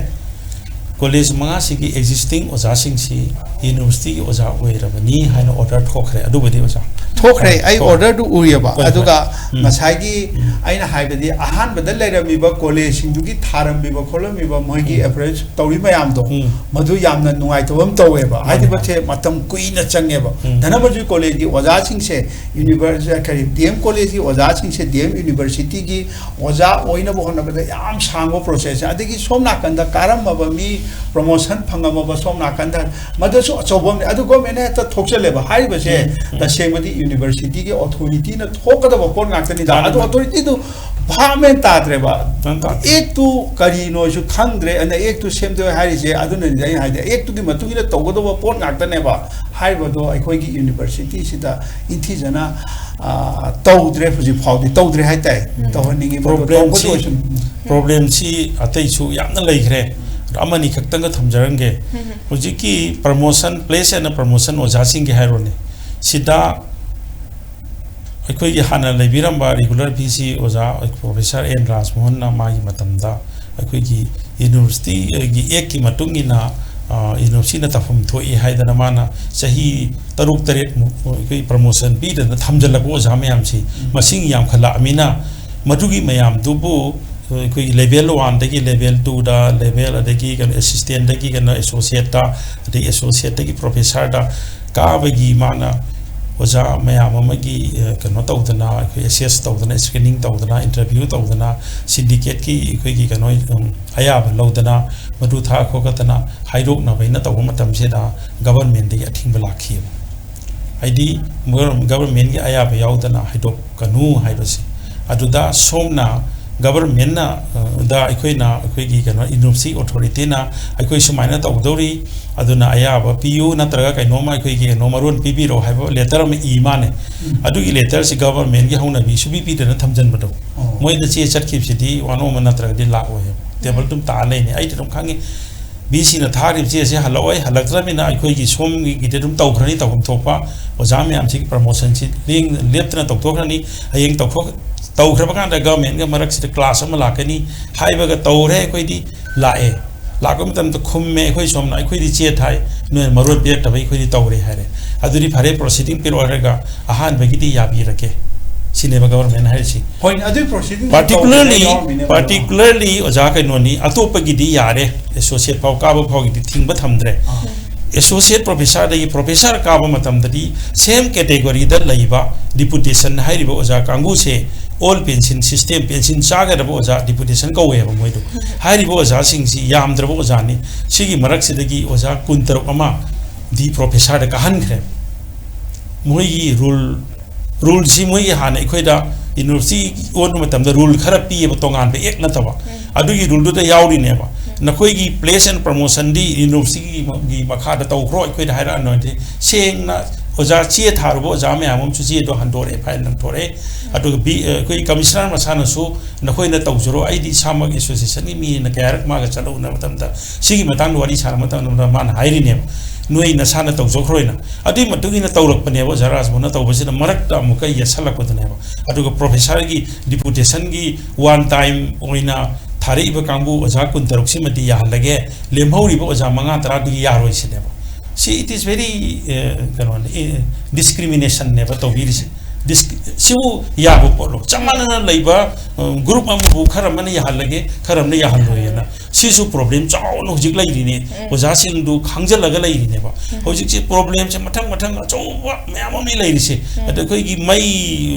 ꯀꯣꯂꯦꯖ ꯃꯉꯥꯁꯤꯒꯤ ꯑꯦꯛꯖꯤꯁꯇꯤꯡ ꯑꯣꯖꯥꯁꯤꯡꯁꯤ ꯌꯨꯅꯤꯚꯔꯁꯤꯇꯤꯒꯤ ꯑꯣꯖꯥ ꯑꯣꯏꯔꯕꯅꯤ ꯍꯥꯏꯅ ꯑꯣꯔꯗꯔ ꯊꯣꯛꯈ꯭ꯔꯦ꯫ ꯑꯗꯨꯕꯨꯗꯤ ꯑꯣꯖꯥ꯫ ꯊꯣꯛꯈ꯭ꯔꯦ, ꯑꯩ ꯊꯣꯛꯈ꯭ꯔꯦ꯫ ꯑꯣꯔꯗꯔꯗꯨ ꯎꯏꯌꯦꯕ꯫ ꯍꯣꯏ, ꯍꯣꯏ꯫ ꯑꯗꯨꯒ ꯎꯝ꯫ ꯉꯁꯥꯏꯒꯤ ꯎꯝ꯫ ꯑꯩꯅ ꯍꯥꯏꯕꯗꯤ ꯑꯍꯥꯟꯕꯗ ꯂꯩꯔꯝꯃꯤꯕ ꯀꯣꯂꯦꯖꯁꯤꯡꯗꯨꯒꯤ ꯊꯥꯔꯝꯃꯤꯕ ꯈꯣꯠꯂꯝꯃꯤꯕ ꯃꯣꯏꯒꯤ ꯎꯝ꯫ ꯑꯦꯄ꯭ꯔꯣꯆ ꯇꯧꯔꯤ ꯃꯌꯥꯝꯗꯣ, ꯎꯝ꯫ ꯃꯗꯨ ꯌꯥꯝꯅ ꯅꯨꯡꯉꯥꯏꯇꯕ ꯑꯃ ꯇꯧꯋꯦꯕ꯫ ꯃꯥꯅꯤ, ꯍꯥꯏꯗꯤ ꯃꯥꯅꯤ꯫ ꯃꯁꯦ ꯃꯇꯝ ꯀꯨꯏꯅ ꯆꯪꯉꯦꯕ꯫ ꯎꯝ꯫ ꯙꯅꯃꯟꯖꯨꯔꯤ ꯀꯣꯂꯦꯖꯀꯤ ꯑꯣꯖꯥꯁꯤꯡꯁꯦ ꯌꯨꯅꯤꯚꯔ-, ꯀꯔꯤ, ꯗꯤ ꯑꯦꯝ ꯀꯣꯂꯦꯖꯀꯤ ꯑꯣꯖꯥꯁꯤꯡꯁꯦ ꯗꯤ ꯑꯦꯝ ꯌꯨꯅꯤꯚꯔꯁꯤꯇꯤꯒꯤ ꯑꯣꯖꯥ ꯑꯣꯏꯅꯕ ꯍꯣꯠꯅꯕꯗ ꯌꯥꯝ ꯁꯥꯡꯕ ꯄ꯭ꯔꯣꯁꯦꯁꯅꯤ꯫ ꯑꯗꯒꯤ ꯁꯣꯝ ꯅꯥꯀꯟꯗ ꯀꯥꯔꯝꯃꯕ ꯃꯤ, ꯄ꯭ꯔꯣꯃꯣꯁꯟ ꯐꯪꯉꯝꯃꯕ ꯁꯣꯝ ꯅꯥꯀꯟꯗ, ꯃꯗꯨꯁꯨ ꯑꯆꯧꯕ ꯑꯃꯅꯤ꯫ ꯑꯗꯨ ꯒꯣꯔꯃꯦꯟꯅ ꯍꯦꯛꯇ ꯊꯣꯛꯆꯜꯂꯦꯕ꯫ ꯍꯥꯏꯔꯤꯕꯁꯦ ꯎꯝ, ꯎꯝ꯫ ꯇꯁꯦꯡꯕꯗꯤ ꯌꯨꯅꯤꯚꯔꯁꯤꯇꯤꯒꯤ ꯑꯣꯊꯣꯔꯤꯇꯤꯅ ꯊꯣꯛꯀꯗꯕ ꯄꯣꯠ ꯉꯥꯛꯇꯅꯤꯗ꯫ ꯃꯥꯅꯤ, ꯑꯗꯨ ꯃꯥꯅꯤ꯫ ꯑꯣꯊꯣꯔꯤꯇꯤꯗꯨ ꯚꯥꯞ ꯃꯦꯟ ꯇꯥꯗ꯭ꯔꯦꯕ꯫ ꯃꯦꯟ ꯇꯥꯗ꯭ꯔꯦ꯫ ꯑꯦꯛꯇꯨ ꯀꯔꯤꯅꯣꯁꯨ ꯈꯪꯗ꯭ꯔꯦ꯫ ꯑꯗ ꯑꯦꯛꯇꯨ ꯁꯦꯝꯗꯣꯛꯑꯦ ꯍꯥꯏꯔꯤꯁꯦ, ꯑꯗꯨꯅꯅꯤꯗ ꯑꯩꯅ ꯍꯥꯏꯗꯤ ꯑꯦꯛꯇꯨꯒꯤ ꯃꯇꯨꯡ ꯏꯟꯅ ꯇꯧꯒꯗꯧꯕ ꯄꯣꯠ ꯉꯥꯛꯇꯅꯦꯕ꯫ ꯍꯥꯏꯔꯤꯕꯗꯣ ꯑꯩꯈꯣꯏꯒꯤ ꯌꯨꯅꯤꯚꯔꯁꯤꯇꯤꯁꯤꯗ ꯏꯟꯊꯤꯖꯅ, ꯑ, ꯇꯧꯗ꯭ꯔꯦ, ꯍꯧꯖꯤꯛ ꯐꯥꯎꯗꯤ ꯇꯧꯗ꯭ꯔꯦ ꯍꯥꯏꯇꯥꯏ꯫ ꯎꯝ꯫ ꯇꯧꯍꯟꯅꯤꯡꯉꯤ, ꯃꯗꯨ ꯄ꯭ꯔꯣꯕ꯭ꯂꯦꯝꯁꯤ, ꯇꯧꯕꯗꯤ ꯑꯣꯏꯁꯅꯨ꯫ ꯎꯝ꯫ ꯄ꯭ꯔꯣꯕ꯭ꯂꯦꯝꯁꯤ ꯑꯇꯩꯁꯨ ꯌꯥꯝꯅ ꯂꯩꯈ꯭ꯔꯦ꯫ ꯑꯗꯣ ꯑꯃꯅꯤ ꯈꯛꯇꯪꯒ ꯊꯝꯖꯔꯝꯒꯦ꯫ ꯎꯝ꯫ ꯍꯧꯖꯤꯛꯀꯤ ꯄ꯭ꯔꯃꯣꯁꯟ, ꯄ꯭ꯂꯦꯁ ꯑꯦꯟ ꯄ꯭ꯔꯃꯣꯁꯟ ꯑꯣꯖꯥꯁꯤꯡꯒꯤ ꯍꯥꯏꯔꯣꯅꯦ, ꯁꯤꯗ ꯑꯩꯈꯣꯏꯒꯤ ꯍꯥꯟꯅ ꯂꯩꯕꯤꯔꯝꯕ regular ꯚꯤ ꯁꯤ ꯑꯣꯖꯥ ꯄ꯭ꯔꯣꯐꯦꯁꯔ ꯑꯦꯟ ꯔꯥꯖꯃꯣꯍꯟꯅ ꯃꯥꯒꯤ ꯃꯇꯝꯗ ꯑꯩꯈꯣꯏꯒꯤ ꯌꯨꯅꯤꯚꯔꯁꯤꯇꯤꯒꯤ ꯑꯦꯛꯀꯤ ꯃꯇꯨꯡ ꯏꯟꯅ, ꯑ, ꯌꯨꯅꯤꯚꯔꯁꯤꯇꯤꯅ ꯇꯧꯐꯝ ꯊꯣꯛꯏ ꯍꯥꯏꯗꯅ ꯃꯥꯅ ꯆꯍꯤ ꯇꯔꯨꯛ ꯇꯔꯦꯠꯃꯨꯛ ꯑꯩꯈꯣꯏ promotion ꯄꯤꯗꯅ ꯊꯝꯖꯤꯜꯂꯛꯄ ꯑꯣꯖꯥ ꯃꯌꯥꯝꯁꯤ ꯎꯝ꯫ ꯃꯁꯤꯡ ꯌꯥꯝꯈꯠꯂꯛꯑꯃꯤꯅ, ꯃꯗꯨꯒꯤ ꯃꯌꯥꯝꯗꯨꯕꯨ ꯑꯩꯈꯣꯏꯒꯤ level oneꯗꯒꯤ level twoꯗ, level ꯑꯗꯒꯤ ꯀꯩꯅꯣ assistantꯗꯒꯤ ꯀꯩꯅꯣ associateꯇ, ꯑꯗꯒꯤ associateꯇꯒꯤ professorꯗ ꯀꯥꯕꯒꯤ ꯃꯥꯅ ꯑꯣꯖꯥ ꯃꯌꯥꯝ ꯑꯃꯒꯤ, ꯑ, ꯀꯩꯅꯣ ꯇꯧꯗꯅ, ꯑꯩꯈꯣꯏ assess ꯇꯧꯗꯅ, screening ꯇꯧꯗꯅ, interview ꯇꯧꯗꯅ, syndicateꯀꯤ ꯑꯩꯈꯣꯏꯒꯤ ꯀꯩꯅꯣ, ꯎꯝ, ꯑꯌꯥꯕ ꯂꯧꯗꯅ, ꯃꯗꯨ ꯊꯥ ꯈꯣꯠꯀꯠꯇꯅ ꯍꯥꯏꯗꯣꯛꯅꯕ ꯑꯩꯅ ꯇꯧꯕ ꯃꯇꯝꯁꯤꯗ governmentꯗꯒꯤ ꯑꯊꯤꯡꯕ ꯂꯥꯛꯈꯤꯑꯕ꯫ ꯍꯥꯏꯗꯤ, governmentꯀꯤ ꯑꯌꯥꯕ ꯌꯥꯎꯗꯅ ꯍꯥꯏꯗꯣꯛꯀꯅꯨ ꯍꯥꯏꯕꯁꯦ꯫ ꯑꯗꯨꯗ ꯁꯣꯝꯅ governmentꯅ, ꯑ, ꯗ ꯑꯩꯈꯣꯏꯅ, ꯑꯩꯈꯣꯏꯒꯤ ꯀꯩꯅꯣ, university authorityꯅ ꯑꯩꯈꯣꯏ ꯁꯨꯃꯥꯏꯅ ꯇꯧꯗꯧꯔꯤ, ꯑꯗꯨꯅ ꯑꯌꯥꯕ ꯄꯤꯌꯨ, ꯅꯠꯇ꯭ꯔꯒ ꯀꯩꯅꯣꯝꯃ ꯑꯩꯈꯣꯏꯒꯤ ꯀꯩꯅꯣ ꯃꯔꯣꯟ ꯄꯤꯕꯤꯔꯣ ꯍꯥꯏꯕ letter ꯑꯃ ꯏ ꯃꯥꯅꯦ꯫ ꯎꯝ꯫ ꯑꯗꯨꯒꯤ letterꯁꯤ governmentꯀꯤ ꯍꯧꯅꯕꯤ ꯁꯨꯄꯤ ꯄꯤꯗꯅ ꯊꯝꯖꯤꯟꯕꯗꯣ꯫ ꯑꯣ꯫ ꯃꯣꯏꯗ ꯆꯦ ꯆꯠꯈꯤꯕꯁꯤꯗꯤ ꯋꯥꯅꯣꯝꯕ ꯅꯠꯇ꯭ꯔꯒꯗꯤ ꯂꯥꯛꯑꯣꯏ ꯍꯥꯏꯕ꯫ Table ꯑꯗꯨꯝ ꯇꯥ ꯂꯩꯅꯤ꯫ ꯑꯩꯗꯤ ꯑꯗꯨꯝ ꯈꯪꯉꯤ꯫ ꯚꯤ ꯁꯤꯅ ꯊꯥꯔꯤꯕ ꯆꯦ ꯑꯁꯤ ꯍꯜꯂꯛꯑꯣꯏ, ꯍꯜꯂꯛꯇ꯭ꯔꯕꯅꯤꯅ ꯑꯩꯈꯣꯏꯒꯤ ꯁꯣꯝꯒꯤꯗꯤ ꯑꯗꯨꯝ ꯇꯧꯈ꯭ꯔꯅꯤ, ꯇꯧꯐꯝ ꯊꯣꯛꯄ ꯑꯣꯖꯥ ꯃꯌꯥꯝꯁꯤꯒꯤ promotionꯁꯤ ꯂꯦꯡ-, ꯂꯦꯞꯇꯅ ꯇꯧꯊꯣꯛꯈ꯭ꯔꯅꯤ꯫ ꯍꯌꯦꯡ ꯇꯧꯊꯣꯛ-, ꯇꯧꯈ꯭ꯔꯕ ꯀꯥꯟꯗ governmentꯀ ꯃꯔꯛꯁꯤꯗ clash ꯑꯃ ꯂꯥꯛꯀꯅꯤ ꯍꯥꯏꯕꯒ ꯇꯧꯔꯦ꯫ ꯑꯩꯈꯣꯏꯗꯤ ꯂꯥꯛꯑꯦ, ꯂꯥꯛꯄ ꯃꯇꯝꯗ ꯈꯨꯝꯃꯦ ꯑꯩꯈꯣꯏ ꯁꯣꯝꯅ, "ꯑꯩꯈꯣꯏꯗꯤ ꯆꯦ ꯊꯥꯏ, ꯅꯣꯏꯅ ꯃꯔꯣꯟ ꯄꯤꯔꯛꯇꯕ ꯑꯩꯈꯣꯏꯗꯤ ꯇꯧꯔꯦ" ꯍꯥꯏꯔꯦ꯫ ꯑꯗꯨꯗꯤ ꯐꯔꯦ, proceeding ꯄꯤꯔꯛꯑꯣ ꯍꯥꯏꯔꯒ ꯑꯍꯥꯟꯕꯒꯤꯗꯤ ꯌꯥꯕꯤꯔꯒꯦ ꯁꯤꯅꯦꯕ government ꯍꯥꯏꯔꯤꯁꯤ꯫ ꯍꯣꯏꯅꯦ, ꯑꯗꯨꯒꯤ proceeding particularly, ꯌꯥꯎꯔꯝꯃꯤꯅꯦ ꯃꯗꯨ꯫ Particularly ꯑꯣꯖꯥ ꯀꯩꯅꯣꯅꯤ, ꯑꯇꯣꯞꯄꯒꯤꯗꯤ ꯌꯥꯔꯦ, associate ꯐꯥꯎ ꯀꯥꯕ ꯐꯥꯎꯒꯤꯗꯤ ꯊꯤꯡꯕ ꯊꯝꯗ꯭ꯔꯦ꯫ ꯑꯥ꯫ Associate professorꯗꯒꯤ professor ꯀꯥꯕ ꯃꯇꯝꯗꯗꯤ same categoryꯗ ꯂꯩꯕ deputation ꯍꯥꯏꯔꯤꯕ ꯑꯣꯖꯥ ꯀꯥꯡꯕꯨꯁꯦ all pension system, pension ꯆꯥꯒꯗꯕ ꯑꯣꯖꯥ deputation ꯀꯧꯋꯦꯕ ꯃꯣꯏꯗꯣ꯫ ꯍꯥꯏꯔꯤꯕ ꯑꯣꯖꯥꯁꯤꯡꯁꯤ ꯌꯥꯝꯗ꯭ꯔꯕ ꯑꯣꯖꯥꯅꯤ꯫ ꯁꯤꯒꯤ ꯃꯔꯛꯁꯤꯗꯒꯤ ꯑꯣꯖꯥ ꯀꯨꯟꯇꯔꯨꯛ ꯑꯃꯗꯤ professorꯗ ꯀꯥꯍꯟꯈ꯭ꯔꯦ꯫ ꯃꯣꯏꯒꯤ rule ruleꯁꯤ ꯃꯣꯏꯒꯤ ꯍꯥꯟꯅ ꯑꯩꯈꯣꯏꯗ university ꯑꯣꯟꯕ ꯃꯇꯝꯗ rule ꯈꯔ ꯄꯤꯌꯦꯕ, ꯇꯣꯉꯥꯟꯕ act ꯅꯠꯇꯕ꯫ ꯎꯝ꯫ ꯑꯗꯨꯒꯤ ruleꯗꯨꯗ ꯌꯥꯎꯔꯤꯅꯦꯕ꯫ ꯎꯝ꯫ ꯅꯈꯣꯏꯒꯤ place and promotionꯗꯤ universityꯒꯤ ꯃ-, ꯒꯤ ꯃꯈꯥꯗ ꯇꯧꯈ꯭ꯔꯣ ꯑꯩꯈꯣꯏꯗ ꯍꯥꯏꯔꯛꯑꯅꯨ ꯍꯥꯏꯗꯤ, ꯁꯦꯡꯅ ꯑꯣꯖꯥ ꯆꯦ ꯊꯥꯔꯨꯕ ꯑꯣꯖꯥ ꯃꯌꯥꯝ ꯑꯃꯁꯨ ꯆꯦꯗꯣ ꯍꯟꯗꯣꯔꯛꯑꯦ, file ꯅꯝꯊꯣꯔꯛꯑꯦ꯫ ꯑꯗꯨꯒ ꯕꯤ-, ꯑ, ꯑꯩꯈꯣꯏ commissioner ꯃꯁꯥꯅꯁꯨ ꯅꯈꯣꯏꯅ ꯇꯧꯖꯔꯣ, ꯑꯩꯗꯤ ꯏꯁꯥꯃꯛ associationꯒꯤ ꯃꯤꯅ ꯀꯌꯥꯔꯛ ꯃꯥꯒ ꯆꯠꯂꯨꯕ ꯃꯇꯝꯗ ꯁꯤꯒꯤ ꯃꯇꯥꯡꯗ ꯋꯥꯔꯤ ꯁꯥꯟꯅꯕ ꯃꯇꯝꯗ ꯃꯥꯅ ꯍꯥꯏꯔꯤꯅꯦꯕ꯫ ꯅꯣꯏ ꯅꯁꯥꯅ ꯇꯧꯖꯈ꯭ꯔꯣꯏꯅ꯫ ꯑꯗꯨꯒꯤ ꯃꯇꯨꯡ ꯏꯟꯅ ꯇꯧꯔꯛꯄꯅꯦꯕ ꯑꯣꯖꯥ ꯔꯥꯖꯃꯣꯍꯟꯅ ꯇꯧꯕꯁꯤꯅ ꯃꯔꯛꯇ ꯑꯃꯨꯛꯀ ꯌꯦꯠꯁꯜꯂꯛꯄꯗꯨꯅꯦꯕ꯫ ꯑꯗꯨꯒ ꯄ꯭ꯔꯣꯐꯦꯁꯔꯒꯤ ꯗꯤꯄꯨꯇꯦꯁꯟꯒꯤ ꯋꯥꯟ ꯇꯥꯏꯝ ꯑꯣꯏꯅ ꯊꯥꯔꯛꯏꯕ ꯀꯥꯡꯕꯨ ꯑꯣꯖꯥ ꯀꯨꯟꯇꯔꯨꯛꯁꯤꯃꯗꯤ ꯌꯥꯍꯜꯂꯒꯦ, ꯂꯦꯝꯍꯧꯔꯤꯕ ꯑꯣꯖꯥ ꯃꯉꯥ ꯇꯔꯥꯗꯨꯒꯤ ꯌꯥꯔꯣꯏꯁꯤꯅꯦꯕ꯫ ꯁꯤ it is very, ꯑ, ꯀꯩꯅꯣꯅꯤ, ꯑ, ꯗꯤꯁꯀ꯭ꯔꯤꯃꯤꯅꯦꯁꯟꯅꯦꯕ ꯇꯧꯕꯤꯔꯤꯁꯦ꯫ ꯗꯤꯁ-, ꯁꯤꯕꯨ ꯌꯥꯕ ꯄꯣꯠꯂꯣ? ꯆꯞ ꯃꯥꯟꯅꯅ ꯂꯩꯕ, ꯑ, ꯒ꯭ꯔꯨꯞ ꯑꯃꯕꯨ ꯈꯔ ꯑꯃꯅ ꯌꯥꯍꯜꯂꯒꯦ, ꯈꯔ ꯑꯃꯅ ꯌꯥꯍꯜꯂꯣꯏꯅ꯫ ꯁꯤꯁꯨ ꯄ꯭ꯔꯣꯕ꯭ꯂꯦꯝ ꯆꯥꯎꯅ ꯍꯧꯖꯤꯛ ꯂꯩꯔꯤꯅꯦ꯫ ꯎꯝ꯫ ꯑꯣꯖꯥꯁꯤꯡꯗꯨ ꯈꯪꯖꯤꯜꯂꯒ ꯂꯩꯔꯤꯅꯦꯕ꯫ ꯎꯝ꯫ ꯍꯧꯖꯤꯛꯁꯦ ꯄ꯭ꯔꯣꯕ꯭ꯂꯦꯝꯁꯦ ꯃꯊꯪ ꯃꯊꯪ ꯑꯆꯧꯕ ꯃꯌꯥꯝ ꯑꯃ ꯂꯩꯔꯤꯁꯦ꯫ ꯎꯝ꯫ ꯑꯗ ꯑꯩꯈꯣꯏꯒꯤ ꯃꯩ,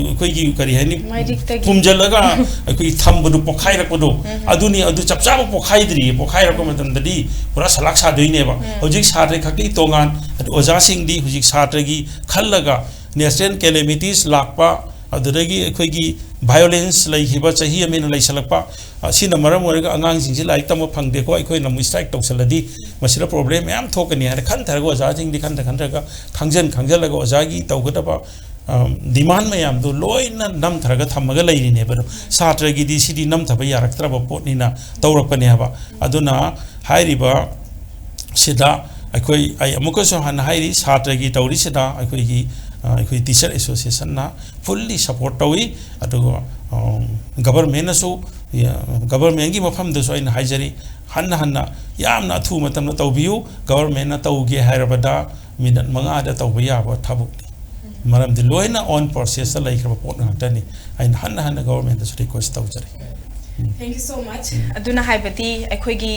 ꯑꯩꯈꯣꯏꯒꯤ ꯀꯔꯤ ꯍꯥꯏꯅꯤ? ꯃꯩꯔꯤꯛꯇꯒꯤ꯫ ꯐꯨꯝꯖꯤꯜꯂꯒ ꯑꯩꯈꯣꯏꯒꯤ ꯊꯝꯕꯗꯨ ꯄꯣꯛꯈꯥꯏꯔꯛꯄꯗꯣ, ꯎꯝ꯫ ꯑꯗꯨꯅꯤ꯫ ꯑꯗꯨ ꯆꯞ ꯆꯥꯕ ꯄꯣꯛꯈꯥꯏꯗ꯭ꯔꯤꯌꯦ꯫ ꯄꯣꯛꯈꯥꯏꯔꯛꯄ ꯃꯇꯝꯗꯗꯤ ꯄꯨꯔꯥ ꯁꯂꯥꯛ ꯁꯥꯗꯣꯏꯅꯦꯕ꯫ ꯎꯝ꯫ ꯍꯧꯖꯤꯛ ꯁꯥꯇ꯭ꯔ ꯈꯛꯀꯤ ꯇꯣꯉꯥꯟ, ꯑꯗꯨ ꯑꯣꯖꯥꯁꯤꯡꯗꯤ ꯍꯧꯖꯤꯛ ꯁꯥꯇ꯭ꯔꯒꯤ ꯈꯜꯂꯒ natural calamities ꯂꯥꯛꯄ, ꯑꯗꯨꯗꯒꯤ ꯑꯩꯈꯣꯏꯒꯤ violence ꯂꯩꯈꯤꯕ ꯆꯍꯤ ꯑꯃ ꯍꯦꯟꯅ ꯂꯩꯁꯜꯂꯛꯄ, ꯑꯁꯤꯅ ꯃꯔꯝ ꯑꯣꯏꯔꯒ ꯑꯉꯥꯡꯁꯤꯡꯁꯤ ꯂꯥꯏꯔꯤꯛ ꯇꯝꯕ ꯐꯪꯗꯦꯀꯣ, ꯑꯩꯈꯣꯏꯅ ꯑꯃꯨꯛ strike ꯇꯧꯁꯜꯂꯗꯤ ꯃꯁꯤꯗ ꯄ꯭ꯔꯣꯕ꯭ꯂꯦꯝ ꯃꯌꯥꯝ ꯊꯣꯛꯀꯅꯤ ꯍꯥꯏꯅ ꯈꯟꯊꯔꯒ ꯑꯣꯖꯥꯁꯤꯡꯗꯤ ꯈꯟꯊ ꯈꯟꯊꯔꯒ ꯈꯪꯖꯟ ꯈꯪꯖꯜꯂꯒ ꯑꯣꯖꯥꯒꯤ ꯇꯧꯒꯗꯕ, ꯑꯝ, demand ꯃꯌꯥꯝꯗꯨ ꯂꯣꯏꯅ ꯅꯝꯊꯔꯒ ꯊꯝꯃꯒ ꯂꯩꯔꯤꯅꯦꯕ꯫ ꯑꯗꯣ ꯁꯥꯇ꯭ꯔꯒꯤꯗꯤ ꯁꯤꯗꯤ ꯅꯝꯊꯕ ꯌꯥꯔꯛꯇ꯭ꯔꯕ ꯄꯣꯠꯅꯤꯅ ꯇꯧꯔꯛꯄꯅꯦ ꯍꯥꯏꯕ꯫ ꯑꯗꯨꯅ ꯍꯥꯏꯔꯤꯕ ꯁꯤꯗ ꯑꯩꯈꯣꯏ, ꯑꯩ ꯑꯃꯨꯛꯀꯁꯨ ꯍꯟꯅ ꯍꯥꯏꯔꯤ, ꯁꯥꯇ꯭ꯔꯒꯤ ꯇꯧꯔꯤꯁꯤꯗ ꯑꯩꯈꯣꯏꯒꯤ, ꯑ, ꯑꯩꯈꯣꯏ teacher associationꯅ fully support ꯇꯧꯏ꯫ ꯑꯗꯨꯒ, ꯑ, governmentꯅꯁꯨ, ꯑ, governmentꯀꯤ ꯃꯐꯝꯗꯁꯨ ꯑꯩꯅ ꯍꯥꯏꯖꯔꯤ, ꯍꯟꯅ ꯍꯟꯅ ꯌꯥꯝꯅ ꯑꯊꯨꯕ ꯃꯇꯝꯗ ꯇꯧꯕꯤꯌꯨ꯫ Governmentꯅ ꯇꯧꯒꯦ ꯍꯥꯏꯔꯕꯗ ꯃꯤꯅꯠ ꯃꯉꯥꯗ ꯇꯧꯕ ꯌꯥꯕ ꯊꯕꯛꯅꯤ꯫ ꯃꯔꯝꯗꯤ ꯂꯣꯏꯅ on processꯇ ꯂꯩꯈ꯭ꯔꯕ ꯄꯣꯠ ꯉꯥꯛꯇꯅꯤ꯫ ꯑꯩꯅ ꯍꯟꯅ ꯍꯟꯅ governmentꯇꯁꯨ request ꯇꯧꯖꯔꯤ꯫ Thank you so much. ꯑꯗꯨꯅ ꯍꯥꯏꯕꯗꯤ ꯑꯩꯈꯣꯏꯒꯤ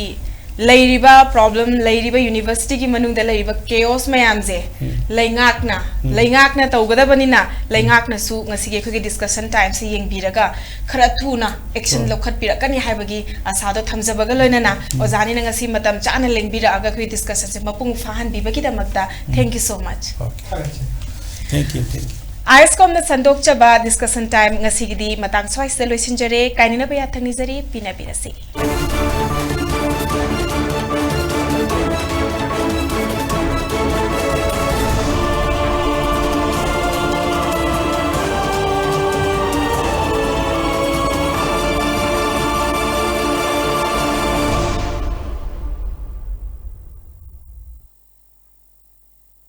ꯂꯩꯔꯤꯕ problem, ꯂꯩꯔꯤꯕ universityꯒꯤ ꯃꯅꯨꯡꯗ ꯂꯩꯔꯤꯕ chaos ꯃꯌꯥꯝꯁꯦ ꯎꯝ꯫ ꯂꯩꯉꯥꯛꯅ, ꯎꯝ꯫ ꯂꯩꯉꯥꯛꯅ ꯇꯧꯒꯗꯕꯅꯤꯅ ꯂꯩꯉꯥꯛꯅꯁꯨ ꯉꯁꯤꯒꯤ ꯑꯩꯈꯣꯏꯒꯤ discussion timeꯁꯦ ꯌꯦꯡꯕꯤꯔꯒ ꯈꯔ ꯊꯨꯅ action ꯍꯣꯏ꯫ ꯂꯧꯈꯠꯄꯤꯔꯛꯀꯅꯤ ꯍꯥꯏꯕꯒꯤ ꯑꯁꯥꯗꯣ ꯊꯝꯖꯕꯒ ꯂꯣꯏꯅꯅ ꯎꯝ꯫ ꯑꯣꯖꯥꯅꯤꯅ ꯉꯁꯤ ꯃꯇꯝ ꯆꯥꯅ ꯂꯦꯡꯕꯤꯔꯛꯑꯒ ꯑꯩꯈꯣꯏꯒꯤ discussionꯁꯦ ꯃꯄꯨꯡ ꯐꯥꯍꯟꯕꯤꯕꯒꯤꯗꯃꯛꯇ ꯎꯝ꯫ Thank you so much. Okay. Thank you, thank you. ꯑꯥꯏ ꯑꯦꯁ ꯀꯣꯝꯅ ꯁꯟꯗꯣꯛꯆꯕ discussion time ꯉꯁꯤꯒꯤꯗꯤ ꯃꯇꯥꯡ ꯁ꯭ꯋꯥꯏꯁꯤꯗ ꯂꯣꯏꯁꯤꯟꯖꯔꯦ꯫ ꯀꯥꯏꯅꯅꯕ ꯌꯥꯊꯪ ꯅꯤꯖꯔꯤ, ꯄꯤꯅꯕꯤꯔꯁꯤ꯫